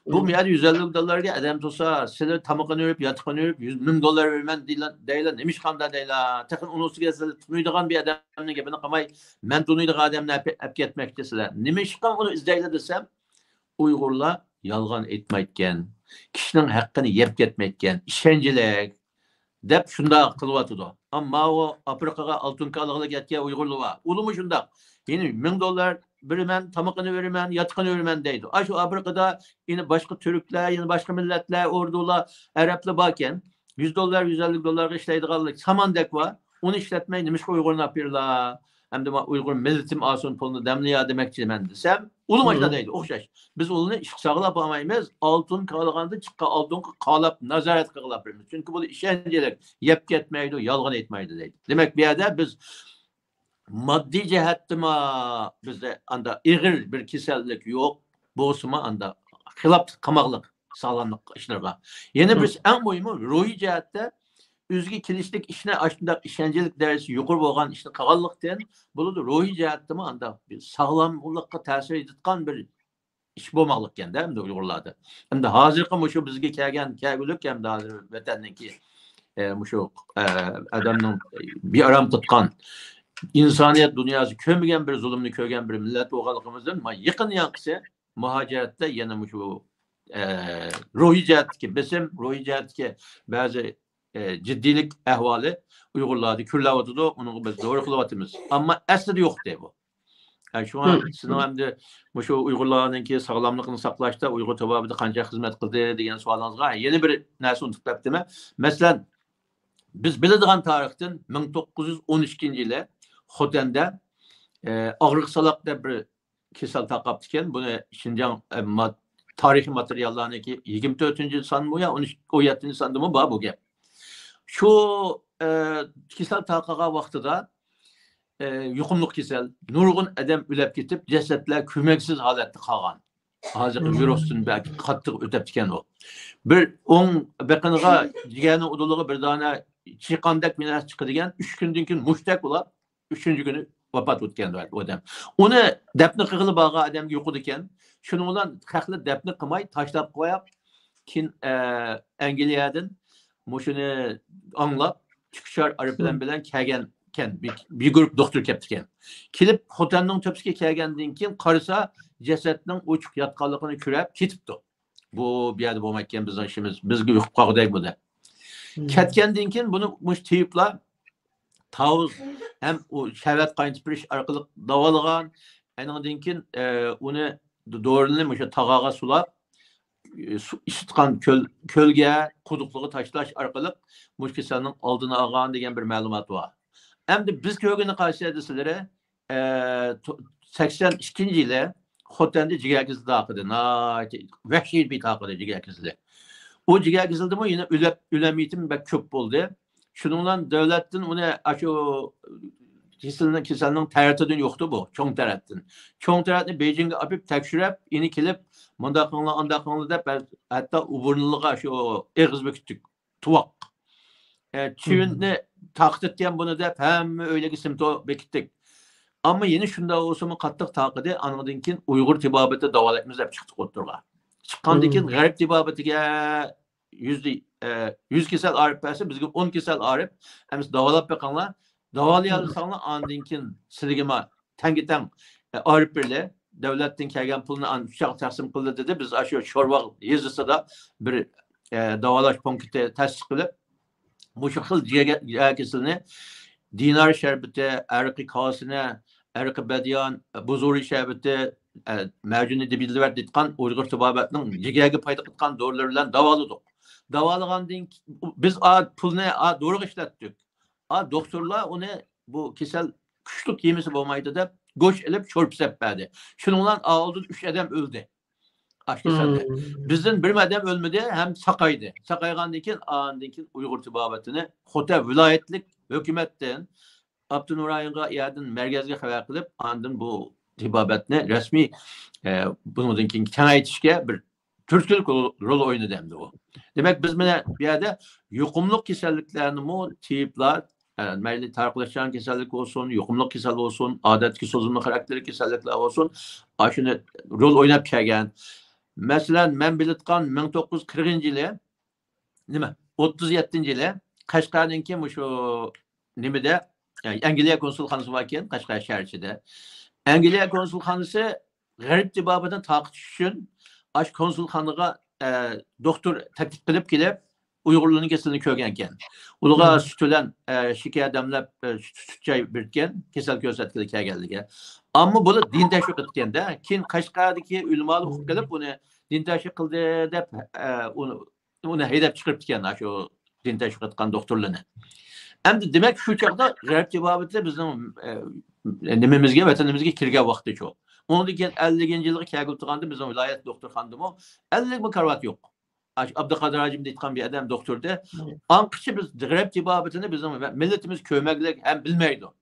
بۇ يەردە يۈز ئەللىك دوللارغا ئادەم تۇرسا، سىلى تامىقىنى ئۆرۈپ، ياتىقىنى ئۆرۈپ، يۈز مىڭ دوللار بېرىمەن دەيلا، دەيلا، نېمىشقاندا دەيلا. تېخى ئۇنىڭ ئۈستىگە سىلى تونۇيدىغان بىر ئادەمنىڭ گېپىنى قىلماي، مەن تونۇيدىغان ئادەمنى ئەپ، ئەپ كەتمەكچى سىلەر. نېمىشقا ئۇنى ئىزدەيلا دېسەم، ئۇيغۇرلار يالغان ئېيتمايدىكەن. كىشىنىڭ ھەققىنى يەپ كەتمەيدىكەن. ئىشەنچلىك. دەپ شۇنداق قىلىۋاتىدۇ. ئەمما ئۇ ئافرىقىغا ئالتۇن كالىغىلى كەتكەن ئۇيغۇرلار بار. ئۇلىمۇ شۇنداق. يەنە مىڭ دوللار بېرىمەن، تامىقىنى بېرىمەن، ياتىقىنى بېرىمەن دەيدۇ. ئاشۇ ئافرىقىدا يەنە باشقا تۈركلەر، يەنە باشقا مىللەتلەر، ئوردۇلار، ئەرەبلەر باركەن. يۈز دوللار، يۈز ئەللىك دوللارغا ئىشلەيدىغانلىق ساماندەك بار. ئۇنى ئىشلەتمەي نېمىشقا ئۇيغۇرنى ئاپىرىلا؟ ئەمدى مانا ئۇيغۇر مىللىتىم ئالسۇن پۇلنى دەملىيا دېمەكچىمەن دېسەم، ئۇلىمۇ ئاشۇنداق دەيدۇ، ئوخشاش. بىز ئۇلارنى ئىشقا ساقلاپ بولمايمىز، ئالتۇن كالىغاندا چىققان ئالتۇنغا قالاپ نازارەت قىلغىلى بېرىمىز. چۈنكى بۇ ئىشەنچلىك، يەپ كەتمەيدۇ، يالغان ئېيتمايدۇ دەيدۇ. دېمەك، بۇ يەردە بىز ماددىي جەھەتتىمۇ بىزدە ئاندا ئېغىر بىر كېسەللىك يوق، بولسىمۇ ئاندا خىلاپ قىلماقلىق ساغلاملىق ئىشلىرىغا. يەنە بىرسى، ئەڭ مۇھىمى، روھىي جەھەتتە ئۆزىگە كېلىشلىك ئىشنى ئاشۇنداق ئىشەنچلىك دەرىجىسى يۇقىرى بولغان ئىشنى قىلغانلىقتىن بولىدۇ. روھىي جەھەتتىمۇ ئاندا بىر ساغلاملىققا تەسىر يېتىدىغان بىر ئىش بولماقلىقكەن-دە، ئەمدى ئۇيغۇرلاردا. ئەمدى ھازىرقى مۇشۇ بىزگە كەلگەن، كەلگۈلۈك ئەمدى ھازىر ۋەتەننىڭكى، ئە، مۇشۇ، ئە، ئادەمنىڭ بىئارام تۇتقان، ئىنسانىيەت دۇنياسى كۆرمىگەن بىر زۇلۇمنى كۆرگەن بىر مىللەت بولغانلىقىمىزدىن، ما-، يېقىن يانقىسى مۇھاجىرەتتە يەنە مۇشۇ، ئە، روھىي جەھەتتىكى بېسىم، روھىي جەھەتتىكى بەزى، ئە، جىددىيلىك ئەھۋالى ئۇيغۇرلاردا كۆرۈلۈۋاتىدۇ، ئۇنىڭغا بىز دورا قىلىۋاتىمىز. ئەمما ئەسلىدە يوقتى بۇ. يەنى شۇڭا سىزنىڭ ئەمدى مۇشۇ ئۇيغۇرلارنىڭكى ساغلاملىقىنى ساقلاشتا ئۇيغۇر تېبابىتى قانچە خىزمەت قىلدى دېگەن سوئالىڭىزغا يەنە بىر نەرسە ئۇنتۇپ كەتتىم. مەسىلەن، بىز بىلىدىغان تارىختىن مىڭ توققۇز يۈز ئون ئىككىنچى يىلى خوتەندە، ئە، ئاغرىق سالاق دەپ بىر كېسەل تارقاپتىكەن. بۇنى شىنجاڭ، ئە، ما-، تارىخىي ماتېرىياللارنىڭكى يىگىرمە تۆتىنچى سانمۇ يا ئون يەتتىنچى ساندىمۇ بار بۇ گەپ. شۇ، ئە، كېسەل تارقىغان ۋاقتىدا، ئە، يۇقۇملۇق كېسەل، نۇرغۇن ئادەم ئۆلۈپ كېتىپ، جەسەتلەر كۆمەكسىز ھالەتتە قالغان. ھازىرقى ۋىرۇستىن بەك قاتتىق ئۆتۈپتىكەن ئۇ. بىر ئوڭ بېقىنىغا، جىگەرنىڭ ئۇدۇلىغا بىر دانە چىققاندەك بىر نەرسە چىقىدىكەن، ئۈچ كۈندىن كېيىن مۇشتەك بولۇپ، ئۈچىنچى كۈنى ۋاپات بولىدىكەن ئۇ ئادەم. ئۇنى دەپنە قىلغىلى بارغان ئادەمگە يۇقىدىكەن. شۇنىڭ بىلەن خەقلەر دەپنە قىلماي، تاشلاپ قويۇپ، كېيىن، ئە، ئەنگلىيەدىن مۇشۇنى ئاڭلاپ، چىقىشار ئايروپىلان بىلەن كەلگەنكەن. بىر، بىر گۇرۇپ دوختۇر كەپتىكەن. كېلىپ، خوتەننىڭ تۆپىسىگە كەلگەندىن كېيىن قارىسا، جەسەتنىڭ ئوچۇق ياتقانلىقىنى كۆرۈپ كېتىپتۇ. بۇ، بۇ يەردە بولمايدىكەن، بىزنىڭ ئىشىمىز، بىزگە يۇقۇپ قالغۇدەك بولدى. كەتكەندىن كېيىن بۇنى مۇشۇ تېۋىپلار تاۋۇز ھەم ئۇ شەربەت قاينىتىپ بېرىش ئارقىلىق داۋالىغان. ئەنىڭدىن كېيىن، ئە، ئۇنى دورىنى مۇشۇ تاغاغا سۇلاپ، ئە، سۇ ئىسسىتقان كۆل، كۆلگە، قۇدۇقلىغا تاشلاش ئارقىلىق مۇشۇ كېسەلنىڭ ئالدىنى ئالغان دېگەن بىر مەلۇمات بار. ئەمدى بىز كۆرگىنى قارىسا دېسىلىرى، ئە، تو-، سەكسەن ئىككىنچى يىلى خوتەندە جىگەر كېسىلى تارقىدى. ناھايىتى ۋەھشىي بىر تارقىدى جىگەر كېسىلى. ئۇ جىگەر كېسىلىدىمۇ يەنە ئۆلەپ، ئۆلەم يېتىم بەك كۆپ بولدى. شۇنىڭ بىلەن دۆلەتتىن ئۇنى ئاشۇ كېسەلنىڭ، كېسەلنىڭ تەرىتىدىن يوقتۇ بۇ، چوڭ تەرەتتىن. چوڭ تەرەتنى بېيجىڭغا ئاپىرىپ تەكشۈرۈپ، يەنە كېلىپ، مۇنداق قىلىڭلار، ئانداق قىلىڭلار دەپ، ھەتتا ئۇ بۇرنىلىغا شۇ ئېغىز بېكىتتۇق. تۇۋاق. ئە، چىۋىننى تارقىتىدىكەن بۇنى دەپ، ھەممە ئۆيلەرگە سىمتو بېكىتتۇق. ئەمما يەنە شۇنداق بولسىمۇ قاتتىق تارقىدى. ئانىڭدىن كېيىن ئۇيغۇر تېبابىتى داۋالايمىز دەپ چىقتۇق ئوتتۇرىغا. چىققاندىن كېيىن غەرب تېبابىتىگە يۈز، ئە، يۈز كېسەل ئاغرىپ بەرسە، بىزگە ئون كېسەل ئاغرىپ، ئەمىسە داۋالاپ بېقىڭلار. داۋالىيالىساڭلار، ئاندىن كېيىن سىلىگىمۇ تەڭگە تەڭ، ئە، ئاغرىپ بېرىلە. دۆلەتتىن كەلگەن پۇلنى ئان-، ئۈچ ياققا تەقسىم قىلدى دېدى. بىز ئاشۇ شورۋاغ يېزىسىدا بىر، ئە، داۋالاش پونكىتى تەسىس قىلىپ، مۇشۇ خىل جىگەر، جىگەر كېسىلىنى دىنار شەربىتى، ئەرقى كاسىنە، ئەرقى بەدىيان، بۇزۇرى شەربىتى، ئە، مەجۈنى دىبىلۋەر دېيىدىغان ئۇيغۇر تېبابەتنىڭ جىگەرگە پايدا قىلىدىغان دورىلىرى بىلەن داۋالىدۇق. داۋالىغاندىن كېيىن بىز ئا پۇلنى ئا دورىغا ئىشلەتتۇق. ئا، دوختۇرلار ئۇنى بۇ كېسەل كۈچلۈك يېمىسە بولمايدۇ دەپ، گۆش ئېلىپ شورپا سېلىپ بەردى. شۇنىڭ بىلەن ئالدىن ئۈچ ئادەم ئۆلدى. ئاشۇ كېسەلدە. بىزدىن بىر ئادەم ئۆلمىدى ھەم ساقايدى. ساقايغاندىن كېيىن، ئاندىن كېيىن ئۇيغۇر تېبابىتىنى خوتەن ۋىلايەتلىك ھۆكۈمەتتىن، ئاپتونوم رايونغا، يەردىن مەركەزگە خەۋەر قىلىپ، ئاندىن بۇ تېبابەتنى رەسمىي، ئە، بۇنىڭدىن كېيىن كېڭەيتىشكە بىر تۈرتكىلىك رول، رول ئوينىدى ئەمدى ئۇ. دېمەك، بىز مانا بۇ يەردە يۇقۇملۇق كېسەللىكلەرنىمۇ تېۋىپلار، ئە، مەيلى تارقىلىشچان كېسەللىك بولسۇن، يۇقۇملۇق كېسەل بولسۇن، ئادەتتىكى سوزۇلما خاراكتېرلىك كېسەللىكلەر بولسۇن، ئاشۇنى رول ئويناپ كەلگەن. مەسىلەن، مەن بىلىدىغان مىڭ توققۇز يۈز قىرىقىنچى يىلى، نېمە، ئوتتۇز يەتتىنچى يىلى قەشقەرنىڭكى مۇشۇ نېمىدە، ئەنگلىيە كونسۇلخانىسى باركەن، قەشقەر شەھەر ئىچىدە. ئەنگلىيە كونسۇلخانىسى غەرب تېبابىتىنى تارقىتىش ئۈچۈن ئاشۇ كونسۇلخانىغا، ئە، دوختۇر تەكلىپ قىلىپ كېلىپ، ئۇيغۇرلارنىڭ كېسىلىنى كۆرگەنكەن. ئۇلارغا سۈت بىلەن، ئە، شېكەر دەملەپ، ئە، سۈت، سۈت چاي بېرىدىكەن، كېسەل كۆرسەتكىلى كەلگەنلىكى. ئەمما بۇلار دىن تەشۋىق قىلىدىكەن-دە. كېيىن قەشقەردىكى ئۆلىمالار ئۇقۇپ قېلىپ، بۇنى دىن تەشۋىق قىلدى دەپ، ئە، ئۇنى ئۇنى ھەيدەپ چىقىرىپتىكەن، شۇ دىن تەشۋىق قىلىدىغان دوختۇرلىرىنى. ئەمدى دېمەك، شۇ چاغدا غەرب تېبابىتى بىزنىڭ، ئە، نېمىمىزگە، ۋەتىنىمىزگە كىرگەن ۋاقتى شۇ. ئۇنىڭدىن كېيىن ئەللىكىنچى يىلغا كەلگۈلۈپ تۇرغاندا بىزنىڭ ۋىلايەت دوختۇرخانىدىمۇ ئەللىكمۇ كارىۋات يوق. ئاشۇ ئابدۇقادىر ھاجىم دەيدىغان بىر ئادەم دوختۇر ئىدى. ئاڭقىچە بىز غەرب تېبابىتىنى بىزنىڭ مىللىتىمىز كۆرمەكلىك ھەم بىلمەيدۇ.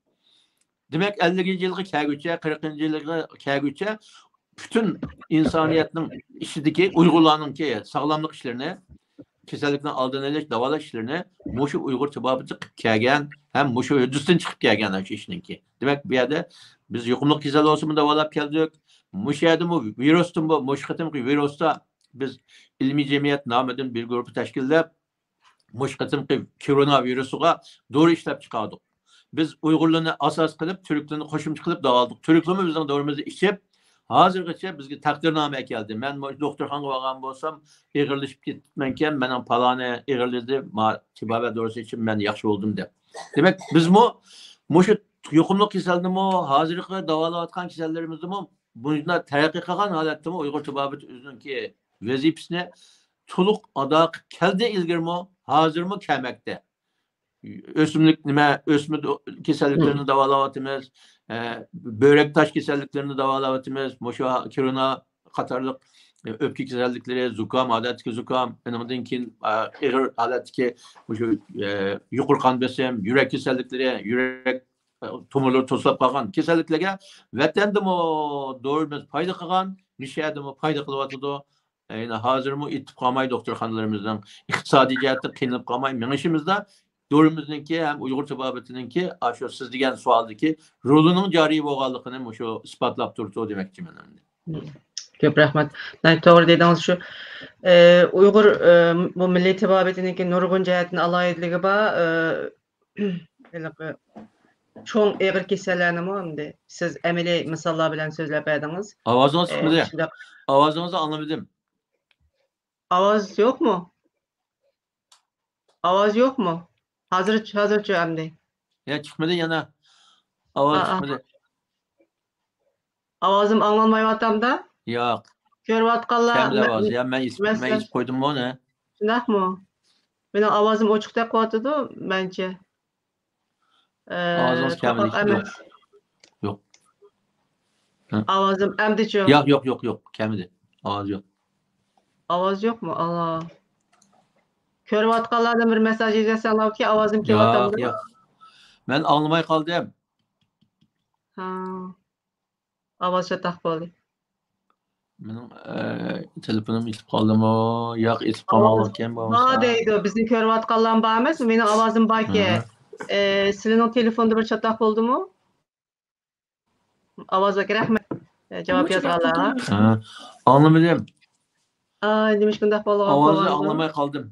دېمەك، ئەللىكىنچى يىلغا كەلگۈچە، قىرىقىنچى يىلغا كەلگۈچە پۈتۈن ئىنسانىيەتنىڭ ئىچىدىكى ئۇيغۇرلارنىڭكى ساغلاملىق ئىشلىرىنى، كېسەللىكنىڭ ئالدىنى ئېلىش، داۋالاش ئىشلىرىنى مۇشۇ ئۇيغۇر تېبابىتى قىلىپ كەلگەن ھەم مۇشۇ ھۆددىسىدىن چىقىپ كەلگەن شۇ ئىشنىڭكى. دېمەك، بۇ يەردە بىز يۇقۇملۇق كېسەل بولسىمۇ داۋالاپ كەلدۇق. مۇشۇ يەردىمۇ ۋىرۇستىن بۇ، مۇشۇ قېتىمقى ۋىرۇستا بىز ئىلمىي جەمئىيەت نامىدىن بىر گۇرۇپپا تەشكىللەپ، مۇشۇ قېتىمقى كورونا ۋىرۇسىغا دورا ئىشلەپ چىقاردۇق. بىز ئۇيغۇرلارنى ئاساس قىلىپ، تۈركلەرنى قوشۇمچە قىلىپ داۋالىدۇق. تۈركلەرمۇ بىزنىڭ دورىمىزنى ئىچىپ، ھازىرغىچە بىزگە تەقدىرنامە ئەكەلدى. مەن مۇشۇ دوختۇرخانىغا بارغان بولسام، ئېغىرلىشىپ كېتىپمەنكەن، مېنىڭ پالانى ئېغىرلىدى، ما تېبابەت دورىسى ئىچىپ مەن ياخشى بولدۇم دەپ. دېمەك، بىزمۇ مۇشۇ يۇقۇملۇق كېسەلدىمۇ، ھازىرقى داۋالاۋاتقان كېسەللىرىمىزدىمۇ بۇنداق تەرەققىي قىلغان ھالەتتىمۇ ئۇيغۇر تېبابىتى ئۆزىنىڭكى ۋەزىپىسىنى تولۇق ئادا قىلىپ كەلدى ئىلگىرىمۇ، ھازىرمۇ كەلمەكتە. ئۆسۈملۈك نېمە، ئۆسمە دو-، كېسەللىكلىرىنى داۋالاۋاتىمىز، ئە، بۆرەك تاش كېسەللىكلىرىنى داۋالاۋاتىمىز، مۇشۇ كورونا قاتارلىق، ئە، ئۆپكە كېسەللىكلىرى، زۇكام، ئادەتتىكى زۇكام، ئېنىڭدىن كېيىن، ئە، ئېغىر ھالەتتىكى مۇشۇ، ئە، يۇقىرى قان بېسىم، يۈرەك كېسەللىكلىرى، يۈرەك تومۇرلىرى توسۇلۇپ قالغان كېسەللىكلەرگە ۋەتەندىمۇ دورىمىز پايدا قىلغان، مۇشۇ يەردىمۇ پايدا قىلىۋاتىدۇ. يەنە ھازىرمۇ ئېتىپ قالماي دوختۇرخانىلىرىمىزنىڭ ئىقتىسادىي جەھەتتىن قىينىلىپ قالماي مېڭىشىمىزدا دورىمىزنىڭكى ھەم ئۇيغۇر تېبابىتىنىڭكى ئاشۇ سىز دېگەن سوئالدىكى رولىنىڭ جارى بولغانلىقىنى مۇشۇ ئىسپاتلاپ تۇرىدۇ دېمەكچىمەن ئەمدى. كۆپ رەھمەت. ناھايىتى توغرا دېدىڭىز. شۇ، ئە، ئۇيغۇر، ئە، بۇ مىللىي تېبابىتىنىڭكى نۇرغۇن جەھەتتىن ئالاھىدىلىكى بار. ئە، ھېلىقى چوڭ ئېغىر كېسەللەرنىمۇ ئەمدى سىز ئەمەلىي مىساللار بىلەن سۆزلەپ بەردىڭىز. ئاۋازىڭىز ئە، چىقمىدى. شۇنداق. ئاۋازىڭىزنى ئاڭلىمىدىم. ئاۋاز يوقمۇ؟ ئاۋاز يوقمۇ؟ ھازىرچۇ، ھازىرچۇ ئەمدى؟ يا، چىقمىدى يەنە. ئاۋاز ئا، ئا. چىقمىدى. ئاۋازىم ئاڭلانمايۋاتامدا؟ ياق. كۆرۈۋاتقانلار كەمدە مە-، ئاۋاز. يا، مەن ئېسىپ، مەن مەسىلەن، ئېسىپ قويدۇممۇ ئۇنى؟ شۇنداقمۇ؟ مېنىڭ ئاۋازىم ئوچۇق دەپ قويۇۋاتىدۇ، مەنچە. ئە، ئاۋازىڭىز كەمدى؟ قورقاق ئەمەس. يوق. يوق. ھە؟ ئاۋازىم ئەمدىچۇ؟ ياق، يوق، يوق، يوق. كەمدى. ئاۋاز يوق. ئاۋاز يوقمۇ؟ ئالا. كۆرۈۋاتقانلاردىن بىر مېسساژ يېزىۋەتسەڭلاركى، ئاۋازىم ياق، كېلىۋاتامدۇ؟ ياق. مەن ئاڭلىماي قالدىم. ھا. ئاۋاز چاتاق بولدى. مېنىڭ، ئە، تېلېفونۇم ئېتىپ قالدىمۇ؟ ياق، ئېتىپ قالمىغانىكەن بولمىسا. بار دەيدۇ، بىزنى كۆرۈۋاتقانلارمۇ بار ئەمەسمۇ؟ مېنىڭ ئاۋازىم باركەن. ھە. ئە، سىلىنىڭ تېلېفوندا بىر چاتاق بولدىمۇ؟ ئاۋاز بار، رەھمەت. ئە، جاۋاب يازغانلارغا. ھە. ئاڭلىمىدىم. ئاي، نېمىشقا ئۇنداق بولغان، ئاۋازنى بولغاندۇ؟ ئاڭلىماي قالدىم.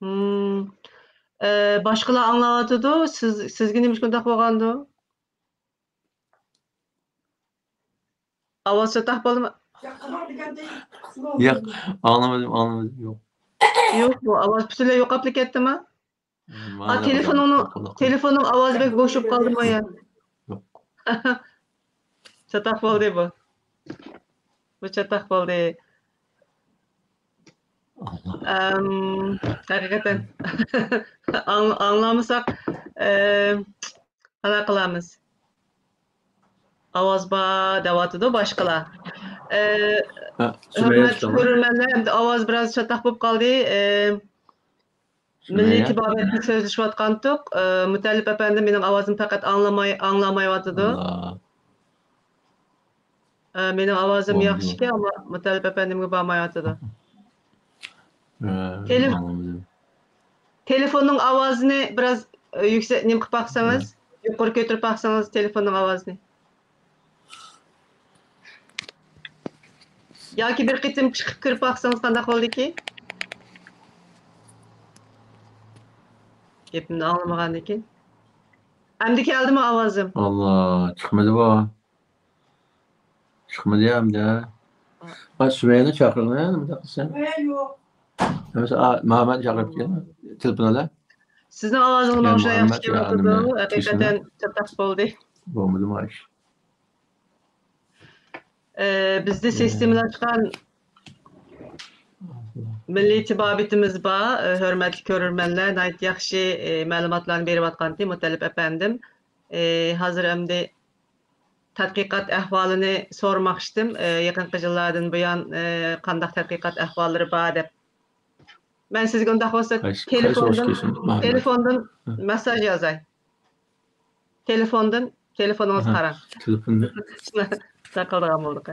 ھىم. ئە، باشقىلار ئاڭلاۋاتىدۇ. سىز، سىزگە نېمىشقا ئۇنداق بولغاندۇ؟ ئاۋاز چاتاق بولدىمۇ؟ ياق، ئاڭلىمىدىم، ئاڭلىمىدىم، يوق. يوقمۇ؟ ئاۋاز پۈتۈنلەي يوقاپلا كەتتىمۇ؟ ئا، تېلېفوننىڭ، تېلېفوننىڭ ئاۋازى بەك بوشىپ قالدىمۇ يا؟ يوق. چاتاق بولدى بۇ. بۇ چاتاق بولدى. ئەم، ھەقىقەتەن. ئاڭ-، ئاڭلامىساق، ئەم، قانداق قىلامىز؟ ئاۋاز بار دەۋاتىدۇ باشقىلار. ئە، ھە، سۈمەييە ھۆرمەتلىك كۆرۈرمەنلەر، ئەمدى ئاۋاز بىراز چاتاق بولۇپ قالدى. ئە، مىللىي تېبابەتتە سۆزلىشىۋاتقانتۇق. ئە، مۇتەللىپ ئەپەندى، مېنىڭ ئاۋازىمنى پەقەت ئاڭلىماي، ئاڭلىمايۋاتىدۇ. ئە، مېنىڭ ئاۋازىم ياخشىكەن، ئەمما مۇتەللىپ ئەپەندىمگە بارمايۋاتىدۇ. تېلېف-، تېلېفوننىڭ ئاۋازىنى بىراز، ئە، يۈكسەك نېمە قىلىپ باقسىڭىز، يۇقىرى كۆتۈرۈپ باقسىڭىز تېلېفوننىڭ ئاۋازىنى. ياكى بىر قېتىم چىقىپ كىرىپ باقسىڭىز قانداق بولدىكىن؟ گېپىمنى ئاڭلىمىغاندىكىن. ئەمدى كەلدىمۇ ئاۋازىم؟ ئاللا، چىقمىدى بۇ. چىقمىدى ئەمدى. ئا، سۈمەييەنى چاقىرغىن، نېمە قىلسا. سۈمەييە يوق. ئەمىسە، ئا، مۇھەممەدنى چاقىرىپ كېلىڭ. تېلېفون ئالا. سىزنىڭ ئاۋازىڭىز ماڭا شۇنداق ياخشى كېلىۋاتىدۇ. ھەقىقەتەن چاتاق بولدى. بولمىدىمۇ ئىش؟ ئە، بىزدە سىستېمىلاشقان مىللىي تېبابىتىمىز بار. ئە، ھۆرمەتلىك كۆرۈرمەنلەر، ناھايىتى ياخشى، ئە، مەلۇماتلارنى بېرىۋاتقانتى مۇتەللىپ ئەپەندىم. ئە، ھازىر ئەمدى تەتقىقات ئەھۋالىنى سورىماقچىدىم. ئە، يېقىنقى يىللاردىن بۇيان، ئە، قانداق تەتقىقات ئەھۋاللىرى بار دەپ. مەن سىزگە ئۇنداق بولسا تېلېفوندىن، تېلېفوندىن مېسساژ يازاي. تېلېفوندىن، تېلېفونىڭىزغا قاراڭ. تېلېفوندىن. شۇنداق قىلىدىغان بولدۇق.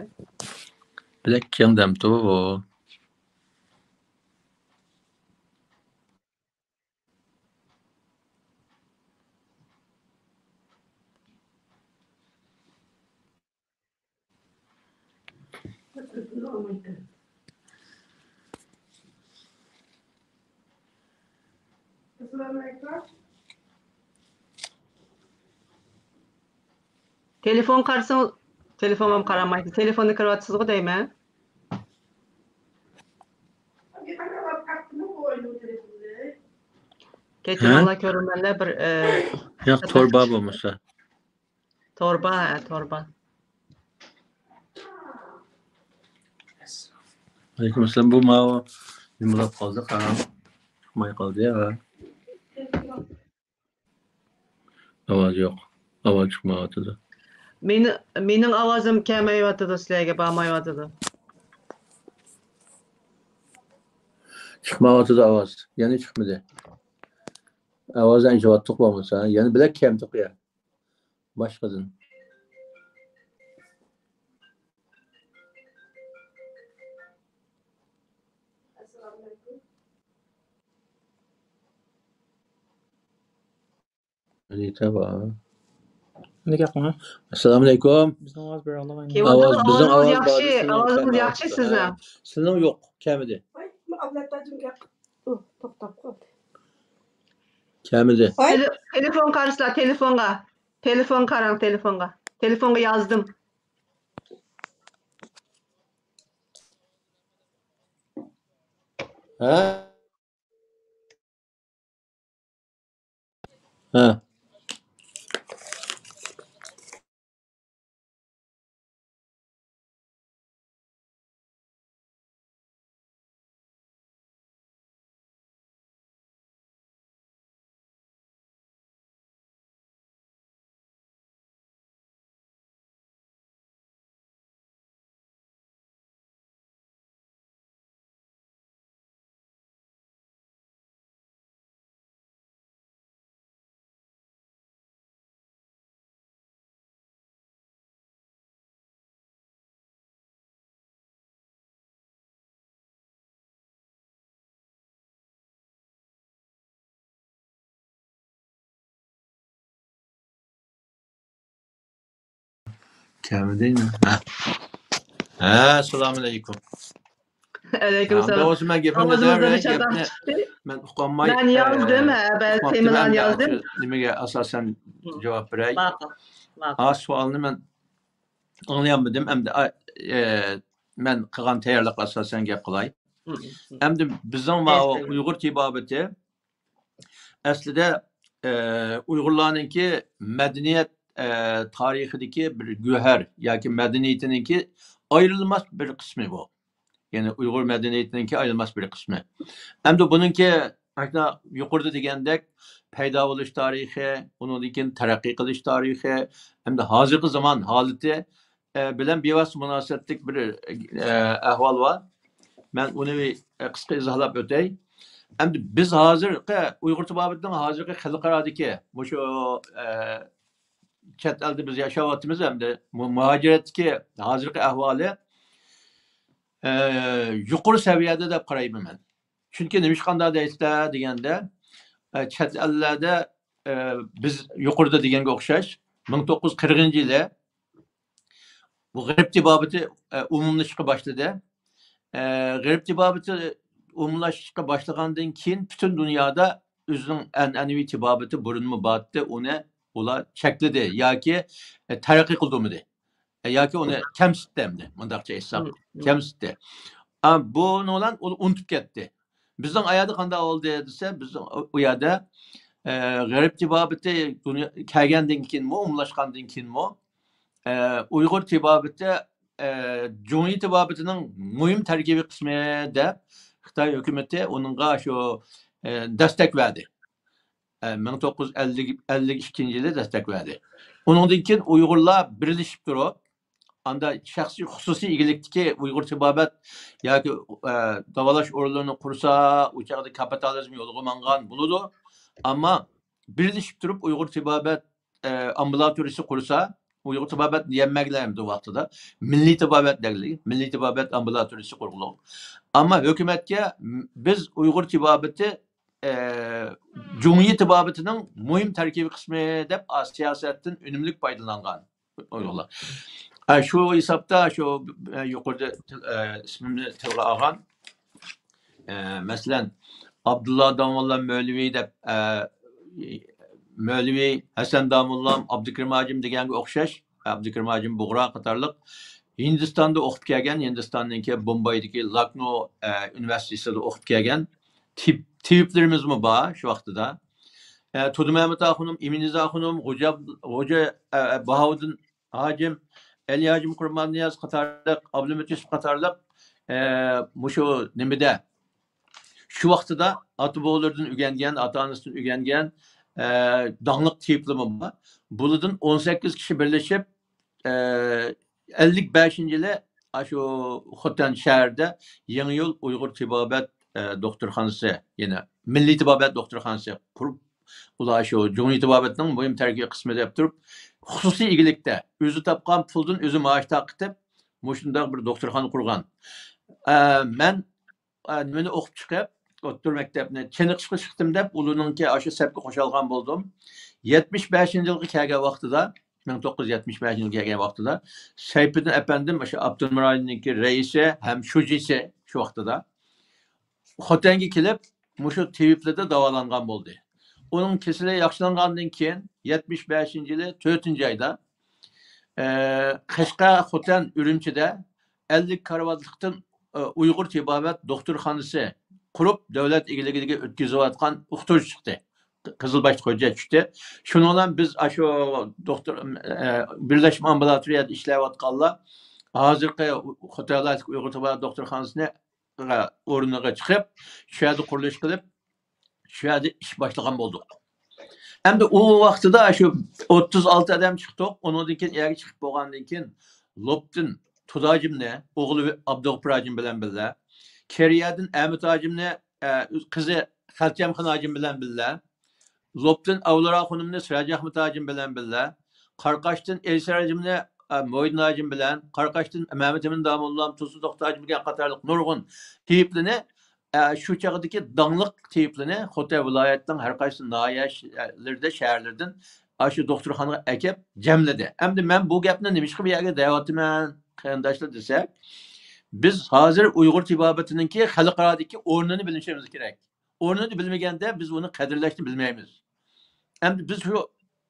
بەك كەڭ دەمتۇ بۇ. تېلېفون قارىسىڭىز، تېلېفونغا قارىمايسىز. تېلېفوندا كىرىۋاتىسىزغۇ دەيمەن. كەچۈرۈڭلار، كۆرۈرمەنلەر، بىر، ئە، ياق، تور بار بولمىسا. تور بار، ھە، تور بار. ئەلەيكۇم ئەسسالام. بۇ ماۋۇ نېمە بولۇپ قالدى؟ قاراڭ. چىقماي قالدى يا. ئاۋاز يوق. ئاۋاز چىقمايۋاتىدۇ. مېنى، مېنىڭ ئاۋازىم كەلمەيۋاتىدۇ، سىلەرگە بارمايۋاتىدۇ. چىقمايۋاتىدۇ ئاۋاز. يەنە چىقمىدى. ئاۋازنى ئاڭلىۋاتتۇق بولمىسا. يەنە بىلەك كەمدۇق يا. باشقىدىن. ئەسسالامۇئەلەيكۇم. ئەسسالامۇئەلەيكۇم. بىزنىڭ ئاۋاز بېرەلمەيدۇ. كېلىۋاتىدۇ، ئاۋاز، بىزنىڭ ئاۋازىمىز ئاۋاز بار، ياخشى، سىزنىڭ ئاۋازىمىز كەلمەيۋاتىدۇ. ياخشى سىزنىڭ. سىزنىڭ يوق، كەلمىدى. ئۇھ، توختاپ قالدى. كەلمىدى. تېلې-، تېلېفون قارىسىلا، تېلېفونغا. تېلېفون قاراڭ، تېلېفونغا. تېلېفونغا يازدىم. ھە؟ ھە. كەلمىدى. ھە. ھە، ئەسسالامۇئەلەيكۇم. ئەلەيكۇم سالام. بولسا مەن گېپىمنى ئاۋازىمىزدا دەۋرەي، بىر چاتاق گەپنى چىقتى. مەن ئۇقالماي، مەن يازدىم، ئە، ھە، بەزى تېمىلارنى يازدىم. نېمىگە ئاساسەن جاۋاب بېرەي؟ ماقۇل، ماقۇل. ئا، سوئالنى مەن ئاڭلىيالمىدىم. ئەمدى، ئا، ئە، مەن قىلغان تەييارلىققا ئاساسەن گەپ قىلاي. ئەمدى بىزنىڭ ماۋۇ ئۇيغۇر تېبابىتى ئەسلىدە، ئە، ئۇيغۇرلارنىڭكى مەدەنىيەت، ئە، تارىخىدىكى بىر گۆھەر ياكى مەدەنىيىتىنىڭكى ئايرىلماس بىر قىسمى بۇ. يەنى ئۇيغۇر مەدەنىيىتىنىڭكى ئايرىلماس بىر قىسمى. ئەمدى بۇنىڭكى ئاشۇنداق يۇقىرىدا دېگەندەك پەيدا بولۇش تارىخى، ئۇنىڭدىن كېيىن تەرەققىي قىلىش تارىخى، ئەمدى ھازىرقى زامان ھالىتى، ئە، بىلەن بىۋاسىتە مۇناسىۋەتلىك بىر، ئە، ئەھۋال بار. مەن ئۇنى، ئە، قىسقا ئىزاھلاپ ئۆتەي. ئەمدى بىز ھازىرقى ئۇيغۇر تېبابىتىنىڭ ھازىرقى خەلقئارادىكى مۇشۇ، ئە، چەت ئەلدە بىز ياشاۋاتىمىز، ئەمدى مۇ-، مۇھاجىرەتتىكى ھازىرقى ئەھۋالى، ئە، يۇقىرى سەۋىيەدە دەپ قارايمەن مەن. چۈنكى نېمىشقانداق دەيسىلەر دېگەندە، ئە، چەت ئەللەردە، ئە، بىز يۇقىرىدا دېگەنگە ئوخشاش، مىڭ توققۇز يۈز قىرىقىنچى يىلى بۇ غەرب تېبابىتى، ئە، ئومۇملىشىشقا باشلىدى. ئە، غەرب تېبابىتى ئومۇملاشىشقا باشلىغاندىن كېيىن، پۈتۈن دۇنيادا ئۆزىنىڭ ئەنئەنىۋى تېبابىتى بۇرۇنمۇ بارتتى، ئۇنى ئۇلار چەكلىدى ياكى، ئە، تەرەققىي قىلدۇرمىدى. ئە، ياكى ئۇنى كەمسىتتى ئەمدى، مۇنداقچە ئېيتساق، كەمسىتتى. ئا، بۇنىڭ بىلەن ئۇ ئۇنتۇپ كەتتى. بىزنىڭ ئايادا قانداق بولدى دېسە، بىزنىڭ ئۇ، ئۇ يەردە، ئە، غەرب تېبابىتى دۇنيا، كەلگەندىن كېيىنمۇ، ئومۇملاشقاندىن كېيىنمۇ، ئە، ئۇيغۇر تېبابىتى، ئە، جۇڭيى تېبابىتىنىڭ مۇھىم تەركىبىي قىسمى دەپ، خىتاي ھۆكۈمىتى ئۇنىڭغا شۇ، ئە، دەستەك بەردى. ئە، مىڭ توققۇز يۈز ئەللىك، ئەللىك ئىككىنچى يىلى دەستەك بەردى. ئۇنىڭدىن كېيىن ئۇيغۇرلار بىرلىشىپ تۇرۇپ، ئاندا شەخسىي خۇسۇسىي ئىگىلىكتىكى ئۇيغۇر تېبابەت ياكى، ئە، داۋالاش ئورۇنلىرىنى قۇرسا، ئۇ چاغدا كاپىتالىزم يولىغا ماڭغان بولىدۇ. ئەمما بىرلىشىپ تۇرۇپ ئۇيغۇر تېبابەت، ئە، ئامبۇلاتورىيىسى قۇرسا، ئۇيغۇر تېبابەت دېيەلمەيدىلەر ئەمدى ۋاقتىدا. مىللىي تېبابەت دەيلى، مىللىي تېبابەت ئامبۇلاتورىيىسى قۇرغۇلۇق. ئەمما ھۆكۈمەتكە م-، بىز ئۇيغۇر تېبابىتى، ئە، جۇڭيى تېبابىتىنىڭ مۇھىم تەركىبىي قىسمى دەپ، ئا، سىياسەتتىن ئۈنۈملۈك پايدىلانغان. ئۇيغۇرلار. ئە، شۇ ھېسابتا شۇ، ئە، يۇقىرىدا تىل-، ئە، ئىسمىمنى تىلغا ئالغان، ئە، مەسىلەن، ئابدۇللا داموللا مۆلىۋى دەپ، ئە، مۆلىۋى ھەسەن داموللام، ئابدۇكېرىم ھاجىم دېگەنگە ئوخشاش، ئابدۇكېرىم ھاجىم بۇغرا قاتارلىق ھىندىستاندا ئوقۇپ كەلگەن، ھىندىستاننىڭكى بومبايدىكى لاكنو، ئە، ئۇنىۋېرسىتېتىدا ئوقۇپ كەلگەن تېب-، تېبىپلىرىمىزمۇ بار شۇ ۋاقتىدا. ئە، تۇردى مەمەت ئاخۇنۇم، ئىمىنىزا ئاخۇنۇم، غوجا، غوجا، ئە، باھاۋۇددىن ھاجىم، ئەلى ھاجىم قۇرماننىياز قاتارلىق، ئابلىمىت يۈسۈپ قاتارلىق، ئە، مۇشۇ نېمىدە، شۇ ۋاقتىدا ئاتا بوۋىلىرىدىن ئۆگەنگەن، ئاتا ئانىسىدىن ئۆگەنگەن، ئە، داڭلىق تېۋىپلىرىمۇ بار. بۇلاردىن ئون سەككىز كىشى بىرلىشىپ، ئە، ئەللىك بەشىنچى يىلى ئاشۇ خوتەن شەھىرىدە يېڭى يول ئۇيغۇر تېبابەت، ئە، دوختۇرخانىسى، يەنى مىللىي تېبابەت دوختۇرخانىسى قۇرۇپ، ئۇلار شۇ جۇڭيى تېبابەتنىڭ مۇھىم تەركىبىي قىسمى دەپ تۇرۇپ، خۇسۇسىي ئىگىلىكتە ئۆزى تاپقان پۇلدىن ئۆزى مائاش تارقىتىپ، مۇشۇنداق بىر دوختۇرخانا قۇرغان. ئە، مەن، ئە، نېمىنى ئوقۇپ چىقىپ، ئوتتۇرا مەكتەپنى چېنىقىشقا چىقتىم دەپ، ئۇلارنىڭكى ئاشۇ سەپكە قوشۇلغان بولدۇم. يەتمىش بەشىنچى يىلغا كەلگەن ۋاقتىدا، مىڭ توققۇز يۈز يەتمىش بەشىنچى يىلغا كەلگەن ۋاقتىدا، سەيپىدىن ئەپەندىم، ئاشۇ ئاپتونوم رايوننىڭكى رەئىسى ھەم شۇجىسى شۇ ۋاقتىدا، خوتەنگە كېلىپ، مۇشۇ تېۋىپلىرىدە داۋالانغان بولدى. ئۇنىڭ كېسىلى ياخشىلانغاندىن كېيىن، يەتمىش بەشىنچى يىلى تۆتىنچى ئايدا، ئە، قەشقەر، خوتەن، ئۈرۈمچىدە ئەللىك كارىۋاتلىقتىن، ئە، ئۇيغۇر تېبابەت دوختۇرخانىسى قۇرۇپ، دۆلەت ئىگىلىكىگە ئۆتكۈزۈۋاتقان ئۇقتۇرۇش چىقتى. قىزىل باشلىق ھۆججەت چۈشتى. شۇنىڭ بىلەن بىز ئاشۇ دوختۇر، ئە، بىرلەشمە ئامبۇلاتورىيەدە ئىشلەۋاتقانلار ھازىرقى خوتەن ۋىلايەتلىك ئۇيغۇر تېبابەت دوختۇرخانىسىنى ئورنىغا چىقىپ، شۇ يەردە قۇرۇلۇش قىلىپ، شۇ يەردە ئىش باشلىغان بولدۇق. ئەمدى ئۇ ۋاقتىدا شۇ ئوتتۇز ئالتە ئادەم چىقتۇق. ئۇنىڭدىن كېيىن، ئەگە چىقىپ بولغاندىن كېيىن، لوپتىن تۇداجىمنى، ئوغلى ئابدۇغۇپۇر ھاجىم بىلەن بىللە، كېرىيەدىن ئەمىت ھاجىمنى، ئە، قىزى خەلچەمخان ھاجىم بىلەن بىللە، لوپتىن ئەۋلىرا خانىمنى سىراج ئەخمەت ھاجىم بىلەن بىللە، قاراقاشتىن ئەيسەر ھاجىمنى، ئە، مۇھىدىن ھاجىم بىلەن، قاراقاشتىن مەمەت ئەمىن داموللام، تۇزلۇق توختى ھاجىم دېگەن قاتارلىق نۇرغۇن تېۋىپلىنى، ئە، شۇ چاغدىكى داڭلىق تېۋىپلىنى خوتەن ۋىلايەتنىڭ ھەر قايسى ناھىيەلىرىدە، شەھەرلىرىدىن ئاشۇ دوختۇرخانىغا ئەكەپ جەملىدى. ئەمدى مەن بۇ گەپنى نېمىشقا بۇ يەرگە دەۋاتىمەن، قېرىنداشلار دېسەك، بىز ھازىر ئۇيغۇر تېبابىتىنىڭكى خەلقئارادىكى ئورنىنى بىلىشىمىز كېرەك. ئورنىنى بىلمىگەندە بىز ئۇنى قەدىرلەشنى بىلمەيمىز. ئەمدى بىز شۇ،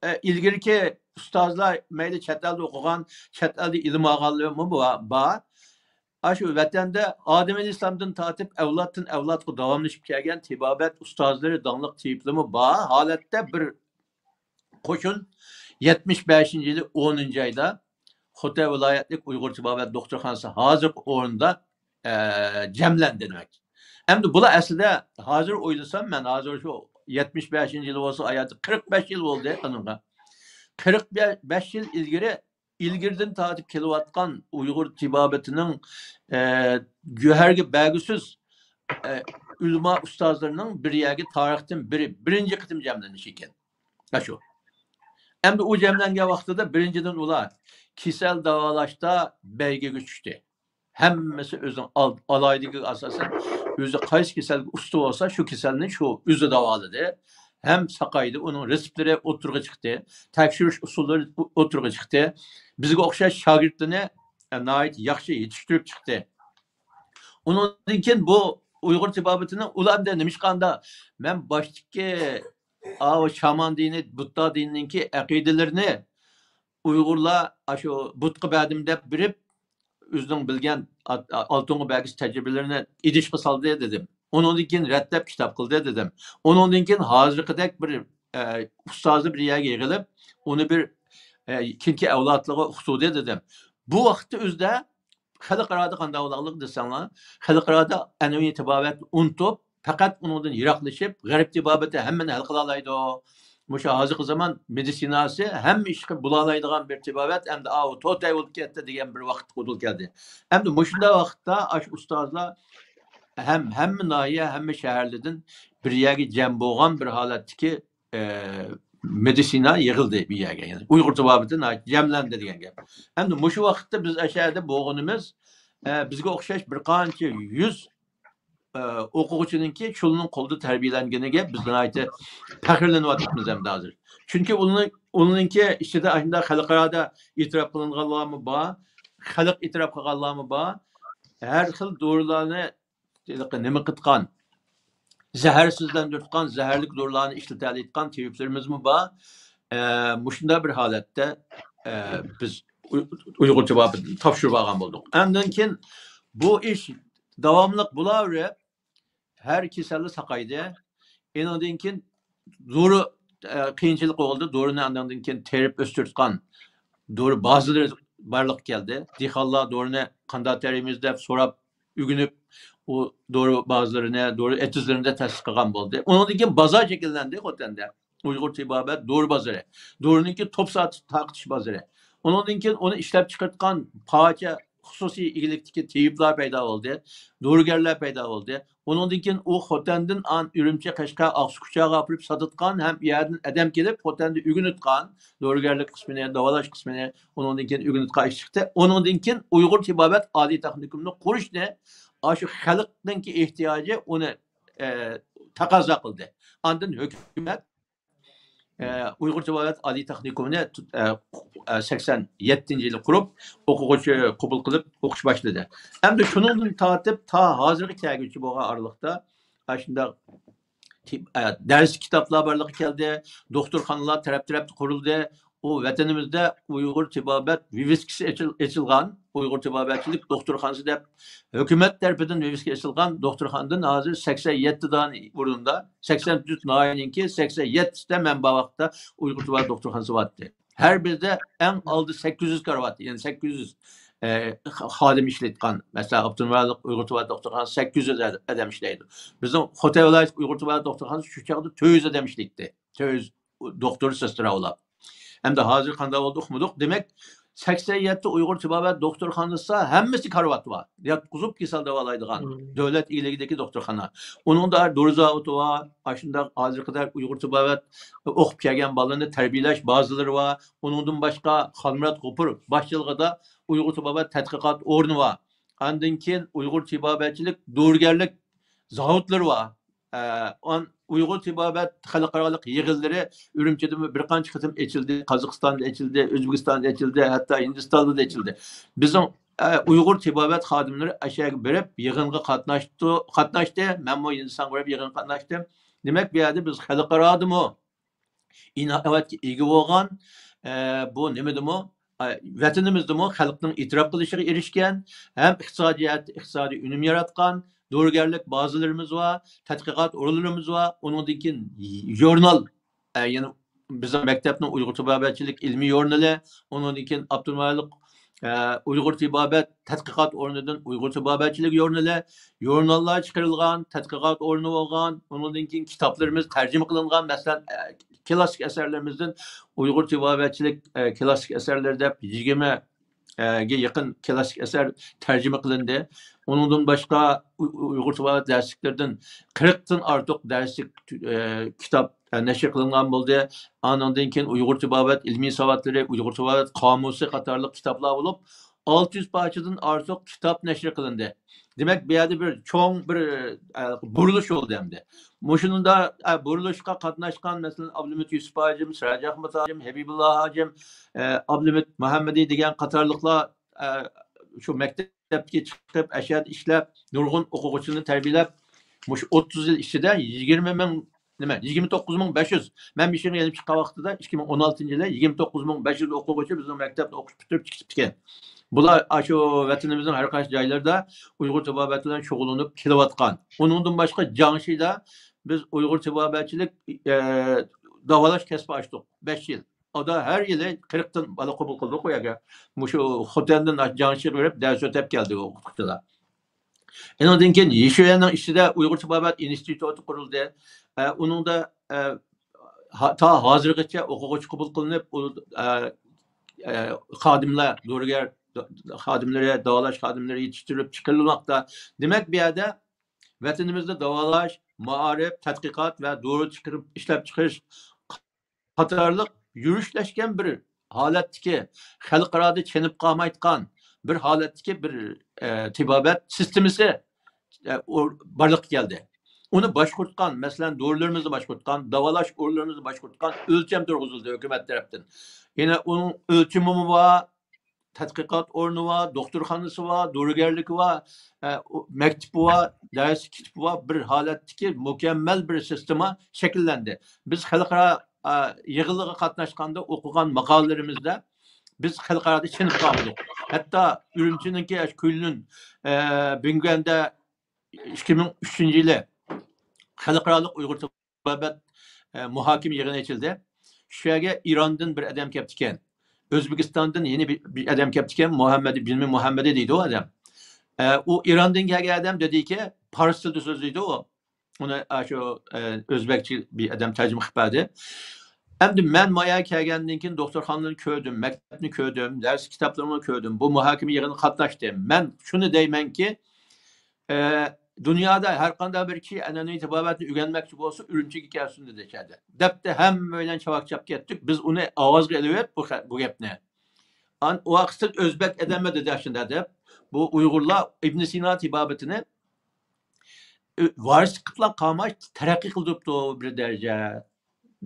ئە، ئىلگىرىكى ئۇستازلار، مەيلى چەت ئەلدە ئوقۇغان، چەت ئەلدە ئىلىم ئالغانلىرىمۇ بار. ئاشۇ ۋەتەندە ئادەم ئەلەيھىسسالامدىن تارتىپ ئەۋلادتىن ئەۋلادقا داۋاملىشىپ كەلگەن تېبابەت ئۇستازلىرى، داڭلىق تېۋىپلىرىمۇ بار ھالەتتە بىر قوشۇن يەتمىش بەشىنچى يىلى ئونىنچى ئايدا خوتەن ۋىلايەتلىك ئۇيغۇر تېبابەت دوختۇرخانىسى ھازىرقى ئورنىدا، ئە، جەملەندى دېمەك. ئەمدى بۇلار ئەسلىدە ھازىر ئويلىسام مەن، ھازىر شۇ يەتمىش بەشىنچى يىلى بولسا، ئاياتى قىرىق بەش يىل بولدى ئۇنىڭغا. قىرىق بەش يىل ئىلگىرى، ئىلگىرىدىن تارتىپ كېلىۋاتقان ئۇيغۇر تېبابىتىنىڭ، ئە، گۆھەرگە بەرگۈسىز، ئە، ئۆلىما ئۇستازلىرىنىڭ بىر يەرگە تارىختىن بىرى، بىرىنچى قېتىم جەملىنىشى ئىكەن. ئاشۇ. ئەمدى ئۇ جەملەنگەن ۋاقتىدا بىرىنچىدىن ئۇلار كېسەل داۋالاشتا بەيگىگە چۈشتى. ھەممىسى ئۆزىنىڭ ئال-، ئالاھىدىلىكىگە ئاساسەن، ئۆزى قايسى كېسەلگە ئۇستا بولسا، شۇ كېسەلنى شۇ ئۆزى داۋالىدى. ھەم ساقايدى، ئۇنىڭ رېتسېپلىرى ئوتتۇرىغا چىقتى، تەكشۈرۈش ئۇسۇللىرى ئوتتۇرىغا چىقتى. بىزگە ئوخشاش شاگىرتلىرىنى، ئە، ناھايىتى ياخشى يېتىشتۈرۈپ چىقتى. ئۇنىڭدىن كېيىن بۇ ئۇيغۇر تېبابىتىنىڭ ئۇلاردا نېمىشقاندا مەن باشتىكى ئاۋۇ شامان دىنى، بۇددا دىنىنىڭكى ئەقىدىلىرىنى ئۇيغۇرلار ئاشۇ بۇتقا بەردىم دەپ بېرىپ، ئۆزىنىڭ بىلگەن ئات-، ئالتۇنغا بەرگۈسى تەجرىبىلىرىنى ئىدىشقا سالدى دېدىم. ئۇنىڭدىن كېيىن رەتلەپ كىتاب قىلدى دېدىم. ئۇنىڭدىن كېيىن ھازىرقىدەك بىر، ئە، ئۇستازنى بىر يەرگە يىغىلىپ، ئۇنى بىر، ئە، كېيىنكى ئەۋلادلارغا ئۇقتۇردى دېدىم. بۇ ۋاقىتتا ئۆزىدە خەلقئارادا قانداق بولالايدۇ دېسەڭلار، خەلقئارادا ئەنئەنىۋى تېبابەتنى ئۇنتۇپ، پەقەت ئۇنىڭدىن يىراقلىشىپ، غەرب تېبابىتى ھەممىنى ھەل قىلالايدۇ. مۇشۇ ھازىرقى زامان مېدىتسىناسى ھەممە ئىشقا بولالايدىغان بىر تېبابەت، ئەمدى ئاۋۇ توتەي بولۇپ كەتتى دېگەن بىر ۋاقىتقا دۇچ كەلدى. ئەمدى مۇشۇنداق ۋاقىتتا ئاشۇ ئۇستازلار ھەم ھەممە ناھىيە، ھەممە شەھەرلەردىن بىر يەرگە جەم بولغان بىر ھالەتتىكى، ئە، مېدىتسىنا يىغىلدى بىر يەرگە. يەنى ئۇيغۇر تېبابىتى ناھايىتى جەملەندى دېگەن گەپ. ئەمدى مۇشۇ ۋاقىتتا بىز ئەشەدە بولغىنىمىز، ئە، بىزگە ئوخشاش بىر قانچە يۈز، ئە، ئوقۇغۇچىنىڭكى شۇلارنىڭ قولىدا تەربىيەلەنگىنىگە بىز ناھايىتى پەخىرلىنىۋاتىمىز ئەمدى ھازىر. چۈنكى ئۇنىڭ، ئۇنىڭكى ئىچىدە ئاشۇنداق خەلقئارادا ئېتىراپ قىلىنغانلارمۇ بار، خەلق ئېتىراپ قىلغانلارمۇ بار. ھەر خىل دورىلارنى ھېلىقى نېمە قىلىدىغان، زەھەرسىزلەندۈرىدىغان، زەھەرلىك دورىلارنى ئىشلىتەلەيدىغان تېۋىپلىرىمىزمۇ بار. ئە، مۇشۇنداق بىر ھالەتتە، ئە، بىز ئۇي-، ئۇيغۇر تېبابىتىنى تاپشۇرۇپ ئالغان بولدۇق. ئاندىن كېيىن بۇ ئىش داۋاملىق بولاۋېرىپ، ھەر كېسەللەر ساقايدى. ئېنىڭدىن كېيىن دورا ئە، قىيىنچىلىق بولدى. دورىنى ئاندىن كېيىن تېرىپ ئۆستۈرۈۋاتقان دورا بازىلىرى بارلىققا كەلدى. دېھقانلار دورىنى قانداق تېرىيمىز دەپ سوراپ، ئۆگىنىپ، ئۇ دورا بازىلىرىنى، دورا ئېتىزلىرىنى تەسىس قىلغان بولدى. ئۇنىڭدىن كېيىن بازار شەكىللەندى خوتەندە. ئۇيغۇر تېبابەت دورا بازىرى. دورىنىڭكى توپ سا-، تارقىتىش بازىرى. ئۇنىڭدىن كېيىن ئۇنى ئىشلەپ چىقىرىدىغان پارچە خۇسۇسىي ئىگىلىكتىكى تېبىپلار پەيدا بولدى، دورىگەرلەر پەيدا بولدى. ئۇنىڭدىن كېيىن ئۇ خوتەندىن ئان-، ئۈرۈمچى، قەشقەر، ئاقسۇ، كۇچاغا ئاپىرىپ ساتىدىغان ھەم ئۇ يەردىن ئادەم كېلىپ خوتەندە ئۆگىنىدىغان دورىگەرلىك قىسمىنى، داۋالاش قىسمىنى، ئۇنىڭدىن كېيىن ئۆگىنىدىغان ئىش چىقتى. ئۇنىڭدىن كېيىن ئۇيغۇر تېبابەت ئالىي تېخنىكومىنى قۇرۇشنى ئاشۇ خەلقنىڭكى ئېھتىياجى ئۇنى، ئە، تەقەززا قىلدى. ئاندىن ھۆكۈمەت ئە، ئۇيغۇر تېبابەت ئالىي تېخنىكومىنى تۇت-، ئە، ئە، سەكسەن يەتتىنچى يىلى قۇرۇپ، ئوقۇغۇچى قوبۇل قىلىپ ئوقۇش باشلىدى. ئەمدى شۇنىڭدىن تارتىپ تا ھازىرغا كەلگۈچە بولغان ئارىلىقتا ئاشۇنداق تىپ-، ئە، دەرس كىتابلار بارلىققا كەلدى، دوختۇرخانىلار تەرەپ-تەرەپتە قۇرۇلدى. ئۇ ۋەتىنىمىزدە ئۇيغۇر تېبابەت ۋىۋىسكىسى ئېچىل-، ئېچىلغان، ئۇيغۇر تېبابەتچىلىك دوختۇرخانىسى دەپ ھۆكۈمەت تەرىپىدىن ۋىۋىسكا ئېچىلغان دوختۇرخانىدىن ھازىر سەكسەن يەتتە دانە ئورۇندا، سەكسەن تۆت ناھىيەنىڭكى سەكسەن يەتتىسىدە مەن بار ۋاقىتتا ئۇيغۇر تېبابەت دوختۇرخانىسى بارتتى. ھەر بىرىدە ئەڭ ئالدى سەككىز يۈز كارىۋات، يەنى سەككىز يۈز، ئە، خادىم ئىشلەيدىغان، مەسىلەن، ئاپتونوم رايونلۇق ئۇيغۇر تېبابەت دوختۇرخانىسى سەككىز يۈز ئادەم ئىشلەيدۇ. بىزنىڭ خوتەن ۋىلايەتلىك ئۇيغۇر تېبابەت دوختۇرخانىسى شۇ چاغدا تۆت يۈز ئادەم ئىشلەيتتى. تۆت يۈز دوختۇر، سېسترا ئۇلار. ئەمدى ھازىر قانداق بولدى ئۇقمىدۇق. دېمەك، سەكسەن يەتتە ئۇيغۇر تېبابەت دوختۇرخانىسىدا ھەممىسى كارىۋات بار. ياتقۇزۇپ كېسەل داۋالايدىغان، دۆلەت ئىگىلىكىدىكى دوختۇرخانا. ئۇنىڭدا دورا زاۋۇتى بار، ئاشۇنداق ھازىرغا قەدەر ئۇيغۇر تېبابەت ئوقۇپ كەلگەن بالىلارنى تەربىيەلەش بازىلىرى بار. ئۇنىڭدىن باشقا، خالمۇرات غوپۇر باشچىلىقىدا ئۇيغۇر تېبابەت تەتقىقات ئورنى بار. ئاندىن كېيىن ئۇيغۇر تېبابەتچىلىك دورىگەرلىك زاۋۇتلىرى بار. ئە، ئان-، ئۇيغۇر تېبابەت خەلقئارالىق يىغىنلىرى ئۈرۈمچىدىمۇ بىر قانچە قېتىم ئېچىلدى، قازاقىستاندا ئېچىلدى، ئۆزبېكىستاندا ئېچىلدى، ھەتتا ھىندىستاندا ئېچىلدى. بىزنىڭ، ئە، ئۇيغۇر تېبابەت خادىملىرى ئەشەگە بېرىپ يىغىنغا قاتناشتى، قاتناشتى. مەنمۇ ھىندىستانغا بېرىپ يىغىنغا قاتناشتىم. دېمەك، بۇ يەردە بىز خەلقئارادىمۇ ئىناۋەتكە ئىگە بولغان، ئە، بۇ نېمىدىمۇ، ئە، ۋەتىنىمىزدىمۇ خەلقنىڭ ئېتىراپ قىلىشىغا ئېرىشكەن ھەم ئىقتىسادىي جەھەتتە ئىقتىسادىي ئۈنۈم ياراتقان دورىگەرلىك بازىلىرىمىز بار، تەتقىقات ئورۇنلىرىمىز بار، ئۇنىڭدىن كېيىن ژۇرنال، ئە، يەنى بىزنىڭ مەكتەپنىڭ ئۇيغۇر تېبابەتچىلىك ئىلمىي ژۇرنىلى، ئۇنىڭدىن كېيىن ئاپتونوم رايونلۇق، ئە، ئۇيغۇر تېبابەت تەتقىقات ئورنىدىن ئۇيغۇر تېبابەتچىلىك ژۇرنىلى، ژۇرناللار چىقىرىلغان، تەتقىقات ئورنى بولغان، ئۇنىڭدىن كېيىن كىتابلىرىمىز تەرجىمە قىلىنغان، مەسىلەن، ئە، كلاسسىك ئەسەرلىرىمىزدىن ئۇيغۇر تېبابەتچىلىك، ئە، كلاسسىك ئەسەرلىرى دەپ يىگىرمە گە يېقىن كلاسسىك ئەسەر تەرجىمە قىلىندى. ئۇنىڭدىن باشقا ئۇ-، ئۇ-، ئۇيغۇر تېبابەت دەرسلىكلىرىدىن قىرىقتىن ئارتۇق دەرسلىك، ئە، كىتاب، ئە، نەشر قىلىنغان بولدى. ئانىڭدىن كېيىن ئۇيغۇر تېبابەت ئىلمىي ساۋاتلىرى، ئۇيغۇر تېبابەت قامۇسى قاتارلىق كىتابلار بولۇپ، ئالتە يۈز پارچىدىن ئارتۇق كىتاب نەشر قىلىندى. دېمەك، بۇ يەردە بىر چوڭ بىر، ئە، بۇرۇلۇش بولدى ئەمدى. مۇشۇنىڭدا، ئە، بۇرۇلۇشقا قاتناشقان، مەسىلەن، ئابلىمىت يۈسۈپ ھاجىم، سىراج ئەخمەت ھاجىم، ھەبىبۇللا ھاجىم، ئە، ئابلىمىت مۇھەممىدى دېگەن قاتارلىقلار، ئە، شۇ مەكتەپكە چىقىپ، ئەشەدە ئىشلەپ، نۇرغۇن ئوقۇغۇچىلارنى تەربىيەلەپ، مۇشۇ ئوتتۇز يىل ئىچىدە يىگىرمە مىڭ، نېمە، يىگىرمە توققۇز مىڭ بەش يۈز، مەن مۇشۇ يەرگە يېنىپ چىققان ۋاقتىدا، ئىككى مىڭ ئون ئالتىنچى يىلى يىگىرمە توققۇز مىڭ بەش يۈز ئوقۇغۇچى بىزنىڭ مەكتەپنى ئوقۇش پۈتتۈرۈپ چىقىپتىكەن. بۇلار ئاشۇ ۋەتىنىمىزنىڭ ھەر قايسى جايلىرىدا ئۇيغۇر تېبابەت بىلەن شۇغۇللىنىپ كېلىۋاتقان. ئۇنىڭدىن باشقا، جياڭشىدا بىز ئۇيغۇر تېبابەتچىلىك، ئە، داۋالاش كەسپى ئاچتۇق. بەش يىل. ئۇدا ھەر يىلى قىرىقتىن بالا قوبۇل قىلدۇق ئۇ يەرگە. مۇشۇ خوتەندىن جياڭشىغا بېرىپ دەرس ئۆتەپ كەلدى ئۇ ئوقۇتقۇچىلار. ئۇنىڭدىن كېيىن يىشۇەننىڭ ئىچىدە ئۇيغۇر تېبابەت ئىنستىتۇتى قۇرۇلدى. ئە، ئۇنىڭدا، ئە، ھا-، تا ھازىرغىچە ئوقۇغۇچى قوبۇل قىلىنىپ، ئۇ، ئە، ئە، خادىملار، دورىگەر خادىملىرى، داۋالاش خادىملىرى يېتىشتۈرۈلۈپ چىقىرىلماقتا. دېمەك، بۇ يەردە ۋەتىنىمىزدە داۋالاش، مائارىپ، تەتقىقات ۋە دورا چىقىرىپ ئىشلەپچىقىرىش قاتارلىق يۈرۈشلەشكەن بىر ھالەتتىكى، خەلقئارادا چېنىپ قالمايدىغان بىر ھالەتتىكى بىر، ئە، تېبابەت سىستېمىسى، ئە، ئور-، بارلىققا كەلدى. ئۇنى باشقۇرتقان، مەسىلەن، دورىلىرىمىزنى باشقۇرتقان، داۋالاش ئورۇنلىرىمىزنى باشقۇرتقان ئۆلچەم تۇرغۇزۇلدى ھۆكۈمەت تەرەپتىن. يەنە ئۇنىڭ ئۆلچىمىمۇ بار، تەتقىقات ئورنى بار، دوختۇرخانىسى بار، دورىگەرلىكى بار، ئە، ئۇ، مەكتىپى بار، دەرس كىتابى بار، بىر ھالەتتىكى مۇكەممەل بىر سىستېما شەكىللەندى. بىز خەلقئارا، ئە، يىغىنلىرىغا قاتناشقاندا ئوقۇغان ماقالىلىرىمىزدە بىز خەلقئارادا چېنىپ قالمىدۇق. ھەتتا ئۈرۈمچىنىڭكى ئاشۇ كۈنلۈن، ئە، بىڭگۈەندە ئىككى مىڭ ئۈچىنچى يىلى خەلقئارالىق ئۇيغۇر تېبابەت، ئە، مۇھاكىمە يىغىنى ئېچىلدى. شۇ يەرگە ئىراندىن بىر ئادەم كەپتىكەن. ئۆزبېكىستاندىن يەنە بىر، بىر ئادەم كەپتىكەن، مۇھەممەد بىلمى مۇھەممەدى دەيدۇ ئۇ ئادەم. ئە، ئۇ ئىراندىن كەلگەن ئادەم دېدىكى، پارس تىلىدا سۆزلەيدۇ ئۇ. ئۇنى، ئە، شۇ، ئە، ئۆزبەكچە بىر ئادەم تەرجىمە قىلىپ بەردى. ئەمدى مەن مايا كەلگەندىن كېيىن دوختۇرخانىلارنى كۆردۈم، مەكتەپنى كۆردۈم، دەرس كىتابلىرىنى كۆردۈم. بۇ مۇھاكىمە يىغىنىغا قاتناشتىم. مەن شۇنى دەيمەنكى، ئە، دۇنيادا ھەر قانداق بىر كىشى ئەنئەنىۋى تېبابەتنى ئۆگەنمەكچى بولسا، ئۈرۈمچىگە كەلسۇن دېدى ئىچەردە. دەپتۇ، ھەممەيلەن چاۋاك چاپ كەتتۇق. بىز ئۇنى ئاۋازغا ئېلىۋېلىپ بۇ خە-، بۇ گەپنى. ئان-، ئۇ ۋاقىتتا ئۆزبەك ئادەممۇ دېدى ئاشۇنداق دەپ. بۇ ئۇيغۇرلار ئىبن سىنا تېبابىتىنى ئۆ-، ۋارىسلىق قىلىپلا قالماي، تەرەققىي قىلدۇرۇپتۇ بىر دەرىجە،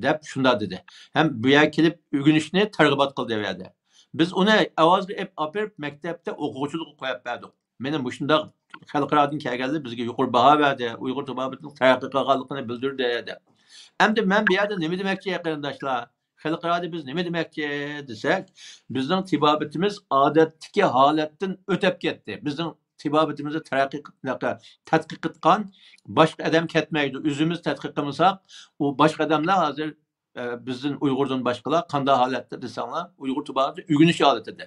دەپ شۇنداق دېدى. ھەم بۇ يەرگە كېلىپ ئۆگىنىشنى تەرغىبات قىلدى ئۇ يەردە. بىز ئۇنى ئاۋازغا ئېپ-، ئاپىرىپ، مەكتەپتە ئوقۇغۇچىلىققا قويۇپ بەردۇق. مېنى مۇشۇنداق خەلقئارادىن كەلگەنلەر بىزگە يۇقىرى باھا بەردى، ئۇيغۇر تېبابىتىنىڭ تەرەققىي قىلغانلىقىنى بىلدۈردى، دەپ. ئەمدى مەن بۇ يەردە نېمە دېمەكچى، قېرىنداشلار؟ خەلقئارادا بىز نېمە دېمەكچى دېسەك، بىزنىڭ تېبابىتىمىز ئادەتتىكى ھالەتتىن ئۆتۈپ كەتتى. بىزنىڭ تېبابىتىمىزنى تەرەققىي، تەتقىق قىلىدىغان باشقا ئادەم كەتمەيدۇ. ئۆزىمىز تەتقىق قىلمىساق، ئۇ باشقا ئادەملەر ھازىر، ئە، بىزدىن ئۇيغۇردىن باشقىلار قانداق ھالەتتە دېسەڭلار، ئۇيغۇر تېبابىتى ئۆگىنىش ھالىتىدە.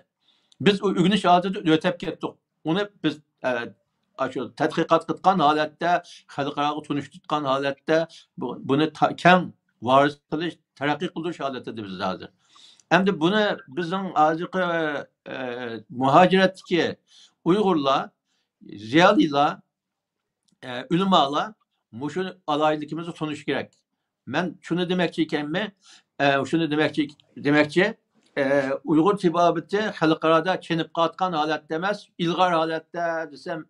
بىز ئۇ ئۆگىنىش ھالىتىدىن ئۆتۈپ كەتتۇق. ئۇنى بىز، ئە، ئاشۇ تەتقىقات قىلىدىغان ھالەتتە، خەلقئاراغا تونۇشتۇرغان ھالەتتە بۇ، بۇنى تا-، كەڭ ۋارىس قىلىش، تەرەققىي قىلدۇرۇش ھالىتىدە بىز ھازىر. ئەمدى بۇنى بىزنىڭ ھازىرقى، ئە، مۇھاجىرەتتىكى ئۇيغۇرلار، زىيالىيلار، ئە، ئۆلىمالار مۇشۇ ئالاھىدىلىكىمىزنى تونۇشى كېرەك. مەن شۇنى دېمەكچى ئىكەنمەن، ئە، شۇنى دېمەكچى، دېمەكچى، ئە، ئۇيغۇر تېبابىتى خەلقئارادا چېنىپ قالىدىغان ھالەتتە ئەمەس، ئىلغار ھالەتتە دېسەم،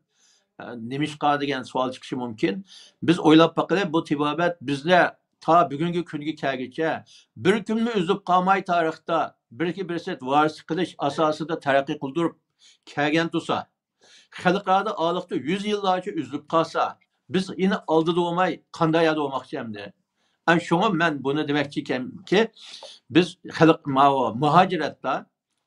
ئە، نېمىشقا دېگەن سوئال چىقىشى مۇمكىن. بىز ئويلاپ باقىلى، بۇ تېبابەت بىزدە تا بۈگۈنكى كۈنگە كەلگۈچە بىر كۈنمۇ ئۈزۈپ قالماي، تارىختا بىرىكى بىرسى ۋارىسلىق قىلىش ئاساسىدا تەرەققىي قىلدۇرۇپ كەلگەن تۇرسا، خەلقئارادا ئارىلىقتا يۈز يىللارچە ئۈزۈلۈپ قالسا، بىز يەنە ئالدىدا بولماي قانداق يەردە بولماقچى ئەمدى؟ ئەنە شۇڭا مەن بۇنى دېمەكچى ئىكەنكى، بىز خەلق، ماۋۇ مۇھاجىرەتتە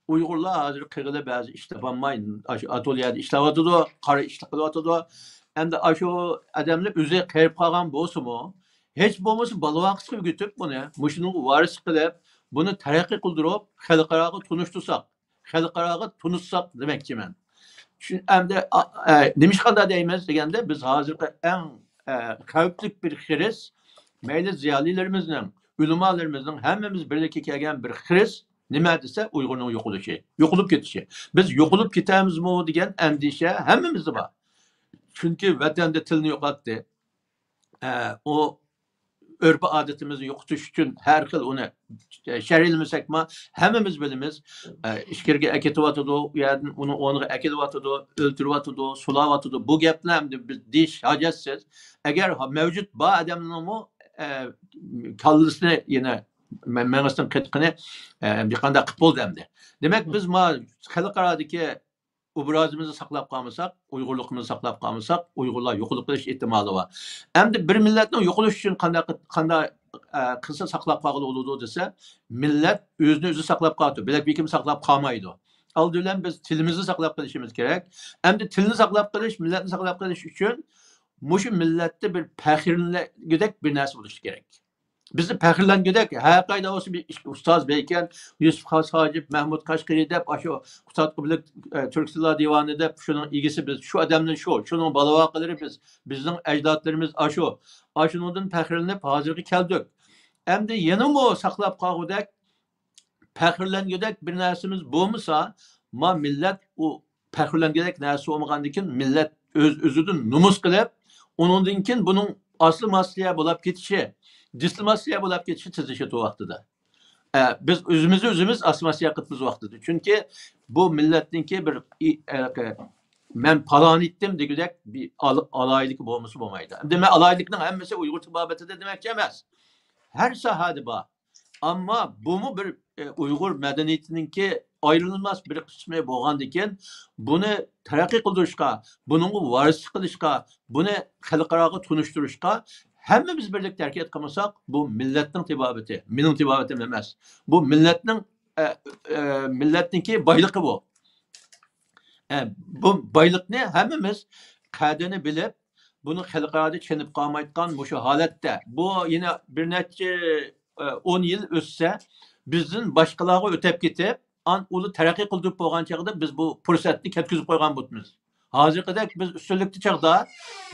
ئۇيغۇرلار ھازىر قېرىپ بەزى ئىش تاپالماي، ئاشۇ ئاتوليەدە ئىشلەۋاتىدۇ، قارا ئىشلىق قىلىۋاتىدۇ. ئەمدى ئاشۇ ئادەملەر ئۆزى قېرىپ قالغان بولسىمۇ، ھېچ بولمىسا بالا-ۋاقىسىغا ئۆگىتىپ بۇنى، مۇشۇنىڭغا ۋارىسلىق قىلىپ، بۇنى تەرەققىي قىلدۇرۇپ، خەلقئاراغا تونۇشتۇرساق، خەلقئاراغا تونۇتساق دېمەكچىمەن. شۇ ئەمدى، ئا، ئە، نېمىشقا ئۇنداق دەيمىز دېگەندە، بىز ھازىرقى ئەڭ، ئە، خەۋپلىك بىر خىرىس، مەيلى زىيالىيلىرىمىزنىڭ، ئۆلىمالىرىمىزنىڭ ھەممىمىز بىرلىككە كەلگەن بىر خىرىس نېمە دېسە، ئۇيغۇرنىڭ يوقىلىشى، يوقىلىپ كېتىشى. بىز يوقىلىپ كېتەمىزمۇ دېگەن ئەندىشە ھەممىمىزدە بار. چۈنكى ۋەتەندە تىلنى يوقاتتى. ئە، ئۇ ئۆرپ-ئادىتىمىزنى يوقىتىش ئۈچۈن ھەر خىل ئۇنى شەرھلىمىسەكمۇ، ھەممىمىز بىلىمىز. ئە، ئىچكىرىگە ئەكېتىۋاتىدۇ، ئۇ يەردىن ئۇنى ئورنىغا ئەكېلىۋاتىدۇ، ئۆلتۈرۈۋاتىدۇ، سولاۋاتىدۇ. بۇ گەپلەر ئەمدى بىز دېيىش ھاجەتسىز. ئەگەر ھا-، مەۋجۇت بار ئادەمنىڭمۇ، ئە، كاللىسىنى يەنە مە-، مېڭىسىنىڭ قېتىقىنى، ئە، بىر قانداق قىلىپ بولدى ئەمدى. دېمەك، بىز ما خەلقئارادىكى ئوبرازىمىزنى ساقلاپ قالمىساق، ئۇيغۇرلۇقىمىزنى ساقلاپ قالمىساق، ئۇيغۇرلار يوقىلىپ قېلىش ئېھتىمالى بار. ئەمدى بىر مىللەتنىڭ يوقىلىشى ئۈچۈن قانداق، قانداق، ئە، قىلسا ساقلاپ قالغىلى بولىدۇ دېسە، مىللەت ئۆزىنى ئۆزى ساقلاپ قالىدۇ، بۆلەك بىر كىم ساقلاپ قالمايدۇ. ئالدى بىلەن بىز تىلىمىزنى ساقلاپ قېلىشىمىز كېرەك. ئەمدى تىلنى ساقلاپ قېلىش، مىللەتنى ساقلاپ قېلىش ئۈچۈن مۇشۇ مىللەتتە بىر پەخىرلەنگۈدەك بىر نەرسە بولۇشى كېرەك. بىزنى پەخىرلەنگۈدەك، ھەر قايدا بولسا بىر ئۇستاز بەركەن، يۈسۈپ خاس ھاجىپ، مەھمۇد قەشقىرى دەپ، ئاشۇ قۇتادغۇ بىلەك، ئە، تۈركىستانلار دىۋانى دەپ، شۇنىڭ ئىگىسى بىز، شۇ ئادەمدىن شۇ، شۇنىڭ بالا-ۋاقىلىرى بىز، بىزنىڭ ئەجدادلىرىمىز ئاشۇ. ئاشۇنىڭدىن پەخىرلىنىپ ھازىرغا كەلدۇق. ئەمدى يەنىمۇ ساقلاپ قالغۇدەك، پەخىرلەنگۈدەك بىر نەرسىمىز بولمىسا، ما مىللەت ئۇ پەخىرلەنگۈدەك نەرسە بولمىغاندىن كېيىن، مىللەت ئۆز-ئۆزىدىن نومۇس قىلىپ، ئۇنىڭدىن كېيىن بۇنىڭ ئاسسىمىلياتسىيە بولاپ كېتىشى، دىسسىمىلياتسىيە بولاپ كېتىشى تېزلىشىدۇ ۋاقتىدا. ئە، بىز ئۆزىمىزنى ئۆزىمىز ئاسسىمىلياتسىيە قىلىپ بىز ۋاقتىدا. چۈنكى بۇ مىللەتنىڭكى بىر ئى-، ئە، مەن پالان ئېتتىم دېگۈدەك بىر ئال-، ئالاھىدىلىكى بولمىسا بولمايدۇ. ئەمدى مەن ئالاھىدىلىكنىڭ ھەممىسى ئۇيغۇر تېبابىتىدە دېمەكچى ئەمەس. ھەر ساھەدە بار. ئەمما بۇمۇ بىر، ئە، ئۇيغۇر مەدەنىيىتىنىڭكى ئايرىلماس بىر قىسمى بولغاندىكىن، بۇنى تەرەققىي قىلدۇرۇشقا، بۇنىڭغا ۋارىسلىق قىلىشقا، بۇنى خەلقئاراغا تونۇشتۇرۇشقا ھەممىمىز بىرلىكتە ھەرىكەت قىلمىساق، بۇ مىللەتنىڭ تېبابىتى، مېنىڭ تېبابىتىم ئەمەس. بۇ مىللەتنىڭ، ئە، ئە، مىللەتنىڭكى بايلىقى بۇ. ئە، بۇ بايلىقنى ھەممىمىز قەدرىنى بىلىپ، بۇنى خەلقئارادا چېنىپ قالمايدىغان مۇشۇ ھالەتتە، بۇ يەنە بىر نەچچە ئون يىل ئۆتسە، بىزدىن باشقىلارغا ئۆتەپ كېتىپ، ئان ئۇلار تەرەققىي قىلدۇرۇپ بولغان چاغدا بىز بۇ پۇرسەتنى كەتكۈزۈپ قويغان بولىمىز. ھازىرقىدەك بىز ئۈستۈنلۈكتە چاغدا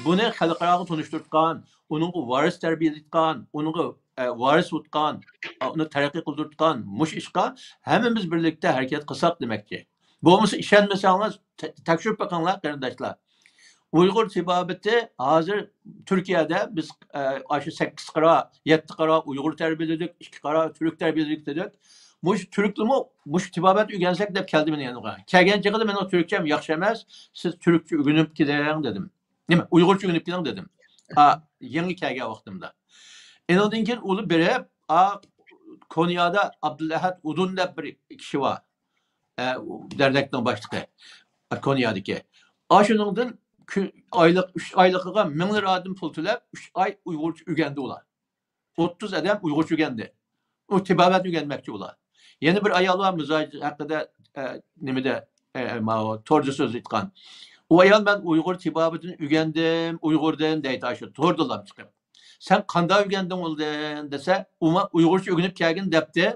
بۇنى خەلقئاراغا تونۇشتۇرتقان، ئۇنىڭغا ۋارىس تەربىيەلەتكەن، ئۇنىڭغا ئە، ۋارىس ئۇتقان، ئۇنى تەرەققىي قىلدۇرتقان مۇشۇ ئىشقا ھەممىمىز بىرلىكتە ھەرىكەت قىلساق دېمەكچى. بولمىسا ئىشەنمىسەڭلار تە- تەكشۈرۈپ بېقىڭلار قېرىنداشلار. ئۇيغۇر تېبابىتى ھازىر تۈركىيەدە بىز ئە، ئاشۇ سەككىز قىرا، يەتتە قىرا ئۇيغۇر تەربىيەلىدۇق، ئىككى قىرا تۈرك تەربىيەلىدۇق دېدۇق. مۇشۇ تۈركلىمۇ مۇشۇ تېبابەت ئۆگەنسەك دەپ كەلدى مېنىڭ يېنىمغا. كەلگەن چېغىدا مېنىڭ تۈركچەم ياخشى ئەمەس، سىز تۈركچە ئۆگىنىپ كېلىڭ دېدىم. نېمە، ئۇيغۇرچە ئۆگىنىپ كېلىڭ دېدىم. ئا، يېڭى كەلگەن ۋاقتىمدا. ئېنىڭدىن كېيىن ئۇلار بېرىپ، ئا، كونيادا ئابدۇلئەھەد ئۇدۇن دەپ بىر كىشى بار. ئە، دەرنەكنىڭ باشلىقى. ئا، كونيادىكى. ئاشۇنىڭدىن كۈ-، ئايلىق، ئۈچ ئايلىقىغا مىڭلار ئادەم پۇل تۆلەپ، ئۈچ ئاي ئۇيغۇرچە ئۆگەندى ئۇلار. ئوتتۇز ئادەم ئۇيغۇرچە ئۆگەندى. ئۇ تېبابەت ئۆگەنمەكچى ئۇلار. يەنە بىر ئايال بار، مىزاج ھەققىدە، ئە، نېمىدە، ئە، ماۋۇ توردا سۆزلەيدىغان. ئۇ ئايال، مەن ئۇيغۇر تېبابىتىنى ئۆگەندىم، ئۇيغۇردىن دەيدۇ، ئاشۇ توردىلا چىقىپ. سەن قانداق ئۆگەندىڭ ئۇلدىن دېسە، ئۇ ماڭا ئۇيغۇرچە ئۆگىنىپ كەلگىن دەپتۇ.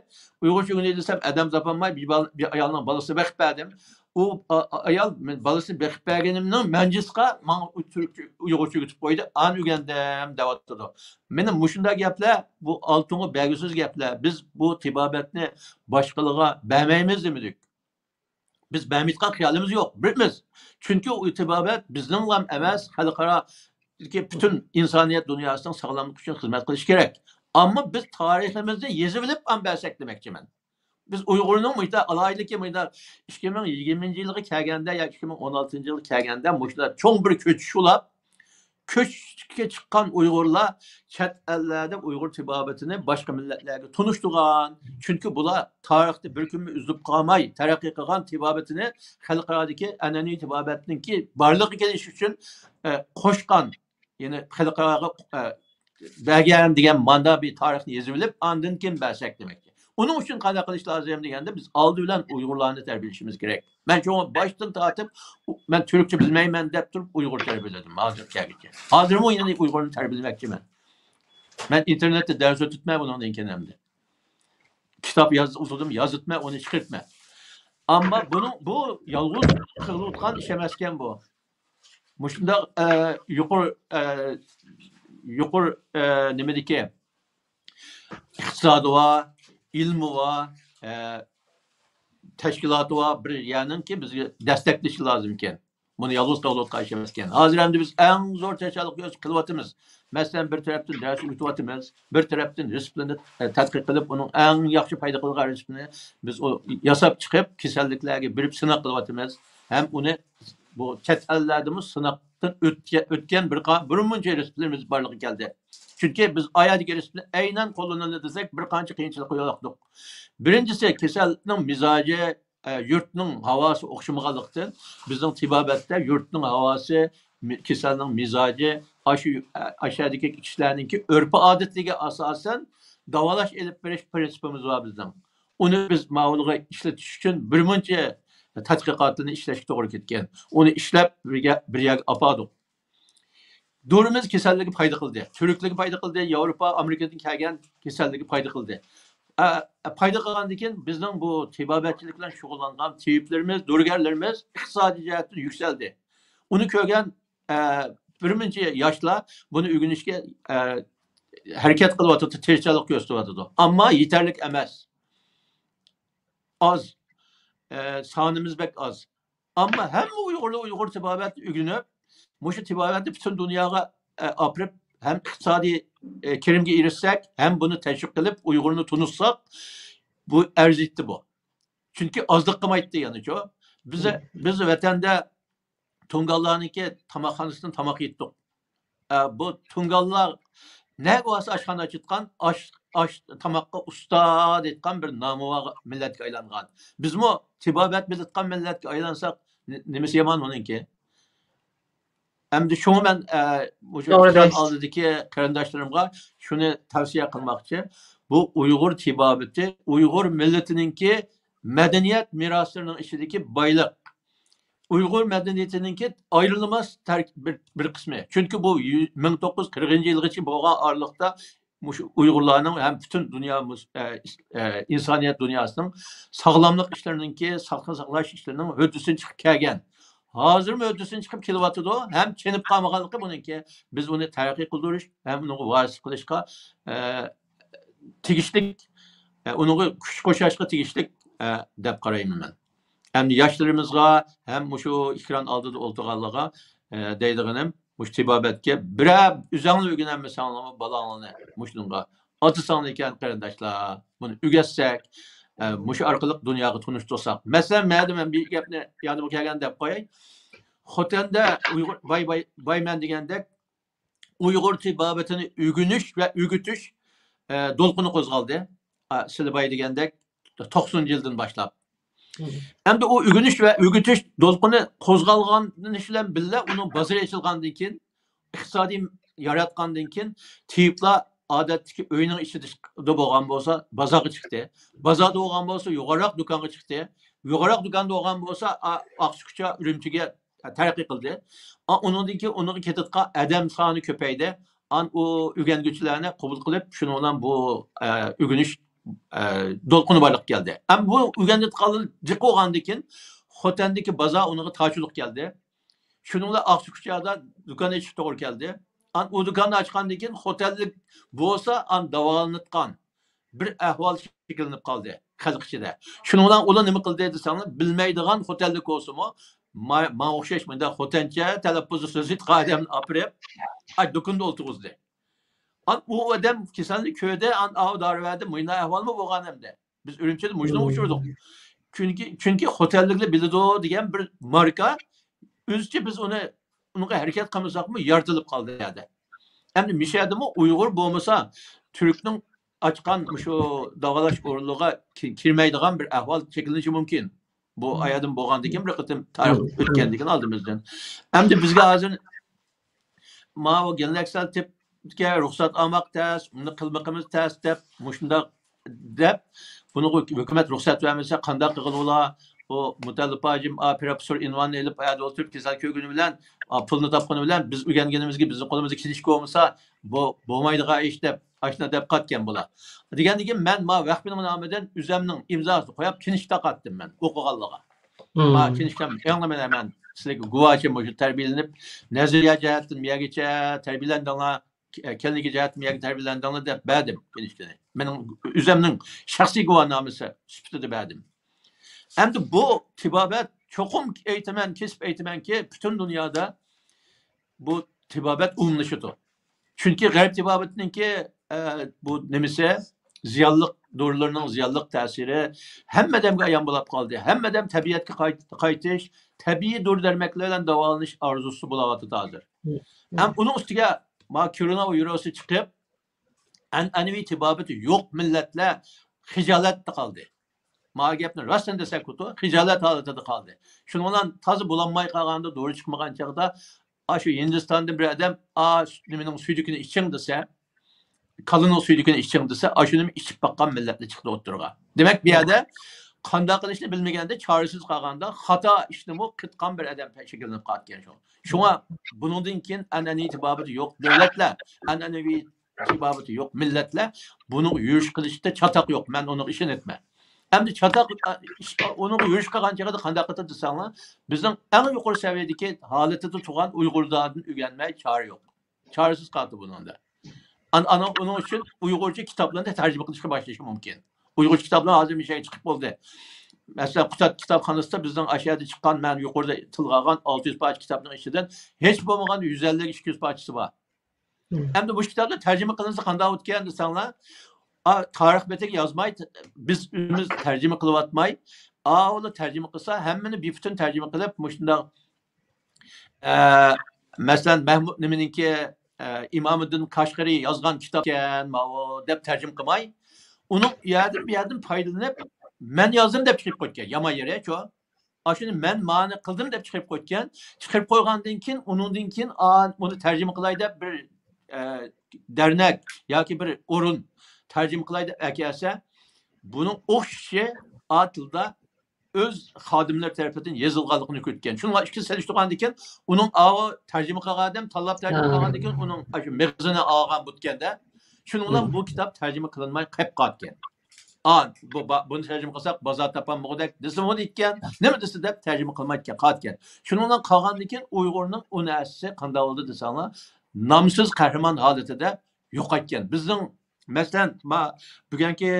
ئۇيغۇرچە ئۆگىنەي دېسەم، ئادەم تاپالماي بىر بال-، بىر ئايالنىڭ بالىسىنى بېقىپ بەردىم. ئۇ ئا-، ئا-، ئايال، مەن بالىسىنى بېقىپ بەرگىنىمنىڭ مەنجىسىغا ماڭا ئۇ تۈركچە، ئۇيغۇرچە ئۆگىتىپ قويدى، ئانى ئۆگەندىم دەۋاتىدۇ. مېنىڭ مۇشۇنداق گەپلەر، بۇ ئالتۇنغا بەرگۈسىز گەپلەر. بىز بۇ تېبابەتنى باشقىلارغا بەرمەيمىز دېمىدۇق. بىز بەرمەيدىغان خىيالىمىز يوق، بىلىمىز. چۈنكى ئۇ تېبابەت بىزنىڭلا ئەمەس، خەلقئارادىكى پۈتۈن ئىنسانىيەت دۇنياسىنىڭ ساغلاملىقى ئۈچۈن خىزمەت قىلىشى كېرەك. ئەمما بىز تارىخىمىزنى يېزىۋېلىپ ئان بەرسەك دېمەكچىمەن. بىز ئۇيغۇرنىڭ مۇشۇنداق ئالاھىدىلىكى، مۇشۇنداق ئىككى مىڭ يىگىرمىنچى يىلغا كەلگەندە ياكى ئىككى مىڭ ئون ئالتىنچى يىلغا كەلگەندە مۇشۇنداق چوڭ بىر كۆچۈش بولۇپ، كۆچۈشكە چىققان ئۇيغۇرلار چەت ئەللەردە ئۇيغۇر تېبابىتىنى باشقا مىللەتلەرگە تونۇشتۇرغان. چۈنكى بۇلار تارىختا بىر كۈنمۇ ئۈزۈلۈپ قالماي تەرەققىي قىلغان تېبابىتىنى خەلقئارادىكى ئەنئەنىۋى تېبابەتنىڭكى بارلىققا كېلىشى ئۈچۈن، ئە، قوشقان، يەنى خەلقئاراغا، ئە، بەرگەن دېگەن ماندا بىر تارىخنى يېزىۋېلىپ، ئاندىن كېيىن بەرسەك دېمەكچى. ئۇنىڭ ئۈچۈن قانداق قىلىش لازىم دېگەندە، بىز ئالدى بىلەن ئۇيغۇرلارنى تەربىيەلىشىمىز كېرەك. مەن شۇڭا باشتىن تارتىپ، مەن تۈركچە بىلمەيمەن دەپ تۇرۇپ ئۇيغۇر تەربىيەلىدىم ھازىرغىچە. ھازىرمۇ يەنە ئۇيغۇرنى تەربىيەلىمەكچىمەن. مەن ئىنتېرنېتتە دەرس ئۆتۈتمە بۇنىڭدىن كېيىن ئەمدى. كىتاب يازدۇم، يازىتمە، ئۇنى چىقىرتمە. ئەمما بۇنىڭ، بۇ يالغۇز قىلىۋاتقان ئىش ئەمەسكەن بۇ. مۇشۇنداق، ئە، يۇقىرى، ئە، يۇقىرى، ئە، نېمىدىكى، ئىقتىسادى بار، ئىلمى بار، ئە، تەشكىلاتى بار بىر يەرنىڭكى بىزگە دەستەكلىشى لازىمكەن. بۇنى يالغۇز قىلىۋاتقان ئىش ئەمەسكەن. ھازىر ئەمدى بىز ئەڭ زور تىرىشچانلىق قىلىۋاتىمىز. مەسىلەن، بىر تەرەپتىن دەرس ئۆتۈۋاتىمىز، بىر تەرەپتىن رېتسېپلىنى، ئە، تەتقىق قىلىپ، ئۇنىڭ ئەڭ ياخشى پايدا قىلغان رېتسېپىنى بىز ئۇ ياساپ چىقىپ، كېسەللىكلەرگە بېرىپ سىناق قىلىۋاتىمىز. ھەم ئۇنى بۇ چەت ئەللەردىمۇ سىناقتىن ئۆتكە-، ئۆتكەن بىر قا-، بىر مۇنچە رېتسېپلىرىمىز بارلىققا كەلدى. چۈنكى بىز ئايەردىكى رېتسېپنى ئەينەن قوللىنىلدى دېسەك، بىر قانچە قىيىنچىلىققا يولۇقتۇق. بىرىنچىسى، كېسەلنىڭ مىزاجى، ئە، يۇرتنىڭ ھاۋاسى ئوخشىمىغانلىقتىن، بىزنىڭ تېبابەتتە يۇرتنىڭ ھاۋاسى، مى-، كېسەلنىڭ مىزاجى، ئاشۇ، ئە، ئاشۇ يەردىكى كىشىلەرنىڭكى ئۆرپ-ئادىتىگە ئاساسەن داۋالاش ئېلىپ بېرىش پىرىنسىپىمىز بار بىزنىڭ. ئۇنى بىز ماۋۇلغا ئىشلىتىش ئۈچۈن بىر مۇنچە تەتقىقاتلىرىنى ئىشلەشكە توغرا كەتكەن. ئۇنى ئىشلەپ بىر يە-، بىر يەرگە ئاپاردۇق. دورىمىز كېسەللىككە پايدا قىلدى. تۈركلەرگە پايدا قىلدى، ياۋروپا، ئامېرىكىدىن كەلگەن كېسەللىككە پايدا قىلدى. ئە، پايدا قىلغاندىن كېيىن بىزنىڭ بۇ تېبابەتچىلىك بىلەن شۇغۇللانغان تېبىپلىرىمىز، دورىگەرلىرىمىز ئىقتىسادىي جەھەتتىن يۈكسەلدى. ئۇنى كۆرگەن، ئە، بىر مۇنچە ياشلار بۇنى ئۆگىنىشكە، ئە، ھەرىكەت قىلىۋاتىدۇ، تىرىشچانلىق كۆرسىتىۋاتىدۇ. ئەمما يېتەرلىك ئەمەس. ئاز. ئە، سانىمىز بەك ئاز. ئەمما ھەممە ئۇيغۇرلار ئۇيغۇر تېبابەتنى ئۆگىنىپ، مۇشۇ تېبابەتنى پۈتۈن دۇنياغا، ئە، ئاپىرىپ، ھەم ئىقتىسادىي، ئە، كىرىمگە ئېرىشسەك، ھەم بۇنى تەشۋىق قىلىپ، ئۇيغۇرنى تونۇتساق، بۇ ئەرزىيتتى بۇ. چۈنكى ئازلىق قىلمايتتى يەنىچۇ. بىز، بىز ۋەتەندە تۇڭگانلارنىڭكى تاماقخانىسىدىن تاماق يېتتۇق. ئە، بۇ تۇڭگانلار نەگە بارسا ئاشخانا ئاچىدىغان، ئاش، ئاش، تاماققا ئۇستا دەيدىغان بىر نامى بار مىللەتكە ئايلانغان. بىزمۇ تېبابەت بىلىدىغان مىللەتكە ئايلانساق، نې-، نېمىسى يامان ئۇنىڭكى؟ ئەمدى شۇڭا مەن، ئە، مۇشۇ توغرا ئېكران دەيسىز. ئالدىدىكى قېرىنداشلىرىمغا شۇنى تەۋسىيە قىلماقچى. بۇ ئۇيغۇر تېبابىتى، ئۇيغۇر مىللىتىنىڭكى مەدەنىيەت مىراسلىرىنىڭ ئىچىدىكى بايلىق. ئۇيغۇر مەدەنىيىتىنىڭكى ئايرىلماس تەرك-، بىر، بىر قىسمى. چۈنكى بۇ يۈ-، مىڭ توققۇز يۈز قىرىقىنچى يىلغىچە بولغان ئارىلىقتا مۇشۇ ئۇيغۇرلارنىڭ ھەم پۈتۈن دۇنيا مۇس-، ئە، ئىس-، ئە، ئىنسانىيەت دۇنياسىنىڭ ساغلاملىق ئىشلىرىنىڭكى، ساقچى ساقلاش ئىشلىرىنىڭ ھۆددىسىدىن چىقىپ كەلگەن. ھازىرمۇ ھۆددىسىدىن چىقىپ كېلىۋاتىدۇ، ھەم چېنىپ قالمىغانلىقى بۇنىڭكى. بىز ئۇنى تەرەققىي قىلدۇرۇش ھەم ئۇنىڭغا ۋارىسلىق قىلىشقا، ئە، تېگىشلىك، ئە، ئۇنىڭغا كۈچ قوشاشقا تېگىشلىك، ئە، دەپ قارايمەن مەن. ئەمدى ياشلىرىمىزغا ھەم مۇشۇ ئېكران ئالدىدا ئولتۇرغانلارغا، ئە، دەيدىغىنىم، مۇشۇ تېبابەتكە بىرەر ئۆزەڭلار ئۆگىنەلمىسەڭلارمۇ بالاڭلارنى مۇشۇنىڭغا ئاتىساڭلار ئىكەن قېرىنداشلار، بۇنى ئۆگەتسەك، ئە، مۇشۇ ئارقىلىق دۇنياغا تونۇشتۇرساق. مەسىلەن، مەدە مەن بىر گەپنى يادىمغا كەلگەن دەپ قوياي. خوتەندە ئۇيغۇر باي، باي، بايمەن دېگەندەك، ئۇيغۇر تېبابىتىنى ئۆگىنىش ۋە ئۆگىتىش، ئە، دولقۇنى قوزغالدى. ئا، سىلى باي دېگەندەك، توقسىنىنچى يىلدىن باشلاپ. ئەمدى ئۇ ئۆگىنىش ۋە ئۆگىتىش دولقۇنى قوزغالغان بىلەن بىللە، ئۇنىڭ بازىرى ئېچىلغاندىن كېيىن، ئىقتىسادىي ياراتقاندىن كېيىن، تېۋىپلار ئادەتتىكى ئۆينىڭ ئىچىدە بولغان بولسا، بازارغا چىقتى. بازاردا بولغان بولسا، يۇقىرىراق دۇكانغا چىقتى. يۇقىرىراق دۇكاندا بولغان بولسا، ئا-، ئاقسۇ كوچا ئۈرۈمچىگە تەرەققىي قىلدى. ئا، ئۇنىڭدىن كېيىن ئۇنىڭغا كېتىدىغان ئادەم سانى كۆپەيدى. ئان ئۇ ئۆگەنگۈچىلەرنى قوبۇل قىلىپ، شۇنىڭ بىلەن بۇ، ئە، ئۆگىنىش، ئە، دولقۇنى بارلىققا كەلدى. ئھەم بۇ ئۆگەنگۈچى جىق بولغاندىن كېيىن، خوتەندىكى بازار ئۇنىڭغا تاچىلىق كەلدى. شۇنىڭ بىلەن ئاقسۇ كۇچادا دۇكان ئېچىشقا توغرا كەلدى. ئان ئۇ دۇكاننى ئاچقاندىن كېيىن، خوتەنلىك بولسا ئان داۋالىنىدىغان بىر ئەھۋال شەكىللىنىپ قالدى خەلق ئىچىدە. شۇنىڭ بىلەن ئۇلار نېمە قىلدى دېسەڭلار، بىلمەيدىغان خوتەنلىك بولسىمۇ، ما-، ماڭا ئوخشاش مۇنداق خوتەنچە تەلەپپۇزدا سۆزلەيدىغان ئادەمنى ئاپىرىپ، ئاي، دۇكىنىدا ئولتۇرغۇزدى. ئان ئۇ ئادەم كېسەلنى كۆردى، ئان ئاۋۇ دارى بەردى، مۇنداق ئەھۋالمۇ بولغان ئەمدى. بىز ئۈرۈمچىدە مۇشۇنىڭغا ئۇچرىدۇق. چۈنكى، چۈنكى خوتەنلىكلەر بىلىدۇ دېگەن بىر ماركا، ئۆزىچە بىز ئۇنى، ئۇنىڭغا ھەرىكەت قىلمىساقمۇ يارىتىلىپ قالدى يەردە. ئەمدى مىشەدىمۇ ئۇيغۇر بولمىسا، تۈركنىڭ ئاچقان مۇشۇ داۋالاش ئورۇنلىرىغا كى-، كىرمەيدىغان بىر ئەھۋال شەكىللىنىشى مۇمكىن. بۇ ئايادىن بولغاندىن كېيىن بىر قېتىم تارىخ ئۆتكەندىن كېيىن ئالدىمىزدىن. ئەمدى بىزگە ھازىر ماۋۇ گېلنەكسەل تېپكە رۇخسەت ئالماق تەس، ئۇنى قىلمىقىمىز تەس دەپ، مۇشۇنداق دەپ، بۇنىڭغا ھۆكۈمەت رۇخسەت بەرمىسە قانداق قىلغىلى بولا؟ ئۇ مۇتەللىپ ھاجىم، ئا، پروفېسسور ئىنۋاننى ئېلىپ، ئايەردە ئولتۇرۇپ كېسەل كۆرگىنى بىلەن، ئا، پۇلنى تاپقىنى بىلەن، بىز ئۆگەنگىنىمىزگە بىزنىڭ قولىمىزدا كىنىشكا بولمىسا، بۇ بولمايدىغان ئىش دەپ، ئاشۇنداق دەپ قاتكەن بۇلار. دېگەندىن كېيىن مەن ما ۋەخپىنىڭ نامىدىن ئۆزەمنىڭ ئىمزاسىنى قويۇپ، كىنىشكا تارقاتتىم مەن ئوقۇغانلارغا. ما كىنىشكام، ئېڭىڭلار مەن، مەن سىلەرگە گۇۋاھچى، مۇشۇ تەربىيەلىنىپ، نەزەرىيە جەھەتتىن بۇ يەرگىچە تەربىيەلەندىڭلار، كە-، كىلىنىكا جەھەتتىن بۇ يەرگە تەربىيەلەندىڭلار دەپ بەردىم كىنىشكىنى. مېنىڭ ئۆزەمنىڭ شەخسىي گۇۋاھنامىسى سۈپىتىدە بەردىم. ئەمدى بۇ تېبابەت چوقۇم ئېيتىمەن، كېسىپ ئېيتىمەنكى، پۈتۈن دۇنيادا بۇ تېبابەت ئومۇملىشىدۇ. چۈنكى غەرب تېبابىتىنىڭكى، ئە، بۇ نېمىسى، زىيانلىق، دورىلىرىنىڭ زىيانلىق تەسىرى ھەممە ئادەمگە ئايان بولاپ قالدى. ھەممە ئادەم تەبىئەتكە قايت-، قايتىش، تەبىئىي دورا-دەرمەكلەر بىلەن داۋالىنىش ئارزۇسى بولاۋاتىدۇ ھازىر. ھەم ئۇنىڭ ئۈستىگە ما كورونا ۋىرۇسى چىقىپ، ئەنئەنىۋى تېبابىتى يوق مىللەتلەر خىجالەتتە قالدى. ما گەپنى راستىنى دېسەك، خىجالەت ھالىتىدە قالدى. شۇنىڭ بىلەن تازا بولالماي قالغاندا، دورا چىقمىغان چاغدا، ئاشۇ ھىندىستاندىن بىر ئادەم، ئا، نېمىنىڭ سۈيدۈكىنى ئىچىڭ دېسە، كالىنىڭ سۈيدۈكىنى ئىچىڭ دېسە، ئاشۇنى ئىچىپ باققان مىللەتلەر چىقتى ئوتتۇرىغا. دېمەك، بۇ يەردە قانداق قىلىشنى بىلمىگەندە، چارىسىز قالغاندا، خاتا ئىشنىمۇ قىلغان بىر ئادەم شەكىللىنىپ قالىدىكەن شۇ. شۇڭا بۇنىڭدىن كېيىن ئەنئەنىۋى تېبابىتى يوق دۆلەتلەر، ئەنئەنىۋى تېبابىتى يوق مىللەتلەر بۇنىڭغا يۈرۈش قىلىشتا چاتاق يوق. مەن ئۇنىڭغا ئىشىنىمەن. ئەمدى چاتاق، ئۇنىڭغا يۈرۈش قىلغان چېغىدا قانداق قىلدى دېسەڭلار، بىزنىڭ ئەڭ يۇقىرى سەۋىيەدىكى ھالىتىدە تۇرغان ئۇيغۇرلاردىن ئۆگەنمەي چارە يوق. چارىسىز قالدى بۇنىڭدا. ئان-، ئانا-، ئۇنىڭ ئۈچۈن ئۇيغۇرچە كىتابلارنى تەرجىمە قىلىشقا باشلىشى مۇمكىن. ئۇيغۇرچە كىتابلار ھازىر مىشەگە چىقىپ بولدى. مەسىلەن، قۇتادغۇ كىتابخانىسىدا بىزنىڭ ئاشۇ يەردە چىققان، مەن يۇقىرىدا تىلغا ئالغان ئالتە يۈز پارچە كىتابنىڭ ئىچىدىن ھېچ بولمىغاندا يۈز ئەللىك، ئىككى يۈز پارچىسى بار. ئەمدى مۇشۇ كىتابلار تەرجىمە قىلىنسا قانداق بولىدىكەن دېسەڭلار، ئا، تارىخ بېتىگە يازماي، بىز ئۆزىمىز تەرجىمە قىلىۋاتماي، ئاۋۇلا تەرجىمە قىلسا، ھەممىنى بىپۈتۈن تەرجىمە قىلىپ، مۇشۇنداق، ئە، مەسىلەن، مەھمۇد نېمىنىڭكى، ئە، ئىمامىددىن قەشقىرى يازغان كىتابكەن ماۋۇ دەپ تەرجىمە قىلماي، ئۇنىڭ ئۇ يەردىن، بۇ يەردىن پايدىلىنىپ، مەن يازدىم دەپ چىقىرىپ قويىدىكەن. يامان يېرى شۇ. ئاشۇنى مەن مانى قىلدىم دەپ چىقىرىپ قويىدىكەن. چىقىرىپ قويغاندىن كېيىن، ئۇنىڭدىن كېيىن، ئا، ئۇنى تەرجىمە قىلاي دەپ بىر، ئە، دەرنەك ياكى بىر ئورۇن تەرجىمە قىلاي دەپ ئەكەلسە، بۇنىڭ ئوخشىشى ئا تىلدا ئۆز خادىملىرى تەرىپىدىن يېزىلغانلىقىنى كۆرگەن. شۇنىڭغا ئىككىسىنى سېلىشتۇرغاندىكىن، ئۇنىڭ ئاۋۇ تەرجىمە قىلغان ئادەم، تاللاپ تەرجىمە قىلغاندىكىن، ئۇنىڭ ئاشۇ مېغىزىنى ئالغان بۇتكەندە، شۇنىڭ بىلەن بۇ كىتاب تەرجىمە قىلىنماي قېلىپ قالغان. ئا، بۇ، بۇنى تەرجىمە قىلساق بازار تاپالمىغۇدەك دېسىمۇ ئىكەن، نېمە دېسە دەپ تەرجىمە قىلمايدىكەن، قالىدىكەن. شۇنىڭ بىلەن قالغاندىكىن ئۇيغۇرنىڭ ئۇ نەرسىسى قانداق بولدى دېسەڭلار، نامسىز قەھرىمان ھالىتىدە يوقالغان. بىزنىڭ، مەسىلەن، ما، بۈگۈنكى،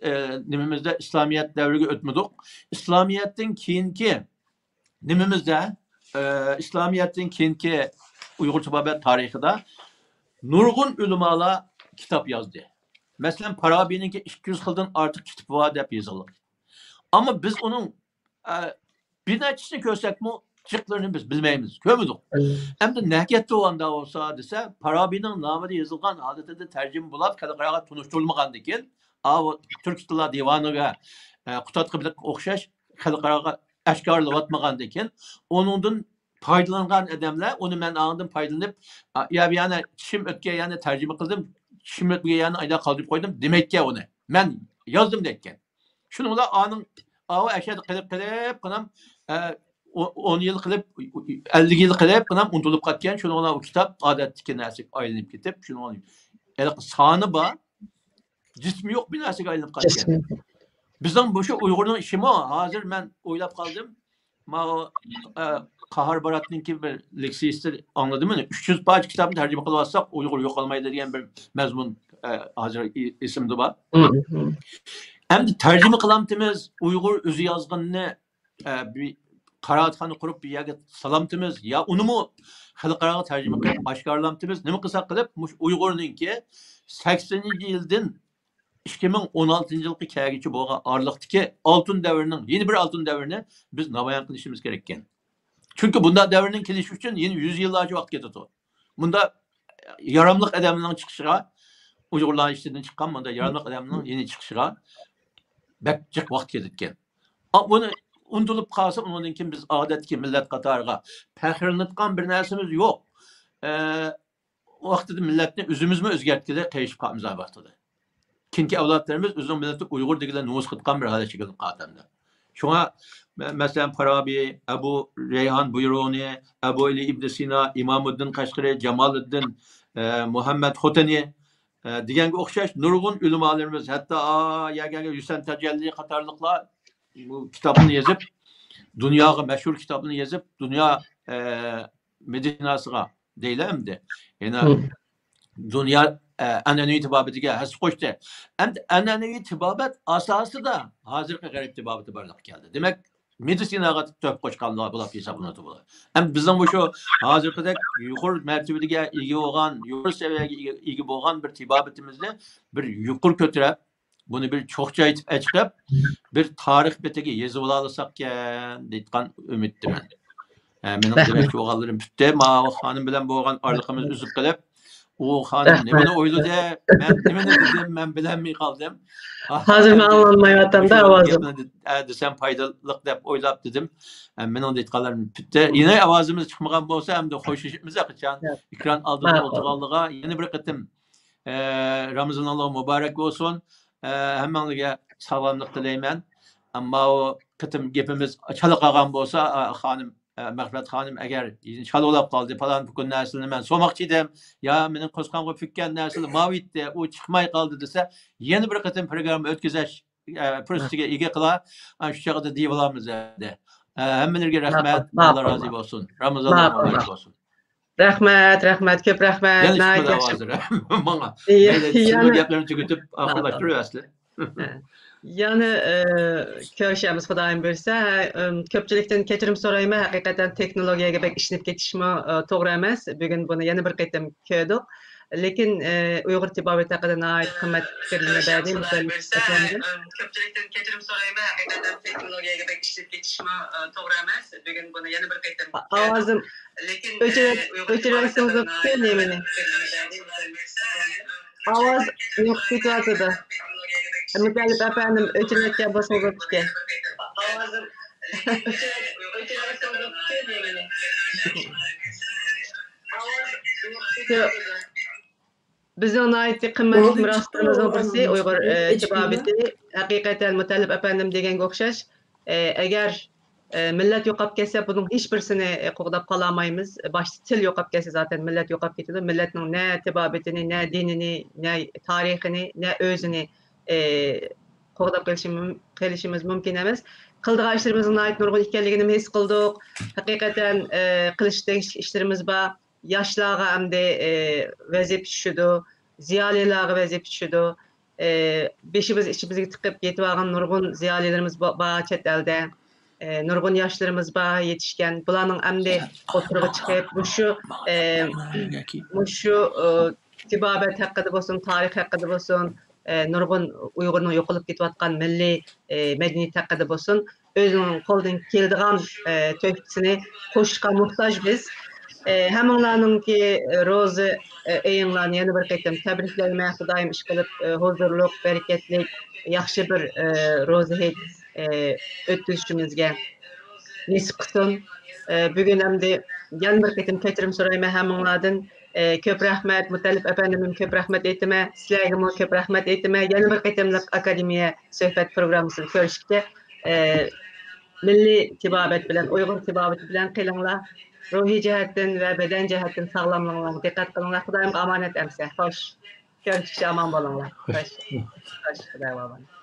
ئە، نېمىمىزدە ئىسلامىيەت دەۋرىگە ئۆتمىدۇق. ئىسلامىيەتتىن كېيىنكى نېمىمىزدە، ئە، ئىسلامىيەتتىن كېيىنكى ئۇيغۇر تېبابەت تارىخىدا نۇرغۇن ئۆلىمالار كىتاب يازدى. مەسىلەن، پارابىنىڭكى ئىككى يۈز خىلدىن ئارتۇق كىتابى بار دەپ يېزىلغان. ئەمما بىز ئۇنىڭ، ئە، بىر نەچچىسىنى كۆرسەكمۇ، جىقلىرىنى بىز بىلمەيمىز، كۆرمىدۇق. ئەمدى نەگەتتە ئۇنداق بولسا دېسە، پارابىنىڭ نامىدا يېزىلغان ھالىتىدە تەرجىمە بولۇپ، خەلقئاراغا تونۇشتۇرۇلمىغاندىكىن، ئاۋۇ تۈركىي تىللار دىۋانىغا، ئە، قۇتادغىدەك ئوخشاش خەلقئاراغا ئاشكارىلىۋاتمىغاندىكىن، ئۇنىڭدىن پايدىلانغان ئادەملەر، ئۇنى مەن ئاندىن پايدىلىنىپ، ئا، يا، يەنە چىشىم ئۆتكەن يەرنى تەرجىمە قىلدىم، چىشىم ئۆتمىگەن يەرنى ئايدا قالدۇرۇپ قويدۇم دېمەيدىكەن ئۇنى. مەن يازدىم دەيدىكەن. شۇنىڭ بىلەن ئانىڭ ئاۋۇ ئەشەدە قىلىپ، قىلىپ، قىلام، ئە، ئو-، ئون يىل قىلىپ، ئەللىك يىل قىلىپ، قىلام ئۇنتۇلۇپ قالغان. شۇنىڭ بىلەن ئۇ كىتاب ئادەتتىكى نەرسىگە ئايلىنىپ كېتىپ، شۇنىڭ ھېلىقى سانى بار، جىسمى يوق بىر نەرسىگە ئايلىنىپ قالغان. بىزنىڭ مۇشۇ ئۇيغۇرنىڭ ئىشىمۇ، ھازىر مەن ئويلاپ قالدىم. ماۋۇ، ئە، قاھار باراتنىڭكى بىر لېكسىيىسىدا ئاڭلىدىم. ئۈچ يۈز پارچە كىتابنى تەرجىمە قىلىۋاتساق، ئۇيغۇر يوقالمايدۇ دېگەن بىر مەزمۇن، ئە، ھازىر ئېسىمدە بار. ئەمدى تەرجىمە قىلامتىمىز، ئۇيغۇر ئۆزى يازغىنىنى، ئە، بىر قىرائەتخانا قۇرۇپ بىر يەرگە سالامتىمىز، يا ئۇنىمۇ خەلقئاراغا تەرجىمە قىلىپ ئاشكارىلامتىمىز؟ نېمە قىلساق قىلىپ، مۇشۇ ئۇيغۇرنىڭكى سەكسىنىنچى يىلدىن ئىككى مىڭ ئون ئالتىنچى يىلغا كەلگۈچە بولغان ئارىلىقتىكى ئالتۇن دەۋرنىڭ، يەنە بىر ئالتۇن دەۋرىنى بىز نامايان قىلىشىمىز كېرەككەن. چۈنكى بۇنداق دەۋرنىڭ كېلىشى ئۈچۈن يەنە يۈز يىللارچە ۋاقىت كېتىدۇ. بۇندا ياراملىق ئادەمنىڭ چىقىشىغا، ئۇيغۇرلار ئىچىدىن چىققان بۇنداق ياراملىق ئادەمنىڭ يەنە چىقىشىغا بەك جىق ۋاقىت كېتىدىكەن. ئا، بۇنى ئۇنتۇلۇپ قالسا، ئۇنىڭدىن كېيىن بىز ئادەتتىكى مىللەت قاتارىغا پەخىرلىنىدىغان بىر نەرسىمىز يوق. ئە، ۋاقتىدا مىللەتنى ئۆزىمىزمۇ ئۆزگەرتكىلى قېرىشىپ قالىمىز ھەر ۋاقتىدا. كېيىنكى ئەۋلادلىرىمىز ئۆزىنىڭ مىللىتى ئۇيغۇر دېگىلى نومۇس قىلىدىغان بىر ھالەتكە كېلىپ قالدى. شۇڭا، مە-، مەسىلەن، پارابى، ئەبۇ رەيھان بۇيرۇنى، ئەبۇ ئەلى ئىبن سىنا، ئىمامۇددىن قەشقىرى، جامالىددىن، ئە، مۇھەممەد خوتەنى، ئە، دېگەنگە ئوخشاش نۇرغۇن ئۆلىمالىرىمىز، ھەتتا، ئا، يەگەگە ھۈسەن تەجەللى قاتارلىقلار بۇ كىتابنى يېزىپ، دۇنياغا مەشھۇر كىتابنى يېزىپ، دۇنيا، ئە، مېدىناسىغا دەيلى ئەمدى. يەنە دۇنيا، ئە، ئەنئەنىۋى تېبابىتىگە ھەسسە قوشتى. ئەمدى ئەنئەنىۋى تېبابەت ئاساسىدا ھازىرقى غەرب تېبابىتى بارلىققا كەلدى. دېمەك، مېدىتسىناغا تۆھپە قوشقانلار بولۇپ ھېسابلىنىدۇ بۇلار. ئەمدى بىزنىڭ مۇشۇ ھازىرقىدەك يۇقىرى مەرتىۋىگە ئىگە بولغان، يۇقىرى سەۋىيەگە ئىگە، ئىگە بولغان بىر تېبابىتىمىزنى بىر يۇقىرى كۆتۈرۈپ، بۇنى بىر چوقچايتىپ ئەچىقىپ، بىر تارىخ بېتىگە يېزىۋالالىساقكەن دەيدىغان ئۈمىدتىمەن. ھە، مېنىڭ دېمەكچى بولغانلىرىم پۈتتى. ماۋۇ خانىم بىلەن بولغان ئارىلىقىمىز ئۈزۈپ قېلىپ، ئۇ خانىم نېمىنى ئويلىدى، مەن نېمىنى دېدىم، مەن بىلەلمەي قالدىم. ھازىر مەن ئاڭلانمايۋاتامدا ئاۋازىم. گەپنى دە-، ئە، دېسەم پايدىلىق دەپ ئويلاپ دېدىم. ئە، مېنىڭ دەيدىغانلىرىم پۈتتى. يەنە ئاۋازىمىز چىقمىغان بولسا، ئەمدى خوشلىشىپمىز قاچان. ئېكران ئالدىدا ئولتۇرغانلىغا يەنە بىر قېتىم، ئە، رامىزانلىق مۇبارەك بولسۇن. ئە، ھەممەڭلارگە ساغلاملىق تىلەيمەن. ئەمما ئۇ قېتىم گېپىمىز چالا قالغان بولسا، ئە، خانىم، ئە، مەغپىرەت خانىم، ئەگەر چالا بولاپ قالدى، پالان پۇكۇن نەرسىلەرنى مەن سورىماقچى ئىدىم، يا مېنىڭ قورسىقىمغا پۈككەن نەرسىلەر ماۋۇ ئىدى، ئۇ چىقماي قالدى دېسە، يەنە بىر قېتىم پروگرامما ئۆتكۈزۈش، ئە، پۇرسىتىگە ئىگە قىلا. ئاشۇ چاغدا دېيىۋالامىز ئەمدى. ئە، ھەممىلىرىگە رەھمەت، ماقۇل، ئاللا رازى بولسۇن. رامىزانلار مۇبارەك بولسۇن. رەھمەت، رەھمەت، كۆپ رەھمەت. يەنە ناھايىتى چىقمىدى ياخشى ئاۋازلىرى ماڭا. يا-، مەيلى، سىزنىڭ يەنە گەپلىرىنى تۈگىتىپ، ماقۇل. ئاخىرلاشتۇرۇۋەرسىلەر. يەنە، ئە، كۆرۈشەرمىز، خۇدايىم بۇيرۇسا. ھە، ئەم، كۆپچىلىكتىن كەچۈرۈم سورايمەن. ھەقىقەتەن تېخنولوگىيەگە بەك ئىشىنىپ كېتىشمۇ، ئە، توغرا ئەمەس. بۈگۈن بۇنى يەنە بىر قېتىم كۆردۇق. لېكىن، ئە، ئۇيغۇر تېبابىتى ھەققىدە ناھايىتى قىممەتلىك پىكىرلەرنى بەردى مۇتەللىپ ئەپەندىم. ئەم، كۆپچىلىكتىن كەچۈرۈم سورايمەن. ھەقىقەتەن تېخنولوگىيەگە بەك ئىشىنىپ كېتىشمۇ، ئە، توغرا ئەمەس. بۈگۈن بۇنى يەنە بىر قېتىم ئاۋازىم ئۆچۈرە-، ئۆچۈرەلىسىڭىز بوپتۇ نېمىنى؟ ئاۋاز يوقىپ كېتىۋاتىدۇ. مۇتەللىپ ئەپەندىم، ئۆچۈرۈۋەتكەن بولسىڭىز بوپتىكەن. بىزنىڭ ناھايىتى قىممەتلىك مىراسلىرىمىزنىڭ بىرسى ئۇيغۇر، ئە، تېبابىتى. ھەقىقەتەن مۇتەللىپ ئەپەندىم دېگەنگە ئوخشاش. ئەگەر مىللەت يوقاپ كەتسە، بۇنىڭ ھېچ بىرسىنى قوغداپ قالالمايمىز. باشتا تىل يوقاپ كەتسە، زاتەن مىللەت يوقاپ كېتىدۇ. مىللەتنىڭ نە تېبابىتىنى، نە دىنىنى، نە تارىخىنى، نە ئۆزىنى قوغداپ قېلىشىمىز مۇمكىن ئەمەس. قىلىدىغان ئىشلىرىمىزنىڭ ناھايىتى نۇرغۇن ئىكەنلىكىنى ھېس قىلدۇق. ھەقىقەتەن قىلىشقا تېگىشلىك ئىشلىرىمىز بار. ياشلارغا ئەمدى ۋەزىپە چۈشىدۇ، زىيالىيلارغا ۋەزىپە چۈشىدۇ. بېشىمىز ئىچىمىزگە تىقىپ يېتىۋالغان نۇرغۇن زىيالىيلىرىمىز بار چەت ئەلدە. نۇرغۇن ياشلىرىمىز بار يېتىشكەن. بۇلارنىڭ ئەمدى ئوتتۇرىغا چىقىپ، مۇشۇ مۇشۇ تېبابەت ھەققىدە بولسۇن، تارىخ ھەققىدە بولسۇن، نۇرغۇن ئۇيغۇرنىڭ يوقىلىپ كېتىۋاتقان مىللىي مەدەنىيىتى ھەققىدە بولسۇن، ئۆزىنىڭ قولىدىن كېلىدىغان تۆھپىسىنى قوشۇشقا موھتاج بىز. ھەممىڭلارنىڭكى روزا ئېيىڭلارنى يەنە بىر قېتىم تەبرىكلەيمەن. خۇدايىم ئىشقىلىپ ھۇزۇرلۇق، بەرىكەتلىك، ياخشى بىر روزا ھېيت ئۆتكۈزۈشىمىزگە نېسىپ قىلسۇن. بۈگۈن ئەمدى يەنە بىر قېتىم كەچۈرۈم سورايمەن ھەممىڭلاردىن. كۆپ رەھمەت، مۇتەللىپ ئەپەندىمگىمۇ كۆپ رەھمەت ئېيتىمەن. سىلەرگىمۇ كۆپ رەھمەت ئېيتىمەن. يەنە بىر قېتىملىق ئاكادېمىيە سۆھبەت پروگراممىسىدا كۆرۈشكىچە، مىللىي تېبابەت بىلەن، ئۇيغۇر تېبابىتى بىلەن قېلىڭلار. روھىي جەھەتتىن ۋە بەدەن جەھەتتىن ساغلاملىقىڭلارغا دىققەت قىلىڭلار. خۇدايىمغا ئامانەت ئەمىسە. خوش. كۆرۈشكىچە ئامان بولۇڭلار. خوش. خوش. خوش. خۇدايىمغا ئامانەت.